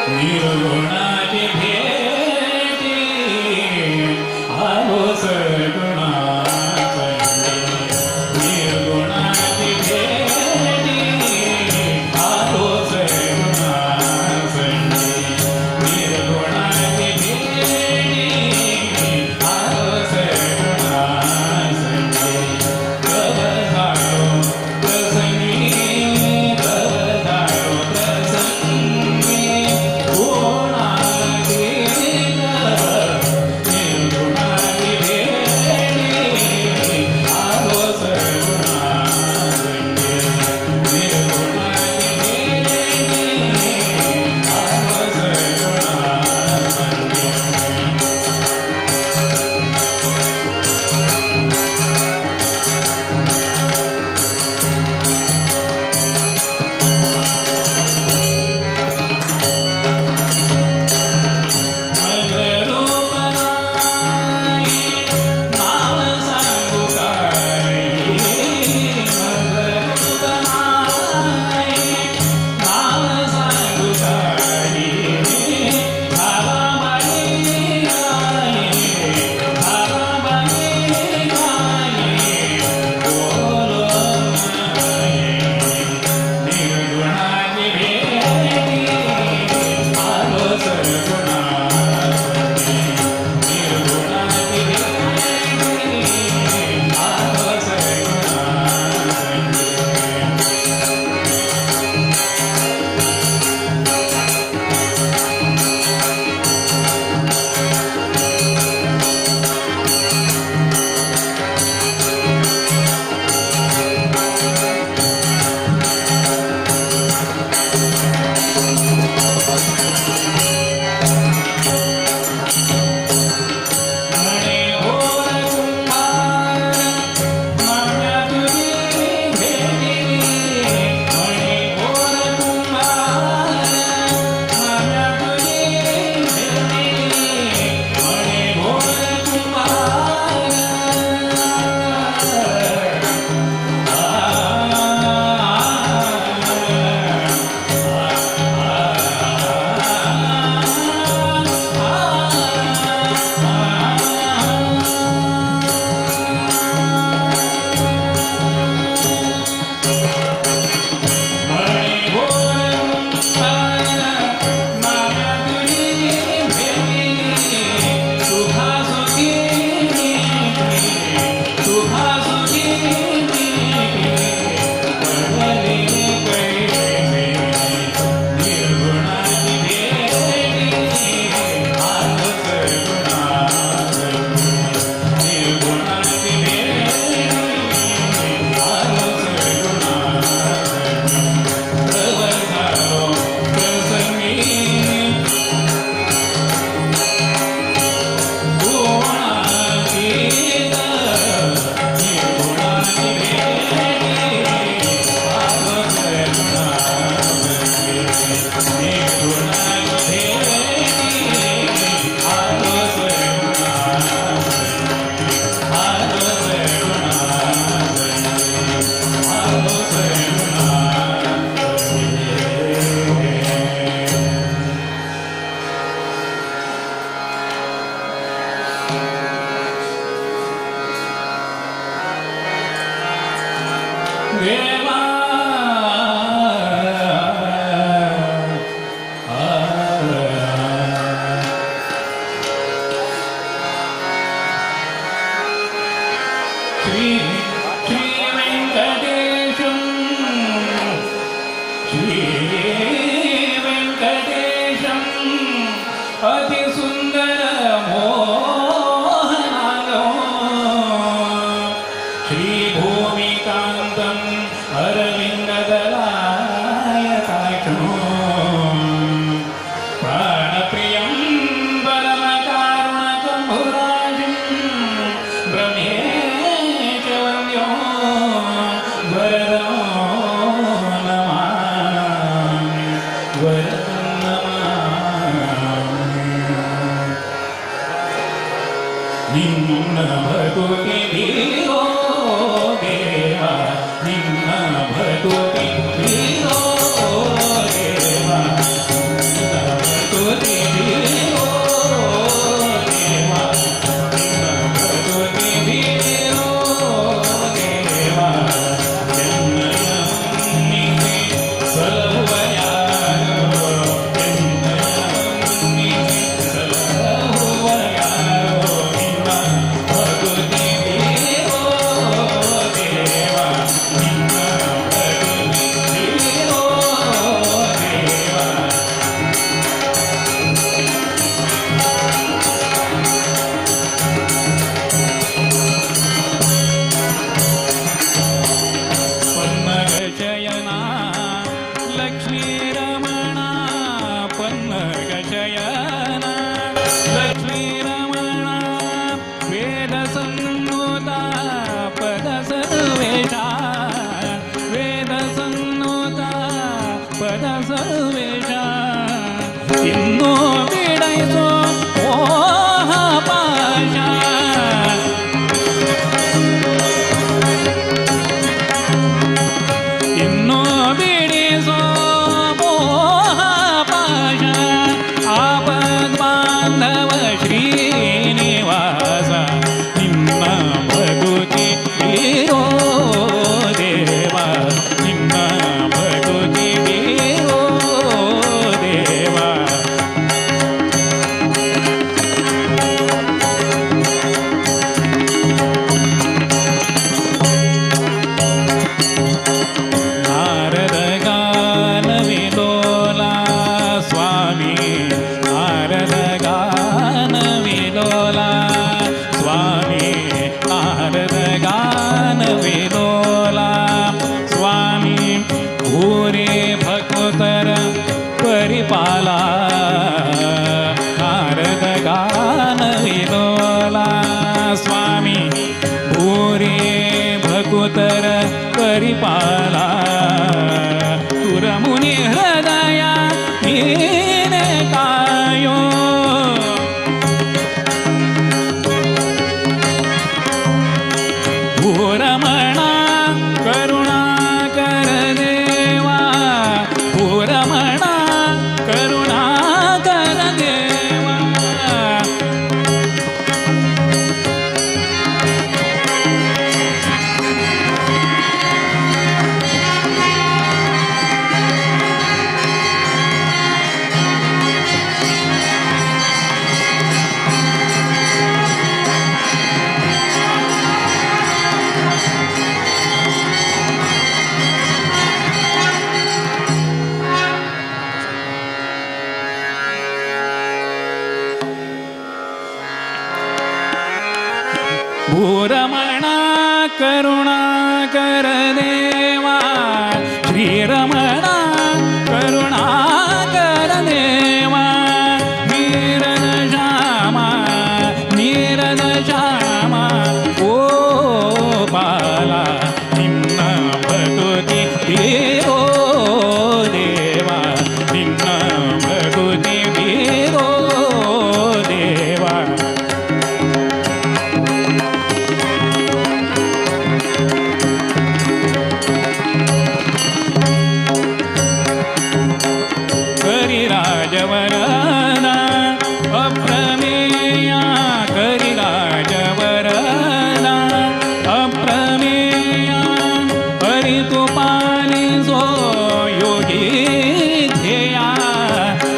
निर्गुणाची भेटी आलो सगुणासंगी निर्गुणाची भेटी आलो सगुणासंगी निर्गुणाची भेटी आलो सगुणासंगी तव झालो प्रसंगी तव झालो प्रसंगी गुणातीत निर्गुणाची भेटी आलो सगुणासंगी निर्गुणाची भेटी आलो सगुणासंगी. मजरूप नाव सांगू काय मजरूप नाव सांगू काय बाई बाई बोलो निर्गुणाची भेटी आलो सगुणासंगी निर्गुणाची भेटी आलो सगुणासंगी. म्हणे होर कुंभार माम्या तुझी भेटी म्हणे होर कुंभार माम्या तुझी भेटी म्हणे होर कुंभार देवा श्री श्री वेंकटेशं श्री वेंकटेशं अतिसुंदर मोहनालो श्रीभूमिकान्तं अरविन्ददलायताक्षो प्राणप्रियं परमकारुणकम्भुराजिं ब्रह्मेशवन्द्यो वरदो नमामि वरदं नमामि. ನಿನ್ನ ಭಕುತಿ ಬೀರೋ ದೇವ ನಿನ್ನ ಭಕುತಿ ಬೀರೋ ದೇವ ನಿನ್ನ ರಮಣ ಪನ್ನಗಶಯನ ಲಕ್ಷ್ಮೀ ರಮಣ ವೇದ ಸನ್ನುತ ಪದ ಸರ್ವೇಶ ವೇದ ಸನ್ನುತ ಪದ ಸರ್ವೇಶ ಇನ್ನು ಬಿಡೈಸೋ ಮೋಹ ಪಾಶ ಇನ್ನು ಬಿಡಿಸೋ ಮೋಹ ಪಾಶ ಆಪದ್ ಬಾಂಧವ ಶ್ರೀನಿವಾಸ ನಿನ್ನ ಭಗುತಿ ಬೀರೋ ದೇವ ನಿನ್ನ ಭಗುತಿ ಬೀರೋ ದೇವ. ನಾರದ ಗಾನವಿಲೋಲ ಸ್ವಾಮಿ ನಾರದ ಗಾನವಿಲೋಲ ಸ್ವಾಮಿ ನಾರದ ಗಾನವಿಲೋಲ ಸ್ವಾಮಿ ಭೂರಿ ಭಕ್ತರ ಪರಿಪಾಲ ನಾರದ ಗಾನವಿಲೋಲ ಸ್ವಾಮಿ ಭೂರಿ ಭಕುತರ ಪರಿಪಾಲ ಸುರಮುನಿ ಹೃದಯ ನೀನೆ ಕಾಯೋ ಭೂರಮಣ ಕರುಣಾಕರ ದೇವಾ ಭೂರಮಣ ಕರುಣಾಕರ ದೇವಾ. ಭೂರಮಣ ಕರುಣಾಕರ ದೇವಾ ಶ್ರೀರಮಣ ಕರುಣಾಕರ ದೇವಾ ನೀರದ ಶ್ಯಾಮ ನೀರದ ಶ್ಯಾಮ ಗೋಪಾಲ ನಿನ್ನ ಭಕುತಿ ಬೀರೋ ದೇವ ನಿನ್ನ ಭಕುತಿ ಬೀರೋ ದೇವ. ಕರಿರಾಜವರನ ಅಪ್ರಮೇಯ ಕರಿರಾಜವರನ ಅಪ್ರಮೇಯ ಹರಿತು ಪಾಲಿಸೋ ಯೋಗಿ ಧ್ಯೇಯ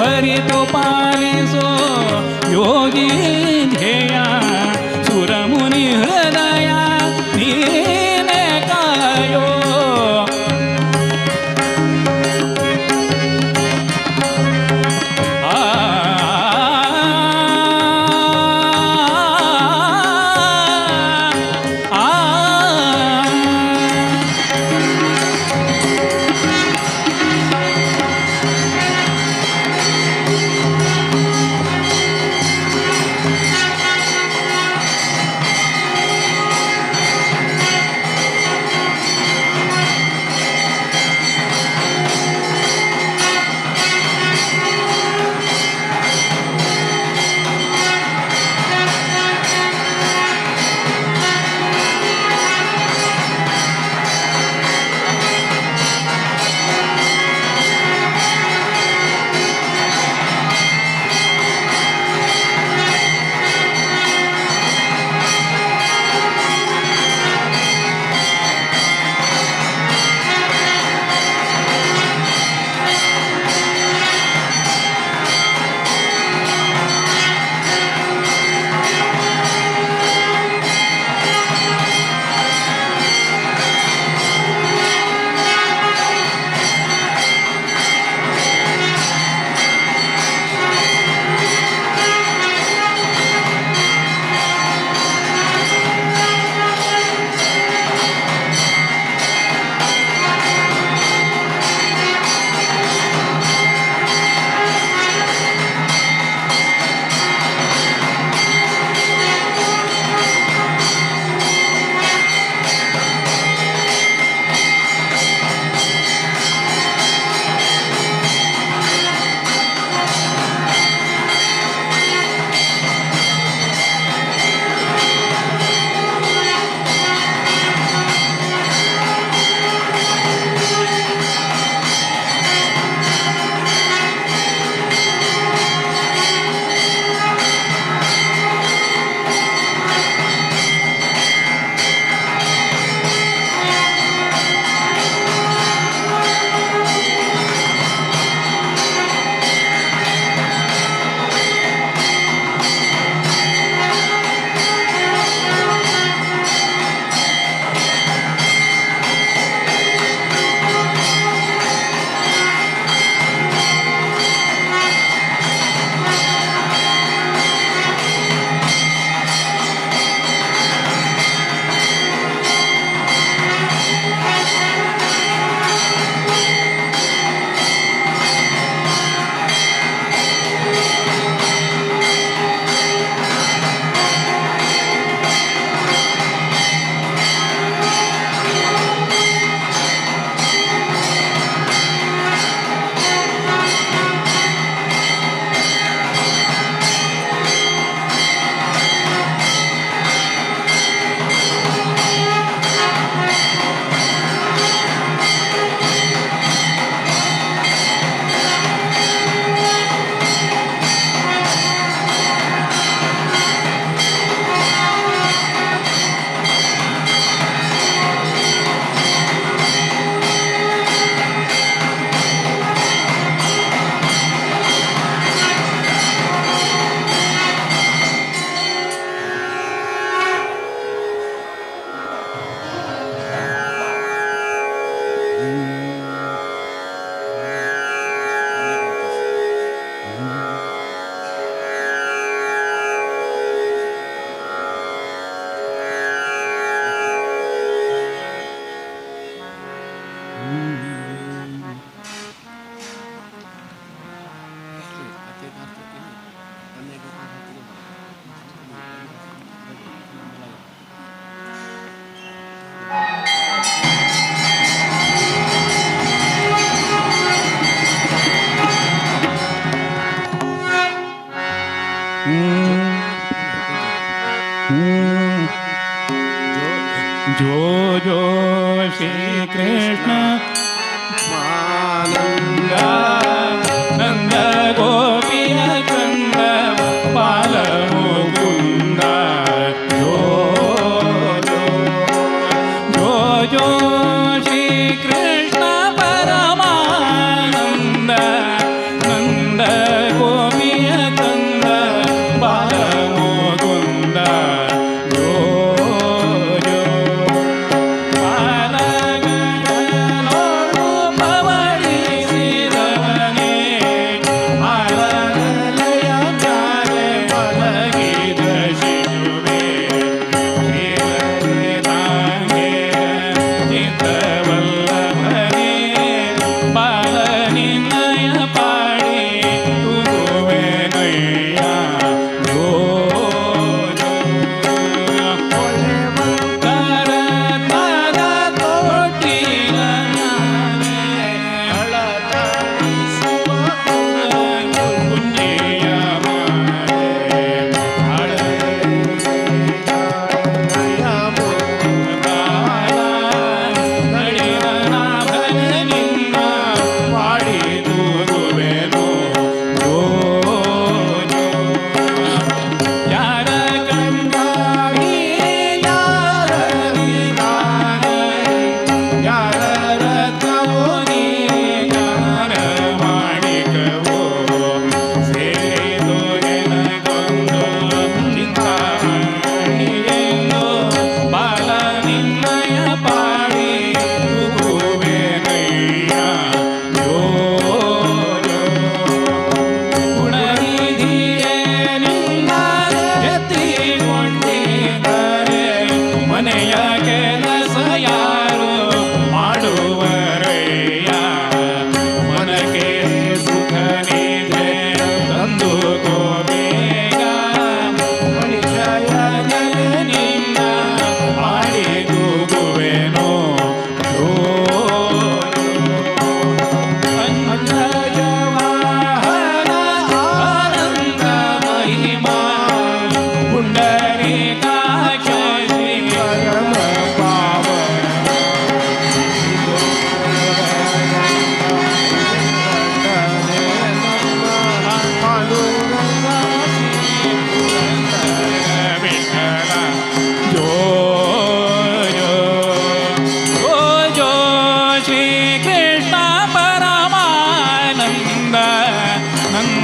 ಹರಿತು ಪಾಲಿಸೋ ಯೋಗಿ ಧ್ಯೇಯ ಸುರಮುನಿ ಹೃದಯ ನೀನೆ ಕಾಯೋ. ಆ ಆ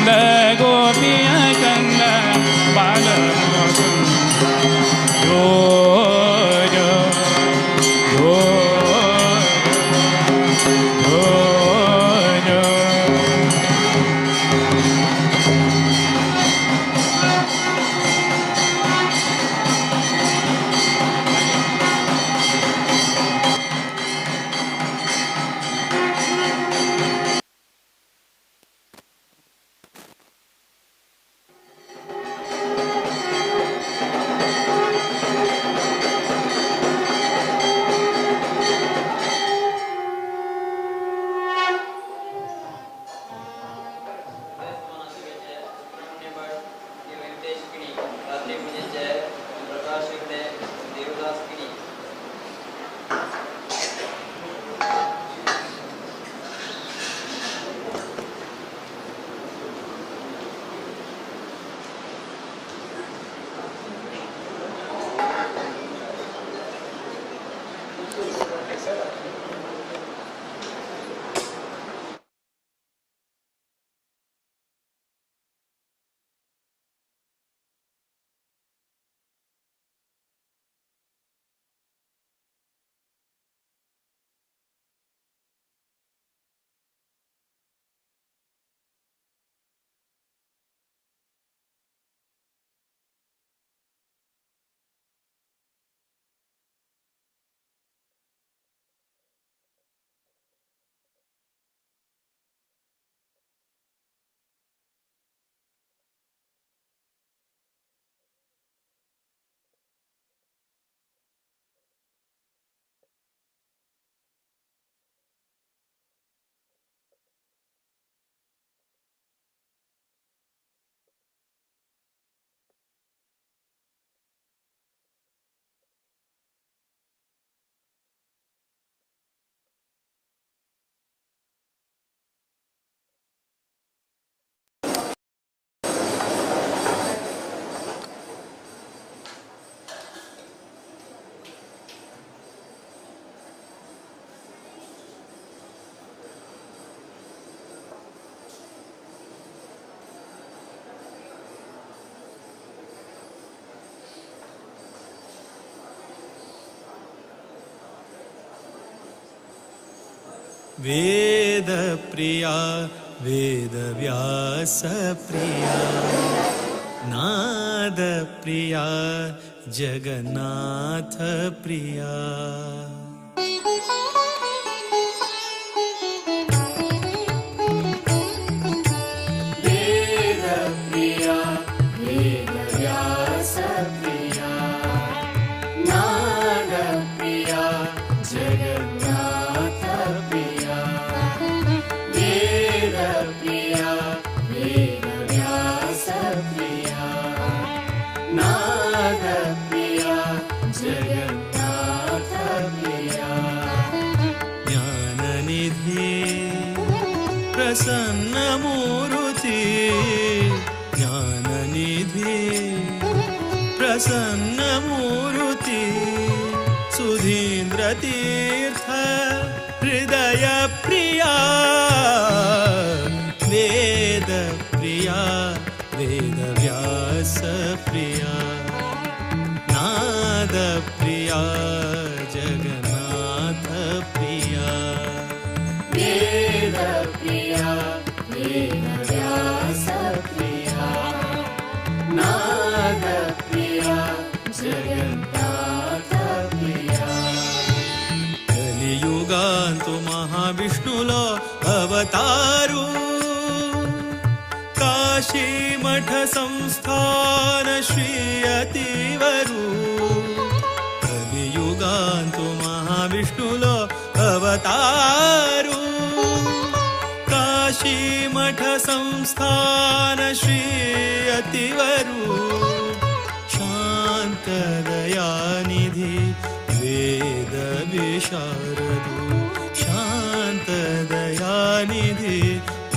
ನಂದ ಗೋಪಿಯ ಕಂದ ಬಾಲ ಜೋ ಜೋ ಜೋ ಜೋ ಜೋ. वेद प्रिया वेद व्यास प्रिया नाद प्रिया जगन्नाथ प्रिया। वेद प्रिया वेद व्यास प्रिया नाद प्रिया जगन्नाथ प्रिया। वेद प्रिया वेद व्यास प्रिया नाद प्रिया जगन्नाथ प्रिया। ज्ञाननिधि प्रसन्न मूर्ति ज्ञाननिधि प्रसन्न मूर्ति सुधीन्द्र तीर्थ हृदय प्रिया वेद प्रिया वेद व्यास प्रिया नाद प्रिया जगन्नाथ प्रिया। वेद प्रिया वेद व्यास प्रिया नाद प्रिया जगन्नाथ प्रिया। कलियुगांतु महाविष्णुलो अवतारू काशी मठ संस्थान श्री अतिवरु। कलियुगांतु महाविष्णुलो अवतारू काशी मठ संस्थान श्री अतिवरु। शांत दयानिधि वेद विशारदु शांत दयानिधि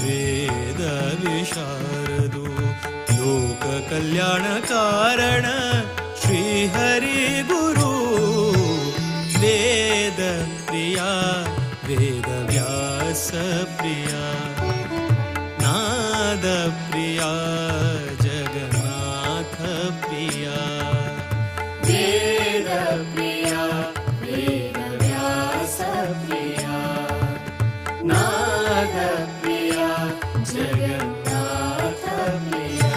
वेद विशारदु। लोक कल्याण कारण श्री हरि गुरु वेद प्रिया वेद व्यास प्रिया नाद नाद प्रिया जगन्नाथ प्रिया वेद प्रिया वेद व्यास प्रिया नाद प्रिया जगन्नाथ प्रिया।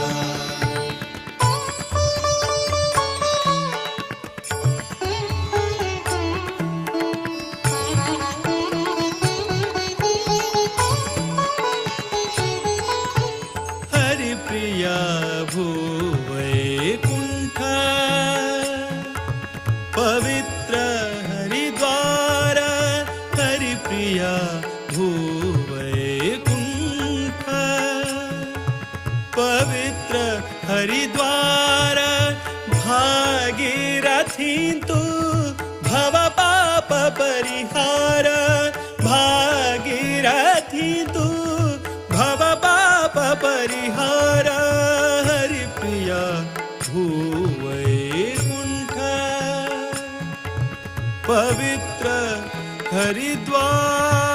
हरि प्रिया भूवैकुंठ पवित्र हरिद्वार हरि प्रिया भूवैकुंठ पवित्र हरिद्वार भागीरथी तू भव पाप परिहार भागीरथी तू भव पाप परिहार हरि प्रिया भूवैकुंठ पवित्र हरिद्वार।